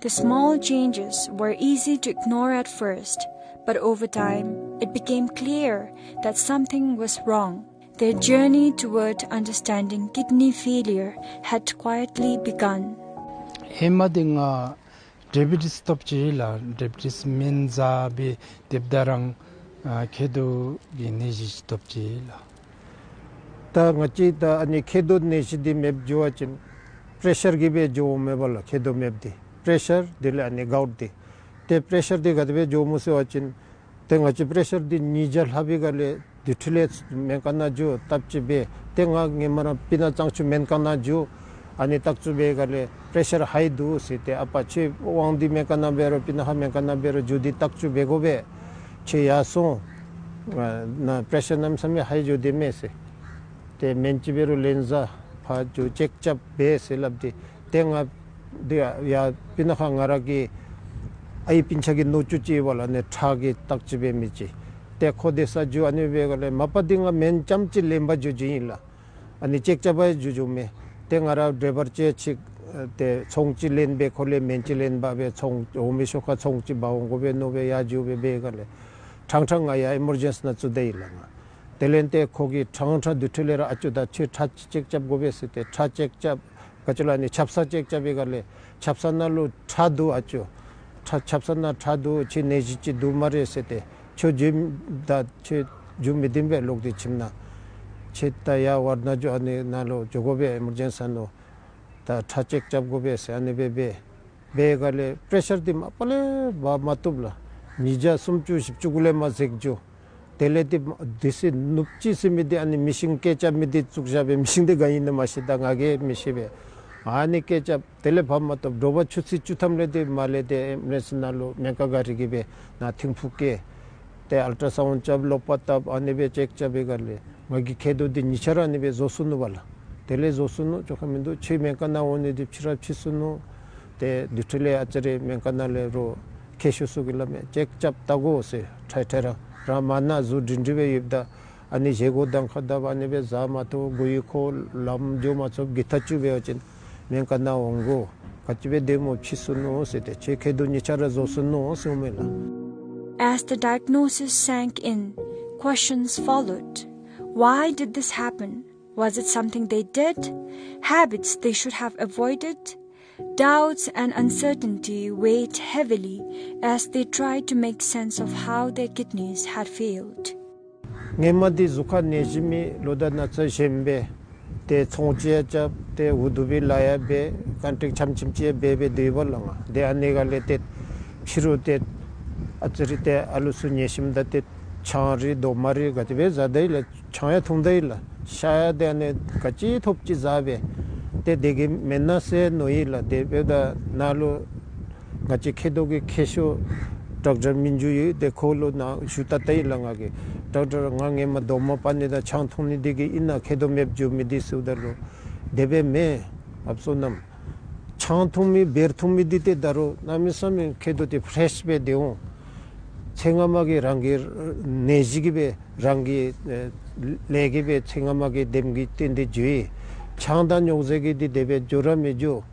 The small changes were easy to ignore at first, but over time, it became clear that something was wrong. Their journey toward understanding kidney failure had quietly begun. ཧེ་མ་འདི་ང་ཌའི་བི་ཊིས་ཐོབ་ཅི་ལགས། ཌའི་བི་ཊིས་སྨན་བཟའ་སྦེ་སྡོདཔ་ད་རང་ཨ་མཁལ་རྡོག་གི་ནད་གཞི་ཅིག་ཐོབ་ཅི་ལགས། ད་ང་བཅས་ད་ཨ་ནི་མཁལ་རྡོག་ནད་གཞི་འདི་མེདཔ་འགྱོ་བ་ཅིན་པེ་རེ་ཤར་གྱིས་སྦེ་འགྱོཝ་མས་པ་ལགས། མཁལ་རྡོག་མེདཔ་འདི་པེ་རེ་ཤར་དེ་ལས་ཨ་ནི་གའུཊ་འདི། ཏེ་པེ་རེ་ཤར་འདི་ག་དེ་སྦེ་འགྱོཝ་སྨོ་ཟེར་བ་ཅིན་ཏེ་ང་བཅས་པེ་རེ་ཤར་འདི་ཉིས་བརྒྱ་ལྷག་པའི་སྒང་ལས་དེ་འཕྲོ་ལས་སྨན་ཁང་ནང་འགྱོ། བརྟག་དཔྱད་འབད། ཏེ་ང་ངོ་མ་ར་སྤུ་ན་གཙང་ཆུ་སྨན་ཁང་ནང་འགྱོ། ཨ་ནི་བརྟག་དཔྱད་འབད་སྒང་ལས་པེ་རེ་ཤར་ཧའི་འདུག་ཟེར། ཏེ་ཨ་པ་ཁྱོད་དབང་འདུས་སྨན་ཁང་ནང་འབད་རུང་སྤུ་ན་ཁ་སྨན་ཁང་ནང་འབད་རུང་འགྱོ་སྟེ་བརྟག་དཔྱད་འབད་དགོ་པས། ཁྱོད་ཡར་སོང་ན་པེ་རེ་ཤར་གནམ་མེད་ས་མེད་ཧའི་འགྱོ་སྟེ་མས་ཟེར། ཏེ་སྨན་ཅིག་འབད་རུང་ལེན་བཟའ། ཕར་འགྱོ་ཅེཀ་རྐྱབ་འབད་ཟེར་སླབ་སྟེ། ཏེ་ང་འདི་ཡར་སྤུ་ན་ཁ་ང་ར་གི་ཨའི་སྤུན་ཆ་གི་ནུ་གཅུང་ཅིག་ཡོད་པ་ལགས། ཨ་ནི་ཁྲག་གི་བརྟག་དཔྱད་འབད་མི་ཅིག། ཏེ་ཁོ་སྡོད་སར་འགྱོ། ཨ་ནི་འབད་སྒང་ལས་མ་པ་འདི་ང་སྨན་ཙམ་ཅིག་ལེན་པར་འགྱོ་འགྱོཝ་ཨིན་ལགས། ཨ་ནི་ཅེཀ་རྐྱབ་པར་འགྱོ་འགྱོཝ་མས། ཏེ་ང་ར་ཌའི་བར་ཅིག་ཅིག་ཏེ་ཚོང་ཅིག་ལེན་སྦེ་ཁོ་ལས་སྨན་ཅིག་ལེན་པར་སྦེ་ཚོང་འོང་མི་ཤོག་ཁ་ཚོང་ཅིག་འབག་འོང་དགོ་པས་མནོ་སྦེ་ཡར་འགྱོ་སྦེ་འབད་སྒང་ལས་ཕྲང་ཕྲང་ང་ཡར་ཨི་མར་ཇེན་སི་ནང་བཙུགས་ད་ཡི་ལགས་ང་། དེ་ལས་ཏེ་ཁོ་གིས་ཕྲང་ཕྲང་དེ་འཕྲོ་ལས་ར་ཨ་ཅོ་ད་ཁྱོད་ཁྲག་ཅིག་ཅེཀ་རྐྱབ་དགོ་པས་ཟེར་ཏེ་ཁྲག་ཅེཀ་རྐྱབ། ག་ཅི་ལོ་ཨ་ནི་ཆབ་གསང་ཅེཀ་རྐྱབ་པའི་སྒང་ལས་ཆབ་གསང་ནང་ལུ་ཁྲག་འདུག་ཨ་ཅོ། ཁྲག་ཆབ་གསང་ནང་ཁྲག་འདུག། ཁྱོད་ནད་གཞི་ཅིག་འདུག་སྨ་རེ་ཟེར་ཏེ། ཁྱོད་འགྱོ་ད་ཁྱོད་འགྱོ་མི་བཏུབ་པས། ལོག་སྟེ་ཁྱིམ་ནང་། ཁྱོད་ད་ཡར་ཝརཌ་ནང་འགྱོ། ཨ་ནི་ནང་ལུ་འགྱོ་དགོ་པས། ཨི་མར་ཇེན་སི་ནང་ལུ། ད་ཁྲག་ཅེཀ་རྐྱབ་དགོ་པས་ཟེར་ཨ་ནི་སྦེ་འབད། འབད་སྒང་ལས་པེ་རེ་ཤར་འདི་མ་པ་ལས་འབག་མ་བཏུབ་ལགས། ཉིས་བརྒྱ་སུམ་ཅུ་བཞི་བཅུ་གུ་ལས་མར་འཛེགས་འགྱོ། དེ་ལས་ཏེ་དེ་སྲིད་ནུབ་ཅིག་ཟེར་མི་འདི་ཨ་ནི་མི་ཤིང་སྐེ་རྐྱབ་མི་འདི་བཙུགས་བཞག་པས། མི་ཤིང་འདི་ག་ཨིན་ན་མ་ཤེས། ད་ང་གིས་མི་ཤེས་པས། ཨ་ནི་སྐེ་རྐྱབ། དེ་ལས་འབག་མ་བཏུབ། དྲོ་པ་ཆུ་ཚོད་བཅུ་ཐམ་ལས་ཏེ་མར་ལས་ཏེ་ཨེམ་བུ་ལེནསི་ནང་ལུ་སྨན་ཁང་ག་རི་གིས་སྦེ་ནཱ་ཐིམ་ཕུག་བསྐྱལ། ཏེ་ཨལ་ཊ་སའུནཌ་རྐྱབ། གློག་པར་བཏབ། ཨ་ནི་སྦེ་ཅེཀ་རྐྱབ་པའི་སྒང་ལས་ང་གི་མཁལ་རྡོག་འདི་གཉིས་ཆ་ར་ཨ་ནི་སྦེ་རྫོགས་སོ་ནུག་པ་ལགས། དེ་ལས་རྫོགས་སོ་ནུག། བཅོ་ཁ་མིན་འདུག། ཁྱོད་སྨན་ཁང་ནང་འོང་ནི་འདི་ཕྱི་ར་ཕྱིས་སོ་ནུག། ཏེ་དེ་འཕྲོ་ལས་ཨ་ཙི་རེ་སྨན་ཁང་ནང་ལས་རོགས་མཁས་མཆོག་ཚུ་གིས་སླབ་མས། ཅེཀ་རྐྱབ་བལྟ་དགོ་ཟེར། ཁྲ་ཁྲ་ར་རང་མ་ན་གཟུགས་སྒྲིང་སྒྲིང་སྦེ་ཡོདཔ་ད། ཨ་ནི་བཞེས་སྒོ་དང་ཁ་བརྡབ། ཨ་ནི་སྦེ་བཟའ་མ་ཐོབ། མགུ་ཡུ་འཁོར། ལམ་འགྱོ་མ་ཚུགས། གི་ཐག་ཆོད་འབད་བ་ཅིན་སྨན་ཁང་ནང་འོང་དགོ། ག་ཅི་སྦེ་སྡོདཔ་སྨོ། ཕྱིས་སོ་ནུག་ཟེར་ཏེ། ཁྱོད་མཁལ་རྡོག་གཉིས་ཆ་ར་རྫོགས་སོ་ནུག་ཟེར་མས་ལགས། As the diagnosis sank in, questions followed. Why did this happen? Was it something they did? Habits they should have avoided? Doubts and uncertainty weighed heavily as they tried to make sense of how their kidneys had failed. སྔོན་མ་འདི་གཟུགས་ཁར་ནད་གཞི་མེད། ལོ་དང་ན་ཚོད་གཞོནམ་སྦེ་ཏེ་ཚོང་ཅིག་ཡང་རྐྱབ། ཏེ་འུ་སྡུག་སྦེ་ལཱ་ཡང་འབད། ཀོན་ཊེཀཊ་ཆམ་ཆིམ་ཅིག་ཡང་འབད་སྦེ་སྡོད་པ་ལགས་ང་། ཏེ་ཨ་ནི་སྒང་ལས་ཏེ་ཕྱི་རུ་ཏེ་ཨ་ཙི་རེ་ཏེ་ཨ་ལུ་ཚུ་ཉལ་ཞིནམ་ད་ཏེ་ཆང་རེ་རྡོག་མ་རེ་ག་དེ་སྦེ་བཟའ་ད་ཡི་ལགས། ཆང་ཡང་འཐུང་ད་ཡི་ལགས། ཤ་ཡང་ཏེ་ཨ་ནི་ག་ཅི་ཐོབ་ཅི་བཟའ་སྦེ། ཏེ་དེ་གིས་མེན་ན་ཟེར་མནོ་ཡི་ལགས། དེ་འབདཝ་ད་ནཱ་ལུ་ང་བཅས་མཁལ་རྡོག་གི་མཁས་མཆོག་ཌོག་ཊར་མིན་ཇུ་ཡོད། ཏེ་ཁོ་ལུ་ནཱ་ཞུ་བལྟ་བལྟ་ཡི་ལགས། ང་གིས་ཌོག་ཊར་ང་ངོ་མ་རྡོག་མ་པ་ནི་དང་ཆང་འཐུང་ནི་འདི་གིས་ཨིན་ན་མཁལ་རྡོག་མེདཔ་འགྱོ་མི་འདི་ཟེརཝ་ད་ལུ་དེ་སྦེ་མེན་ཨཔ་བསོད་ནམས། ཆང་འཐུང་མི་བིར་འཐུང་མི་འདི་ཏེ་ད་རུང་གནམ་མེད་ས་མེད་མཁལ་རྡོག་འདི་ཕེ་རེཤ་སྦེ་སྡོད་འོང་། ཚེ་སྔ་མ་གི་རང་གི་ནད་གཞི་གིས་སྦེ་རང་གི་ཨེ་ལས་ཀྱིས་སྦེ་ཚེ་སྔ་མ་གི་དེམ་གྱིས་བརྟེན་ཏེ་འགྱོ་ཡི། ཆང་དང་སྨྱོ་རྫས་ཀྱིས་འདི་དེ་སྦེ་འགྱོ་ར་མི་འགྱོ།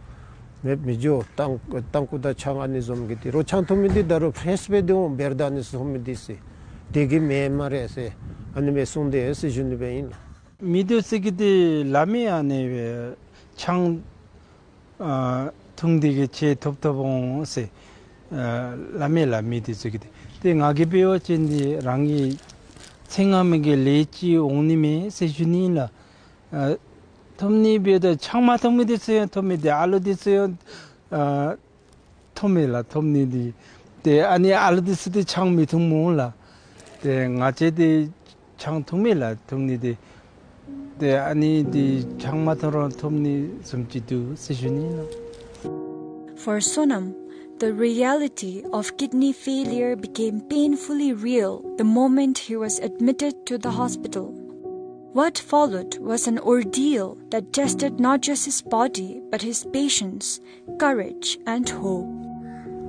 མེདཔ་མི་འགྱོ། ཏམ་ཏམ་ཁུ་དང་ཆང་ཨ་ནི་བཟུམ་གྱིས་འདི་རོགས་ཆང་འཐུང་མི་འདི་ད་རུང་ཕེ་རེཤ་སྦེ་སྡོད་འོང་། བིར་དང་ཨ་ནི་ཚུ་འཐུང་མི་འདི་ཟེར། དེ་གིས་མེན་སྨ་རེ་ཟེར་ཨ་ནི་སྦེ་གསུངས་ཏེ་ཡོད་ཟེར་ཞུ་ནི་སྦེ་ཨིན་ལགས། མི་འདི་ཚུ་གིས་འདི་སླབ་མས། ཨ་ནི་སྦེ་ཆང་ཨ་འཐུང་སྟེ་གིས་ཁྱོད་ཐོབ་ཐོབ་འོང་ཟེར་ཨ་སླབ་མས་ལགས་མི་འདི་ཚུ་གིས་འདི། ཏེ་ང་གིས་འབད་བ་ཅིན་འདི་རང་གི་ཚེ་སྔ་མ་གི་ལས་ཅིག་འོང་ནི་མས་ཟེར་ཞུ་ནི་ལགས། ཨ་འཐུང་ནི་འབདཝ་ད་ཆང་མ་འཐུང་མི་འདི་ཚུ་ཡང་འཐུང་མི་འདི་ཨ་ལོ་འདི་ཚུ་ཡང་ཨ་འཐུང་མས་ལགས། འཐུང་ནི་འདི་ཏེ་ཨ་ནི་ཨ་ལོ་འདི་ཚུ་འདི་ཆང་མི་འཐུང་སྨོ་ལགས། ཏེ་ང་བཅས་འདི་ཆང་འཐུང་མས་ལགས། འཐུང་ནི་འདི་ཏེ་ཨ་ནི་འདི་ཆང་མ་འཐུང་རུང་འཐུང་ནི་བཟུམ་ཅིག་འདུག་ཟེར་ཞུ་ནི་ལགས། For Sonam, the reality of kidney failure became painfully real the moment he was admitted to the hospital. What followed was an ordeal that tested not just his body but his patience, courage, and hope.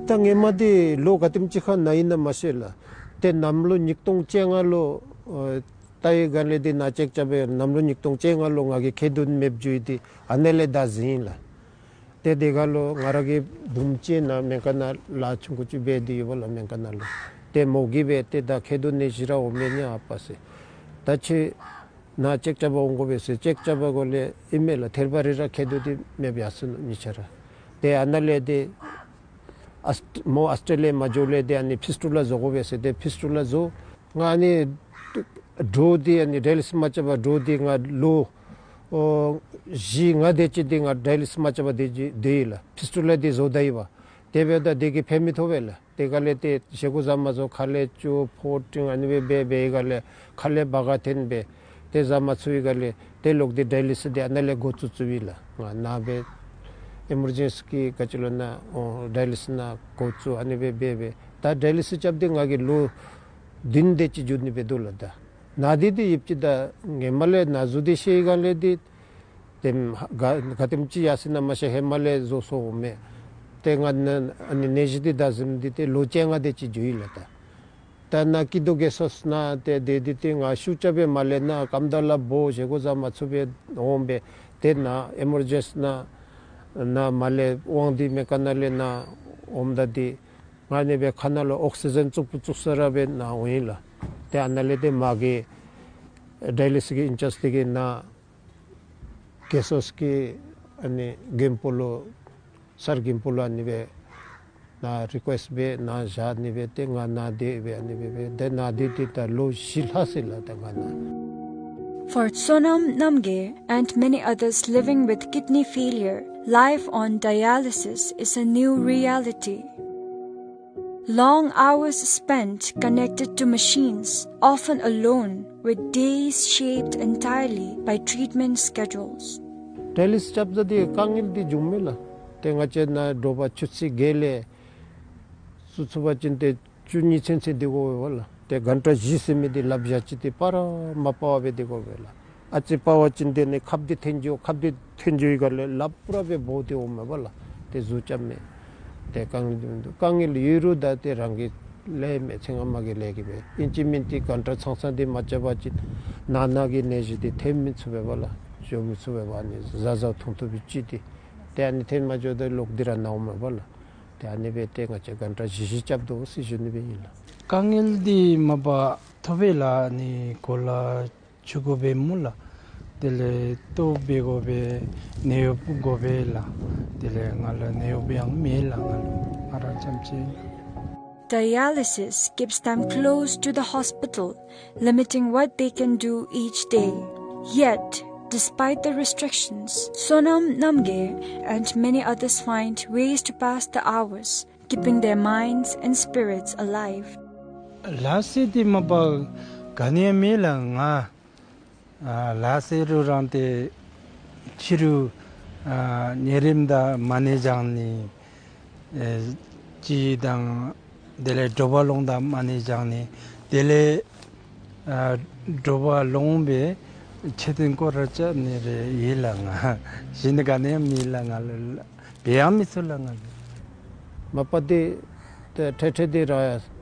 ད་ངོ་མ་འདི་ལོ་ག་དེམ་ཅིག་ཁར་ན་ཡི་ན་མ་ཤེས་ལགས། ཏེ་གནམ་ལོ་ཉིས་སྟོང་བཅོ་ལྔ་ལུ་ཨ་བལྟ་བའི་སྒང་ལས་འདི་ནཱ་ཅེཀ་རྐྱབ་པའི་གནམ་ལོ་ཉིས་སྟོང་བཅོ་ལྔ་ལུ་ང་གི་མཁལ་རྡོག་མེདཔ་འགྱོ་ཡི། འདི་ཨ་ནཱ་ལས་བདའ་ཟུན་ཡི་ལགས། ཏེ་དེ་སྒང་ལུ་ང་ར་གི་བུམོ་ཅིག་ནཱ་སྨན་ཁང་ནང་ལཱ་ཆུང་ཀུ་ཅིག་འབད་དེ་ཡོདཔ་ལགས་སྨན་ཁང་ནང་ལུ། ཏེ་མོ་གིས་སྦེ་ཏེ་ད་མཁལ་རྡོག་ནད་གཞི་ར་འོང་མས་ནི་ཨ་པ་ཟེར། ད་ཁྱོད་ནཱ་ཅེཀ་རྐྱབ་པར་འོང་དགོ་པས་ཟེར། ཅེཀ་རྐྱབ་པའི་སྒང་ལས་ཨིན་མས་ལགས། ཐལ་བ་རེ་ར་མཁལ་རྡོག་འདི་མེདཔ་ཡར་སོ་ནུག་གཉིས་ཆ་ར། ཏེ་ཨ་ནཱ་ལས་འདི་ཨས་མོ་ཨཱོས་ཊེ་ལི་ཡ་མ་འགྱོཝ་ལས་འདི་ཨ་ནི་ཕིས་ཊུ་ལ་བཟོ་དགོ་པས་ཟེར། ཏེ་ཕིས་ཊུ་ལ་བཟོ། ང་ཨ་ནི་འདྲོག་སྟེ་ཨ་ནི་ཌ་ཡ་ལི་སིས་མ་རྐྱབ་པར་འདྲོག་སྟེ་ང་ལོ་ཨོ་བཞི་ལྔ་དེ་ཅིག་འདི་ང་ཌ་ཡ་ལི་སིས་མ་རྐྱབ་པར་སྡོད་ཅི་སྡོད་ཡི་ལགས། ཕིས་ཊུ་ལ་འདི་བཟོ་ད་ཡི་པ། དེ་འབདཝ་ད་དེ་གིས་ཕན་མི་ཐོགས་པས་ལགས། དེ་སྒང་ལས་ཏེ་བཞེས་སྒོ་ཟ་མ་ཚུགས། ཁ་ལས་སྐྱུག་ཕོཝ་འབྲིང་ཨ་ནི་སྦེ་འབད་འབད་བའི་སྒང་ལས་ཁ་ལས་བག་འཐེན་སྦེ་ཏེ་ཟ་མ་ཚུགས་པའི་སྒང་ལས་ཏེ་ལོག་སྟེ་ཌ་ཡ་ལི་སིས་འདི་ཨ་ནཱ་ལས་འགོ་བཙུགས་བཙུགསཔ་ཨིན་ལགས། ང་ནཱ་སྦེ་ཨི་མར་ཇེན་སི་གི་ག་ཅི་ལོ་ནཱ་ཨོ་ཌ་ཡ་ལི་སིས་ནང་འགོ་བཙུགས་ཨ་ནི་སྦེ་འབད་འབད། ད་ཌ་ཡ་ལི་སིས་རྐྱབ་སྟེ་ང་གིས་ལོ་བདུན་དེ་ཅིག་འགྱོ་ནི་སྦེ་འདུག་ལགས། ད་ན་འདི་འདི་ཡོདཔ་ཅིག་ད་ཧེ་མ་ལས་ན་ཟུག་འདི་ཤེས་པའི་སྒང་ལས་འདི་ཏེ་ག་ག་དེམ་ཅིག་ཡར་སོ་ནུག་མ་ཤེས། ཧེ་མ་ལས་བཟོ་སོ་འོང་མས། ཏེ་ང་ནཱ་ཨ་ནི་ནད་གཞི་འདི་ད་ཟིན་འདི་ཏེ་ལོ་བཅོ་ལྔ་དེ་ཅིག་འགྱོ་ཡི་ལགས། ད་ད་ནཱ་སྐྱིད་སྡུག་རྒས་གསོ་ནང་ཏེ་དེ་འདི་ཏེ་ང་ཤུགས་རྐྱབ་པའི་མ་ལས་ནཱ་རྐངམ་དང་ལགཔ་སྦོ་བཞེས་སྒོ་ཟ་མ་ཚུགས་པར་འོང་སྦེ་ཏེ་ནཱ་ཨི་མར་ཇེན་སི་ནང་ནཱ་མར་ལས་དབང་འདུས་སྨན་ཁང་ནང་ལས་ནཱ་འོངམ་ད་འདི་ང་ཨ་ནི་སྦེ་ཁ་ནང་ལུ་ཨོག་སི་ཇེན་བཙུགས་བཙུགས་ས་ར་སྦེ་ནཱ་འོང་ཡི་ལགས། ཏེ་ཨ་ནཱ་ལས་ཏེ་མ་གི་ཌ་ཡ་ལི་སིས་གི་ཨིན་ཅཱརཇ་འདི་གིས་ནཱ་རྒས་གསོ་གི་ཨ་ནི་མགོན་པོ་ལུ་སར་མགོན་པོ་ལུ་ཨ་ནི་སྦེ་ནཱ་རི་ཀུ་ཨེསཊ་འབད་ནཱ་བཞག་ནི་སྦེ་ཏེ་ང་ནཱ་སྡོད་སྦེ་ཨ་ནི་སྦེ་སྦེ་ཏེ་ནཱ་སྡོད་དེ་ད་ལོ་བཞི་ལྷག་ཅི་ལགས་ད་ང་ནཱ། For Sonam Namgay and many others living with kidney failure, life on dialysis is a new reality. Long hours spent connected to machines, often alone, with days shaped entirely by treatment schedules. ཌ་ཡ་ལི་སིས་རྐྱབ་ད་འདི་དཀའ་ངལ་འདི་འབྱུངམ་མས་ལགས། ཏེ་ང་བཅས་ནཱ་དྲོ་པ་ཆུ་ཚོད་བརྒྱད་ལས་ཚུར་ཚུར་འབད་བ་ཅིན་ཏེ་བཅུ་གཉིས་ཚུན་ཚོད་སྡོད་དགོ་པས་ལགས། ཏེ་གྷན་ཊ་བཞི་ཟེར་མི་འདི་ལགཔ་བཞག་ཅི་སྟེ་སྤར་ར་མ་སྤར་བར་སྦེ་སྡོད་དགོ་པས་ལགས། ཨ་ཙི་སྤར་བ་ཅིན་དེ་ནི་ཁབ་འདི་འཐོན་འགྱོ། ཁབ་འདི་འཐོན་འགྱོ་བའི་སྒང་ལས་ལགཔ་ར་སྦེ་སྦོ་སྟེ་འོངམ་མས་པ་ལགས། ཏེ་གཟུགས་རྐྱབ་མས། ཏེ་དཀའ་ངལ་འདི་མིན་འདུག། དཀའ་ངལ་ཡོད་རུང་ད་ཏེ་རང་གི་ལས་མས། ཚེ་སྔ་མ་གི་ལས་ཀྱིས་སྦེ། ཨིན་ཅི་མིན་ཅི་གྷན་ཊ་ཚང་ཚང་འདི་མ་རྐྱབ་པ་ཅིན་ནང་ན་གི་ནད་གཞི་འདི་ཐོན་མི་ཚུགས་པས་པ་ལགས། འགྱོ་མི་ཚུགས་པས་པ། ཨ་ནི་བཟའ་བཟའཝ་འཐུང་འཐུངམ་སྦེ་ཅིག་ཏེ་ཏེ་ཨ་ནི་ཐོན་མ་འགྱོཝ་ད་ལོག་སྟེ་ར་ན་འོངམ་མས་པ་ལགས། ཏེ་ཨ་ནི་སྦེ་ཏེ་ང་བཅས་གྷན་ཊ་བཞི་བཞི་རྐྱབ་དོ་ཟེར་ཞུ་ནི་སྦེ་ཨིན་ལགས། དཀའ་ངལ་འདི་མ་པ་ཐོབ་པས་ལགས། ཨ་ནི་གོ་ལ་འཁྱུ་དགོ་པས་སྨོ་ལགས། དེ་ལས་ལྟོ་འབད་དགོ་པས། ནད་གཡོགཔ་དགོ་པས་ལགས། དེ་ལས་ང་ལུ་ནད་གཡོགཔ་ཡང་མེད་ལགས། ང་ལུ་ང་ར་རྐྱངམ་ཅིག། Dialysis keeps them close to the hospital, limiting what they can do each day. Yet, despite the restrictions, Sonam Namgay and many others find ways to pass the hours, keeping their minds and spirits alive. ལཱ་ཟེར་འདི་མ་པ་ག་ནི་ཡང་མེད་ལགས། ང་ཨ་ལཱ་ཟེར་རུང་རང་ཏེ་ཕྱི་རུ་ ཨ་ཉལ་རནམ་དང་མ་ཎི་བགྱང་ནི། ཨེ་གཅིག་དང་དེ་ལས་དྲོ་པ་ལོངམ་དང་མ་ཎི་བགྱང་ནི། དེ་ལས་ཨ་དྲོ་པ་ལོངམ་སྦེ་མཆོད་རྟེན་སྐོར་ར་རྐྱབ་ནི་རེ་ཡོད་ལགས། ང་གཞན་ག་ནི་ཡང་མེད་ལགས། ང་ལུ་འབད་ཡང་མི་ཚུགས་ལགས། ང་ལུ་མ་པ་འདི་ཏེ་འཕྲལ་འཕྲལ་འདི་ར་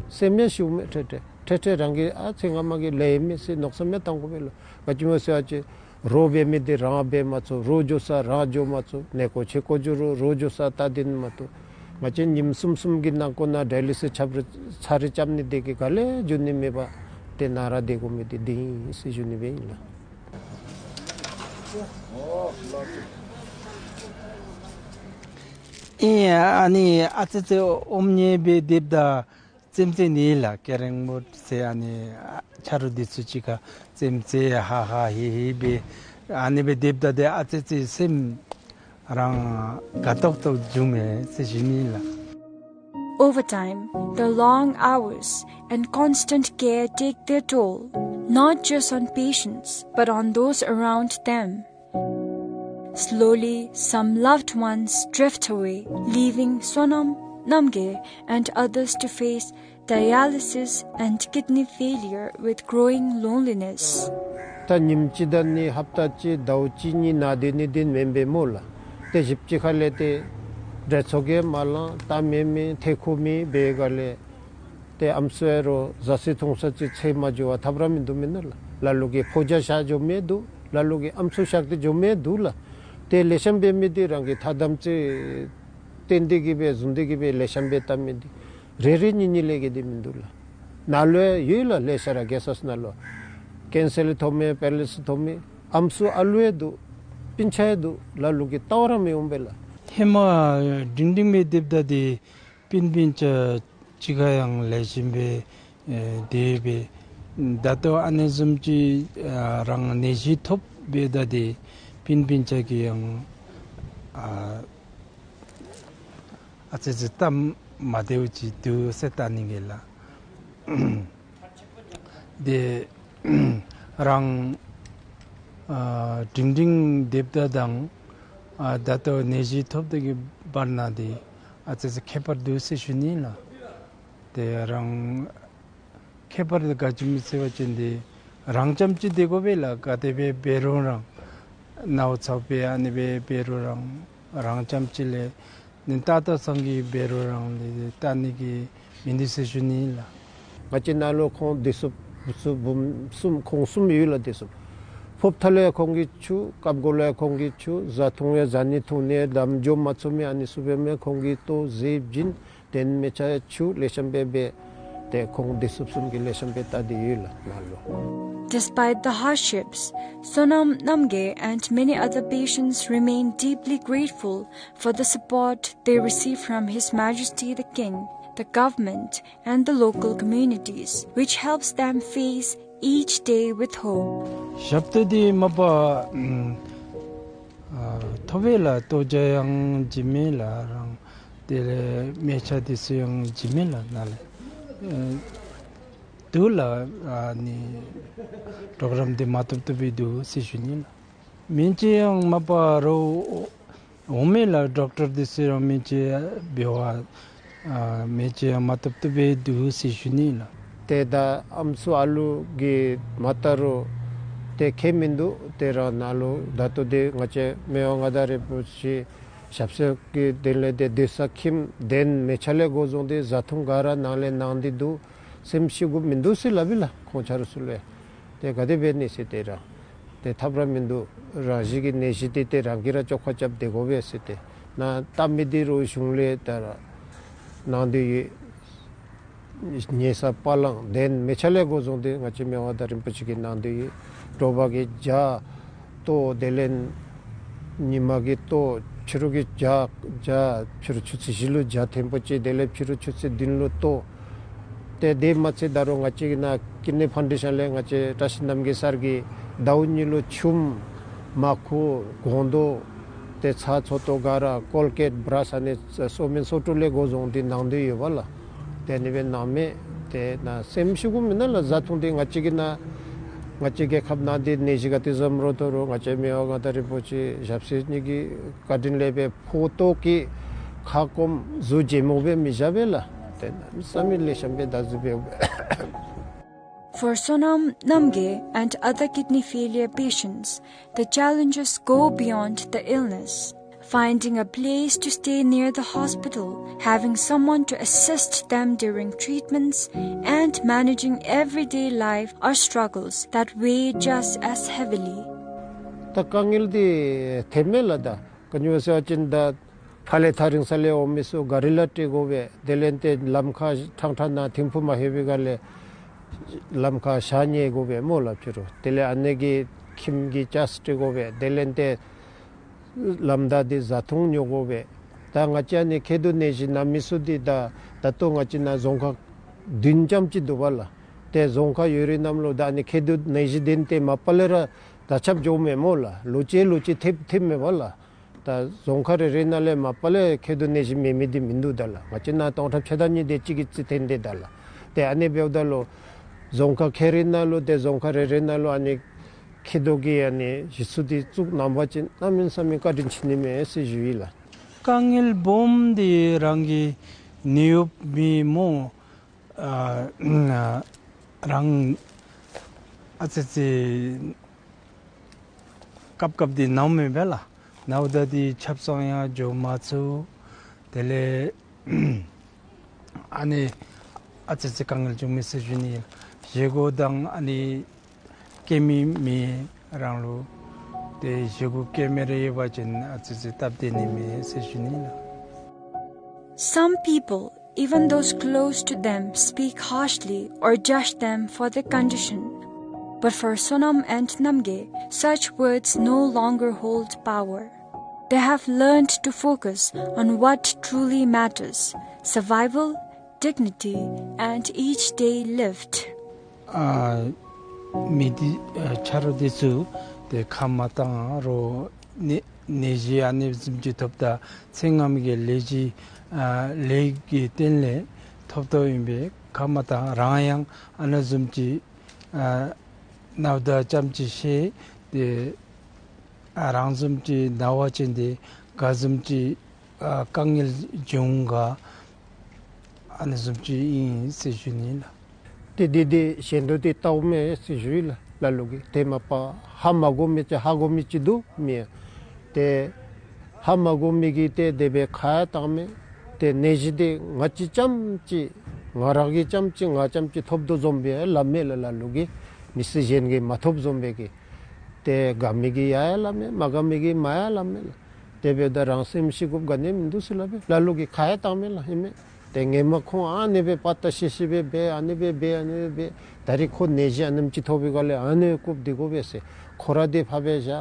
སེམས་ཡང་ཤིཝ་མས། འཕྲལ་འཕྲལ་འཕྲལ་འཕྲལ་རང་གིས་ཨ་ཙི་ང་མ་གི་ལས་མེད་ཟེར་མནོ་བསམ་ཡང་བཏང་དགོ་པས་ལགས། ག་ཅི་སྨོ་ཟེར་བ་ཅིན་རོགས་འབད་མི་འདི་རང་འབད་མ་ཚུགས། རོགས་འགྱོ་ས་རང་འགྱོ་མ་ཚུགས། ནད་གོ་ཆེ་གོ་འགྱོ་རུང་རོགས་འགྱོ་ས་བལྟ་སྡོད་ནི་མ་གཏོགས། ང་བཅས་ཉིནམ་གསུམ་གསུམ་གྱི་ནང་འཁོད་ནང་ཌའི་ལི་སིས་རྐྱབ་རེ་ཚར་རེ་རྐྱབ་ནི་འདི་གིས་ག་ལས་འགྱོ་ནི་མེད་པར་ཏེ་ནཱ་ར་སྡོད་དགོ་མི་འདི་འདི་ཨིན་ཟེར་ཞུ་ནི་སྦེ་ཨིན་ལགས། ཨིན། ཨ་ནི་ཨ་ཙི་ཅིག་ཨོམ་ཉལ་སྦེ་སྡོདཔ་ད་རྩེདམོ་རྩེ་ནི་ལགས། ཀེ་རེམ་བོཌ་ཟེར། ཨ་ནི་ཆ་རོགས་འདི་ཚུ་གཅིག་ཁར་རྩེདམོ་རྩེ་ཧ་ཧ་ཧི་ཧི་སྦེ་ཨ་ནི་སྦེ་སྡོདཔ་ད་ཏེ་ཨ་ཙི་ཅིག་སེམས་རང་དགའ་ཏོག་ཏོ་འགྱོཝ་མས་ཟེར་ཞུ་ནི་ལགས། Over time, the long hours and constant care take their toll, not just on patients, but on those around them. Slowly, some loved ones drift away, leaving Sonam Namgay and others to face dialysis and kidney failure with growing loneliness. ད་ཉིནམ་གཅིག་དང་ནི་ཧབ་ཏ་གཅིག་ཟླཝ་གཅིག་གཉིས་ནང་སྡོད་ནི་འདི་མེན་པས་སྨོ་ལགས། ཏེ་གཞིཔ་ཅིག་ཁ་ལས་ཏེ་འབྲས་ཚོགས་ཀྱིས་མ་ལང་། ལྟ་མི་མེད་ཐེ་ཁུངས་མེད་པའི་སྒང་ལས་ཏེ་ཨམ་སྲུ་ཨེ་རོགས་བཟའ་ས་འཐུང་ས་ཅིག་འཚོལ་མ་འགྱོ་བར་ཐབས་ར་མིན་འདུག་མེན་ན་ལགས། ལ་ལུ་གིས་ཕོ་རྒྱས་བཞག་འགྱོ་མི་འདུག། ལ་ལུ་གིས་ཨམ་སྲུ་བཞག་སྟེ་འགྱོ་མི་འདུག་ལགས། ཏེ་ལེགས་ཤོམ་འབད་མི་འདི་རང་གིས་ཐ་དམ་ཚིག་བསྟེན་ཏེ་གི་སྦེ་བཟུང་སྟེ་གི་སྦེ་ལེགས་ཤོམ་སྦེ་བལྟ་མི་འདི་རེ་རེ་གཉིས་གཉིས་ལས་བརྒལ་ཏེ་མིན་འདུག་ལགས། ནཱ་ལུ་ཡང་ཡོད་ལགས། ལེ་ཤ་ར་རྒྱལ་ས་ནང་ལུ་ཀེན་སར་ཐོབ་མི་པེ་ར་ལི་སིས་ཐོབ་མི་ཨམ་སྲུ་ཨ་ལུ་ཡང་འདུག། སྤུན་ཆ་ཡང་འདུག། ལ་ལུ་གིས་བལྟ་བར་ར་མི་འོང་པས་ལགས། ཧེ་མ་སྒྲིང་སྒྲིང་སྦེ་སྡོདཔ་ད་ཏེ་སྤུན་སྤུན་ཆ་གཅིག་ཁར་ཡང་ལེགས་ཤོམ་སྦེ་ཨེ་སྡོད་པས། ད་ལྟོ་ཨ་ནི་བཟུམ་ཅིག་ཨ་རང་ནད་གཞི་ཐོབ་འབདཝ་ད་ཏེ་སྤུན་སྤུན་ཆ་གིས་ཡང་ཨ་ཨ་ཙི་ཅིག་སྟབས་མ་བདེཝ་ཅིག་འདུག་ཟེར་བལྟ་ནི་གི་ལགས། ཏེ་རང་ཨ་སྒྲིང་སྒྲིང་སྡོདཔ་ད་དང་ཨ་ད་ལྟོ་ནད་གཞི་ཐོབ་སྟེ་གི་བར་ན་ཏེ་ཨ་ཙི་ཅིག་ཁྱད་པར་འདུག་ཟེར་ཞུ་ནི་ལགས། ཏེ་རང་ཁྱད་པར་འདི་ག་ཅི་སྨོ་ཟེར་བ་ཅིན་ཏེ་རང་རྐྱངམ་གཅིག་སྡོད་དགོ་པས་ལགས། ག་དེ་སྦེ་འབད་རུང་རང་ནཝ་ཚཝ་སྦེ་ཨ་ནི་སྦེ་འབད་རུང་རང་རང་རྐྱངམ་གཅིག་ལས་ནི་ལྟ་ལྟ་ཚང་གིས་འབད་རུང་རང་ལས་བལྟ་ནི་གི་མིན་འདུག་ཟེར་ཞུ་ནི་ལགས། ང་བཅས་ནང་ལུ་ཁོང་སྡོད་ས་སྦུག་ས་སྦུག་གསུམ་ཁོང་གསུམ་ཡོད་ལགས། སྡོད་ས་ཕོརཔ་ཐ་ལུ་ཡང་ཁོང་གིས་འཁྱུ། རྐབ་གུ་ལུ་ཡང་ཁོང་གིས་འཁྱུ། བཟའ་འཐུང་ཡང་བཟའ་ནི་འཐུང་ནི་ཡང་འགྲམ་འགྱོ་མ་ཚུགས་མི་ཨ་ནི་ཚུ་འབད་མི་ཁོང་གིས་ལྟོ་བཟོ་བྱིན། གདན་མལ་ཆ་ཡང་འཁྱུ། ལེགས་ཤོམ་སྦེ་འབད། ཏེ་ཁོང་སྡོད་ས་སྦུག་གསུམ་གྱིས་ལེགས་ཤོམ་སྦེ་བལྟ་སྟེ་ཡོད་ལགས་ནཱ་ལུ། Despite the hardships, Sonam Namgay and many other patients remain deeply grateful for the support they receive from His Majesty the King, the government, and the local communities, which helps them face each day with hope. ཞབས་ཏོག་འདི་མ་པ་ཨ་ཐོབ་པས་ལགས། ལྟོ་ཇ་ཡང་བྱིན་མས་ལགས། རང་དེ་ལས་མལ་ཆ་འདི་ཚུ་ཡང་བྱིན་མས་ལགས། ནཱ་ལས་ཨ་འདུག་ལགས། ཨ་ནི་གྲོགས་རམ་འདི་མ་བཏུབ་བཏུབ་སྦེ་འདུག་ཟེར་ཞུ་ནི་ལགས། སྨན་བཅོས་ཡང་མ་པ་རོགས་འོང་མས་ལགས། ཌོག་ཊར་འདི་ཚུ་ཡང་སྨན་བཅོས་འབད་བར་ཨ་སྨན་བཅོས་ཡང་མ་བཏུབ་བཏུབ་སྦེ་འདུག་ཟེར་ཞུ་ནི་ལགས། ཏེ་ད་ཨམ་སྲུ་ཨ་ལུ་གིས་མ་བལྟ་རུང་ཏེ་ཁྱད་མིན་འདུག། ཏེ་རང་ནཱ་ལུ་ད་ལྟོ་འདི་ང་བཅས་མི་དབང་མངའ་བདག་རིན་པོ་ཆེ་ཞབས་སེང་གི་དོན་ལས་ཏེ་སྡོད་ས་ཁྱིམ་གདན་མལ་ཆ་ལས་འགོ་བཟུང་སྟེ་བཟའ་འཐུང་ག་ར་ནང་ལས་གནང་སྟེ་འདུག། སེམས་ཤི་དགོཔ་མིན་འདུག་ཟེར་སླབ་ཨིན་ལགས། ཁོང་ཆ་རོགས་ཚུ་ལུ་ཏེ་ག་དེ་འབད་ནི་ཟེར་ཏེ་ར་ཏེ་ཐབས་ར་མིན་འདུག། རང་བཞིན་གྱི་ནད་གཞི་འདི་ཏེ་རང་གིས་ར་བཅོ་ཁ་རྐྱབ་སྡོད་དགོ་པས་ཟེར་ཏེ་ནཱ་བལྟ་མི་འདི་རོགས་གཞུང་ལས་ད་ར་གནང་སྟེ་ཡོད། ཉལ་ས་པ་ལང་གདན་མལ་ཆ་ལས་འགོ་བཟུང་སྟེ་ང་བཅས་མི་དབང་མངའ་བདག་རིན་པོ་ཆེ་གིས་གནང་སྟེ་ཡོད། དྲོ་པ་གི་ཇ་ལྟོ་དེ་ལས་ཉི་མ་གི་ལྟོ། ཕྱི་རུ་གི་ཇ་ཇ་ཕྱི་རུ་ཆུ་ཚོད་བཞི་ལུ་ཇ་ཐེངས་པོ་གཅིག། དེ་ལས་ཕྱི་རུ་ཆུ་ཚོད་བདུན་ལུ་ལྟོ། ཏེ་དེ་མ་ཚད་ད་རུང་ང་བཅས་ཀྱི་ནཱ་ཀིཌ་ནི་ཕའུན་ཌེ་ཤཱན་ལས་ང་བཅས་བཀྲ་ཤིས་རྣམ་རྒྱལ་སར་གྱིས་ཟླཝ་གཉིས་ལུ་ཆུམ་མར་ཁུ་སྒོང་རྡོག་ཏེ་ཚྭ་ཚོད་ལྟོ་ག་ར་ཀོལ་གེཊ་བྲཱཤ་ཨ་ནི་སོ་སྨན་སོ་བཀྲུ་ལས་འགོ་བཟུང་སྟེ་གནང་སྟེ་ཡོད་པས་ལགས། ཏེ་ཨ་ནི་སྦེ་གནང་མི་ཏེ་ནཱ་སེམས་ཤི་དགོཔ་མེན་ན་ལགས། བཟའ་འཐུང་འདི་ང་བཅས་ཀྱི་ནཱ་ ང་བཅས་རྒྱལ་ཁབ་ནང་འདི་ནད་གཞི་ག་དེ་བཟུམ་རུང་དོ་རུང་ང་བཅས་མི་དབང་མངའ་བདག་རིན་པོ་ཆེ་ཞབས་སར་ནི་གི་བཀའ་དྲིན་ལས་སྦེ་ཕོ་ཏོ་གི་ཁ་སྐོམ་གཟུགས་བརྗེད་མོ་སྦེ་མི་བཞག་པས་ལགས། ཏེ་གནམ་མེད་ས་མེད་ལེགས་ཤོམ་སྦེ་བདག་འཛིན་འབད། For Sonam Namgay and other kidney failure patients, the challenges go beyond the illness. Finding a place to stay near the hospital, having someone to assist them during treatments, and managing everyday life are struggles that weigh just as heavily. ད་དཀའ་ངལ་འདི་ཐོནམ་མས་ལགས། ད་ག་ཅི་སྨོ་ཟེར་བ་ཅིན་ད་ཕར་ལས་ཐག་རིང་ས་ལས་འོང་མི་ཚུ་ག་རི་ལས་ཏེ་དགོ་པས། དེ་ལས་ཏེ་ལམ་ཁར་ཕྲང་ཕྲང་ནང་ཐིམ་ཕུག་མ་ལྷོད་པའི་སྒང་ལས་ལམ་ཁར་ཞག་ཉལ་དགོ་པས་སྨོ་ལགས། ཕྱི་རུ་དེ་ལས་ཨ་ནི་གི་ཁྱིམ་གྱི་ཅ་ཆས་ཏེ་དགོ་པས། དེ་ལས་ཏེ་ལམ་བདའ་སྟེ་བཟའ་འཐུང་ཉོ་དགོ་པས། ད་ང་བཅས་ཨ་ནི་མཁལ་རྡོག་ནད་གཞི་ན་མི་ཚུ་འདི་ད་ད་ལྟོ་ང་བཅས་ནཱ་རྫོང་ཁག་བདུན་ཙམ་ཅིག་འདུག་པ་ལགས། ཏེ་རྫོང་ཁག་ཡོད་རིགས་རྣམས་ལུ་ད་ཨ་ནི་མཁལ་རྡོག་ནད་གཞི་འདི་ཏེ་མ་པ་ལས་ར་ད་ཁྱབ་འགྱོཝ་མས་སྨོ་ལགས། ལོ་གཅིག་ལོ་གཅིག་ཐེབས་ཐེབས་མས་པ་ལགས། ད་རྫོང་ཁག་རེ་རེ་ནང་ལས་མ་པ་ལས་མཁལ་རྡོག་ནད་གཞི་མེད་མི་འདི་མིན་འདུག་ད་ལགས། ང་བཅས་ནཱ་སྟོང་ཕྲག་ཕྱེད་དང་གཉིས་དེ་ཅིག་གི་རྩིས་ཐོན་ཏེ་ད་ལགས། ཏེ་ཨ་ནི་འབདཝ་ད་ལུ་རྫོང་ཁག་ཁལ་རེ་ནང་ལུ་ཏེ་རྫོང་ཁག་རེ་རེ་ནང་ལུ་ཨ་ནི་མཁལ་རྡོག་གི་ཨ་ནི་གཞི་ཚུ་འདི་བཙུགས་གནང་པ་ཅིན་གནམ་མེད་ས་མེད་བཀའ་དྲིན་ཆེ་ནི་མས་ཟེར་ཞུ་ཡི་ལགས། དཀའ་ངལ་སྦོམ་འདི་རང་གི་ནད་གཡོགཔ་མི་སྨོ། ཨ་རང་ཨ་ཙི་ཙི་སྐབས་སྐབས་འདི་ནཝ་མས་པ་ལགས། ནཝ་ད་འདི་ཆབ་གསང་ཡང་འགྱོ་མ་ཚུགས། དེ་ལས་ཨ་ནི་ཨ་ཙི་ཙི་དཀའ་ངལ་བྱུང་མས་ཟེར་ཞུ་ནི། བཞེས་སྒོ་དང་ཨ་ནི་བཀལ་མི་མི་རང་ལུ་ཏེ་བཞེས་སྒོ་བཀལ་མི་རེ་ཡོད་པ་ཅིན་ཨ་ཙི་ཙི་སྟབས་བདེ་ནི་མས་ཟེར་ཞུ་ནི་ལགས། Some people, even those close to them, speak harshly or judge them for their condition. But for Sonam and Namgay, such words no longer hold power. They have learned to focus on what truly matters: survival, dignity, and each day lived. ཨ་མི་འདི་ཨ་ཆ་རོགས་འདི་ཚུ་ཏེ་ཁ་མ་བཏང་རུང་ནད་ནད་གཞི་ཨ་ནི་བཟུམ་ཅིག་ཐོབ་ད་ཚེ་སྔ་མ་གི་ལས་ཀྱི་ཨ་ལས་ཀྱི་རྟེན་ལས་ཐོབ་ཐོབ་ཨིན་པས། ཁ་མ་བཏང་རང་ཡང་ཨ་ནི་བཟུམ་ཅིག་ཨ་ནཝ་ད་ཙམ་ཅིག་ཤེས་ཏེ་ཨ་རང་བཟུམ་ཅིག་ནཝ་ཅིན་འདི་ག་བཟུམ་ཅིག་ཨ་དཀའ་ངལ་འབྱུང་ག་ཨ་ནི་བཟུམ་ཅིག་ཨིན་ཟེར་ཞུ་ནི་ལགས། ཏེ་འདི་འདི་གཞན་དོན་འདི་ལྟཝ་མས་ཟེར་ཞུ་ཡི་ལགས། ལ་ལུ་གིས་ཏེ་མ་པ་ཧ་མ་གོ་མི་ཅིག་ཧ་གོ་མི་ཅིག་འདུག་མི། ཏེ་ཧ་མ་གོ་མི་གིས་ཏེ་དེ་སྦེ་ཁ་ཡང་བཏང་མས། ཏེ་ནད་གཞི་འདི་ང་བཅས་རྐྱངམ་ཅིག་ང་ར་གིས་རྐྱངམ་ཅིག་ང་རྐྱངམ་ཅིག་ཐོབ་དོ་བཟུམ་སྦེ་སླབ་མས་ལགས། ལ་ལུ་གིས་མི་སེར་གཞན་གྱིས་མ་ཐོབ་བཟུམ་སྦེ་གི། ཏེ་དགའ་མི་གིས་ཡ་ཡང་སླབ་མས། མ་དགའ་མི་གིས་མ་ཡང་སླབ་མས་ལགས། དེ་འབདཝ་ད་རང་སེམས་ཤི་དགོཔ་ག་ནི་མིན་འདུག་ཟེར་སླབ་པས། ལ་ལུ་གིས་ཁ་ཡང་བཏང་མས་ལགས། ཨིན་མས། ཏེ་ངོ་མ་ཁོང་ཨ་ནི་སྦེ་དཔའ་རྟགས་ཤིག་ཤིག་སྦེ་འབད་ཨ་ནི་སྦེ་འབད་ཨ་ནི་སྦེ་འབད། ད་རིས་ཁོ་ནད་གཞི་ཨ་ནེམ་ཅིག་ཐོབ་པའི་སྒང་ལས་ཨ་ནི་སྐུགས་སྡོད་དགོ་པས་ཟེར། ཁོ་ར་འདི་ཕར་སྦེ་བཞག།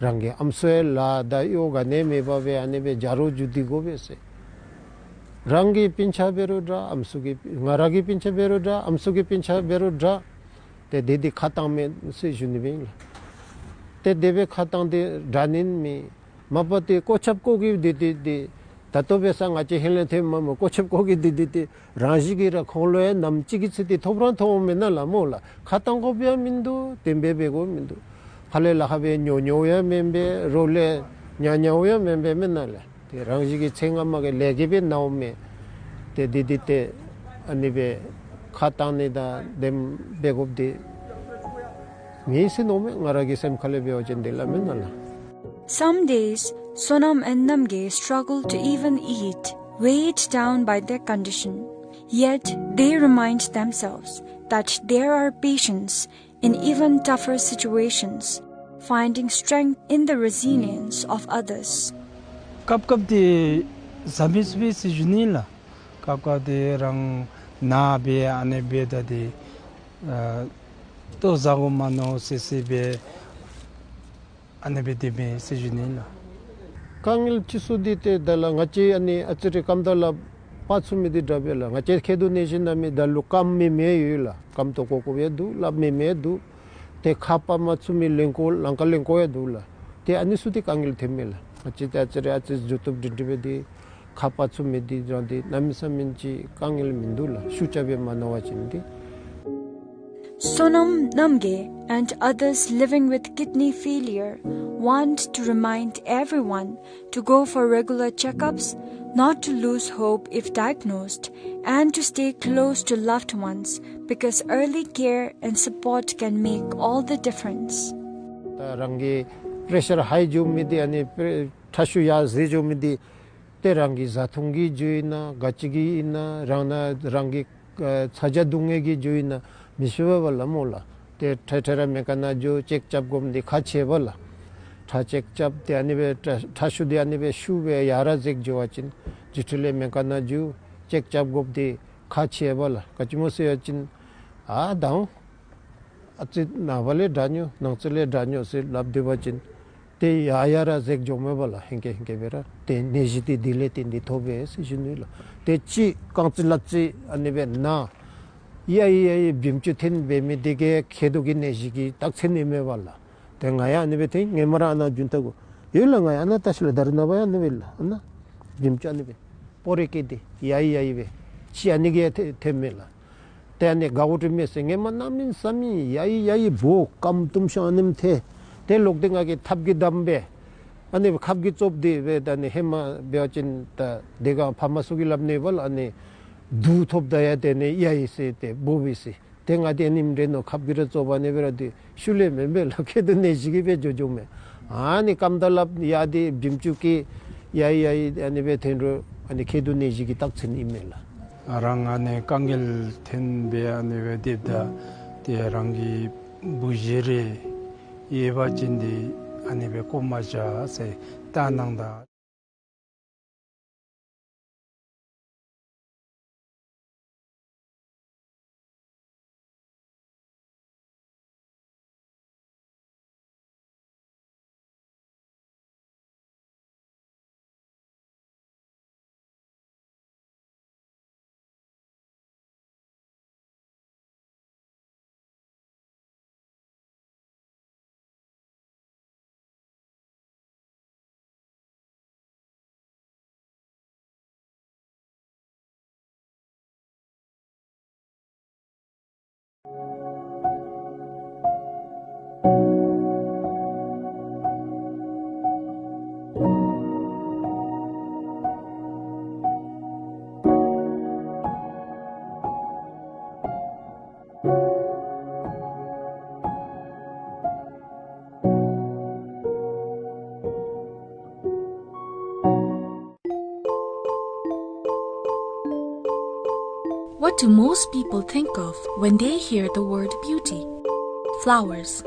རང་གི་ཨམ་སྲུ་ཡང་ལཱ་དང་གཡོག་ག་ནི་མེད་པར་སྦེ་ཨ་ནི་སྦེ་བྱ་རོག་རྒྱུག་སྡོད་དགོ་པས་ཟེར། རང་གི་སྤུན་ཆ་འབད་རུང་འདྲ་ཨམ་སྲུ་གི་ང་ར་གི་སྤུན་ཆ་འབད་རུང་འདྲ་ཨམ་སྲུ་གི་སྤུན་ཆ་འབད་རུང་འདྲ། ཏེ་འདི་འདི་ཁ་བཏང་མས་ཟེར་ཞུ་ནི་སྦེ་ཨིན་ལགས། ཏེ་དེ་སྦེ་ཁ་བཏང་སྟེ་དྲག་ནི་མེད། མ་པ་ཏེ་བཀོད་ཁྱབ་བཀོད་ཀྱི་འདི་འདི་འདི་ད་ལྟོ་འབད་ས་ང་བཅས་ཧེ་ལས་ཐོན་མ་མོ་བཀོད་ཁྱབ་བཀོད་ཀྱི་འདི་འདི་འདི་རང་བཞིན་གྱིས་ར་ཁོང་ལུ་ཡང་ནམ་ཅིག་གི་ཚེ་འདི་ཐོབ་རང་ཐོབ་འོང་མེན་ན་ལགས་སྨོ་ལགས། ཁ་བཏང་དགོཔ་ཡང་མིན་འདུག། དེ་སྦེ་འབད་དགོཔ་མིན་འདུག། ཕར་ལས་ལཱ་ཁག་སྦེ་ཉོ་ཉོཝ་ཡང་མེན་པས། རོགས་ལས་ཉར་ཉརཝ་ཡང་མེན་པས་མེན་ན་ལགས། ཏེ་རང་བཞིན་གྱིས་ཚེ་སྔ་མ་གི་ལས་ཀྱིས་སྦེ་ནཝ་མས། ཏེ་འདི་འདི་ཏེ་ཨ་ནི་སྦེ་ཁ་བཏང་ནི་དང་དེམ་འབད་དགོཔ་འདི་མེད་ཟེར་མནོཝ་མས། ང་ར་གི་སེམས་ཁ་ལས་འབད་བ་ཅིན་འདི་སླབ་མེན་ན་ལགས། Some days, Sonam and Namgay struggle to even eat, weighed down by their condition. Yet, they remind themselves that there are patients in even tougher situations, finding strength in the resilience of others. སྐབས་སྐབས་འདི་བཟའ་མི་ཚུགས་པས་ཟེར་ཞུ་ནི་ལགས། སྐབས་སྐབས་འདི་རང་ན་སྦེ་ཨ་ནི་སྦེ་ད་འདི་ཨ་ལྟོ་བཟའ་དགོ་མ་མནོ་སི་སི་སྦེ་ཨ་ནི་སྦེ་སྡོད་མས་ཟེར་ཞུ་ནི་ལགས། དཀའ་ངལ་ཅིག་ཚུ་འདི་ཏེ་ད་ལགས་ང་བཅས་ཨ་ནི་ཨ་ཙི་རེ་རྐངམ་དང་ལགཔ་ཕར་ཚུད་མི་འདི་དྲག་པས་ལགས། ང་བཅས་མཁལ་རྡོག་ནད་གཞི་ན་མི་ད་ལུ་རྐངམ་མེད་མི་ཡོད་ལགས། རྐངམ་བཏོག་བཀོ་བཀོཝ་ཡང་འདུག། ལགཔ་མེད་མི་ཡང་འདུག། ཏེ་ཁ་པར་མ་ཚུད་མི་ལེན་བཀོ་ལང་ཀ་ལེན་བཀོཝ་ཡང་འདུག་ལགས། ཏེ་ཨ་ནི་ཚུ་འདི་དཀའ་ངལ་ཐོན་མས་ལགས། ང་བཅས་ཏེ་ཨ་ཙི་རེ་ཨ་ཙི་འགྱོ་བཏུབ་འདི་འདི་སྦེ་འདི་ཁ་པར་ཚུད་མི་འདི་རང་འདི་གནམ་མེད་ས་མེད་ཅིག་དཀའ་ངལ་མིན་འདུག་ལགས། ཤུགས་རྐྱབ་སྦེ་མ་མནོ་བ་ཅིན་འདི། Sonam Namgay and others living with kidney failure want to remind everyone to go for regular checkups, not to lose hope if diagnosed, and to stay close to loved ones, because early care and support can make all the difference. ད་རང་གི་པེ་རེ་ཤར་ཧའི་འགྱོ་མི་འདི་ཨ་ནི་པེ་ཁྲག་ཤུགས་ཡར་འཛེགས་འགྱོ་མི་འདི་ཏེ་རང་གི་བཟའ་འཐུང་གི་རྒྱུ་ཨིན་ན་ག་ཅི་གི་ཨིན་ན་རང་ན་རང་གི་ཨ་ཚ་གྱང་སྡུག་བསྔལ་གྱི་རྒྱུ་ཨིན་ན་མི་ཤེས་པས་པ་ལགས་སྨོ་ལགས། ཏེ་འཕྲལ་འཕྲལ་ར་སྨན་ཁང་ནང་འགྱོ་ཅེཀ་རྐྱབ་དགོཔ་འདི་ཁག་ཆེ་བས་ལགས། ཁྲག་ཅེཀ་རྐྱབ་སྟེ་ཨ་ནི་སྦེ་ཁྲག་ཁྲག་ཤུགས་འདི་ཨ་ནི་སྦེ་ཤུགས་སྦེ་ཡར་ར་འཛེགས་འགྱོ་བ་ཅིན་དེ་འཕྲོ་ལས་སྨན་ཁང་ནང་འགྱོ་ཅེཀ་རྐྱབ་དགོཔ་འདི་ཁག་ཆེ་བས་ལགས། ག་ཅི་སྨོ་ཟེར་བ་ཅིན་ཨ་ད་ཨ་ཙི་ནངས་པ་ལས་དྲག་ནི་ཡོད་གནངས་ཚེ་ལས་དྲག་ནི་ཡོད་ཟེར་སླབ་སྡོད་པ་ཅིན་ཏེ་ཡར་ཡར་ར་འཛེགས་འགྱོཝ་མས་པ་ལགས། ཧེང་སྐལ་ཧེང་སྐལ་སྦེ་ར་ཏེ་ནད་གཞི་འདི་འདི་ལས་བརྟེན་ཏེ་ཐོབ་པས་ཟེར་ཞུ་ནི་ལགས། ཏེ་ཅིག་རྐང་རྩེ་ལག་རྩེ་ཨ་ནི་སྦེ་ན་ཡ་ཡི་ཡ་ཡི་བིམ་ཆུ་འཐེན་འབད་མི་འདི་གིས་མཁལ་རྡོག་གི་ནད་གཞི་གི་རྟགས་མཚན་ཨིན་མས་པ་ལགས། ཏེ་ང་ཡང་ཨ་ནི་སྦེ་འཐེན་ངེ་མ་ར་ཨ་ནཱ་རྒྱུན་ཐག་གུ་ཡོད་ལགས། ང་ཡང་ཨ་ནཱ་བལྟ་ཤིག་ལགས། ད་རེས་ནངས་པ་ཡང་ཨ་ནི་སྦེ་ལགས། ཨ་ནཱ་བིམ་ཆུ་ཨ་ནི་སྦེ་སྤོ་རེ་སྐྱེས་ཏེ་ཡ་ཡི་ཡ་ཡི་སྦེ་ཅིག་ཨ་ནི་གིས་ཡང་འཐེན་འཐེནམ་མས་ལགས། ཏེ་ཨ་ནི་དགའཝ་འདྲཝ་མས་ཟེར་ངེ་མ་གནམ་མེད་ས་མེད་ཡ་ཡི་ཡ་ཡི་སྦོ་རྐངམ་བཏུམ་ཤོང་ཨ་ནེམ་ཐལ། ཏེ་ལོག་སྟེ་ང་གིས་ཐགཔ་གིས་བསྡམས་སྦེ་ཨ་ནི་ཁབ་ཀྱིས་བཙོཔ་འདི་སྦེ་ད་ཨ་ནི་ཧེ་མ་འབད་བ་ཅིན་ད་དེ་སྒང་ཕ་མ་ཚུ་གིས་སླབ་ནི་པ་ལགས། ཨ་ནི་དུག་ཐོབ་ད་ཡ་ཏེ་ཨ་ནི་ཡ་ཡི་ཟེར་ཏེ་སྦོ་བས་ཟེར། ཏེ་ང་འདི་ཨ་ནེམ་འདྲས་མནོ་ཁབ་ཀྱིས་ར་བཙོ་བ་ཨ་ནི་སྦེ་ར་འདི་ཤུལ་ལས་མེན་པས་ལགས། མཁལ་རྡོག་ནད་གཞི་གིས་སྦེ་འགྱོ་འགྱོཝ་མས། ཨ་ནི་རྐངམ་དང་ལགཔ་ཡ་འདི་བིམ་ཆུ་གིས་ཡ་ཡི་ཡ་ཡི་ཨ་ནི་སྦེ་འཐེན་རུང་ཨ་ནི་མཁལ་རྡོག་ནད་གཞི་གི་རྟགས་མཚན་ཨིན་མས་ལགས། རང་ཨ་ནི་དཀའ་ངལ་འཐོན་སྦེ་ཨ་ནི་སྦེ་སྡོདཔ་ད་ཏེ་རང་གི་བུ་གཞི་རེ་ཡོད་པ་ཅིན་འདི་ཨ་ནི་སྦེ་བཀོ་མ་བཞག་ཟེར་བལྟ་གནང་ད། What do most people think of when they hear the word beauty? Flowers.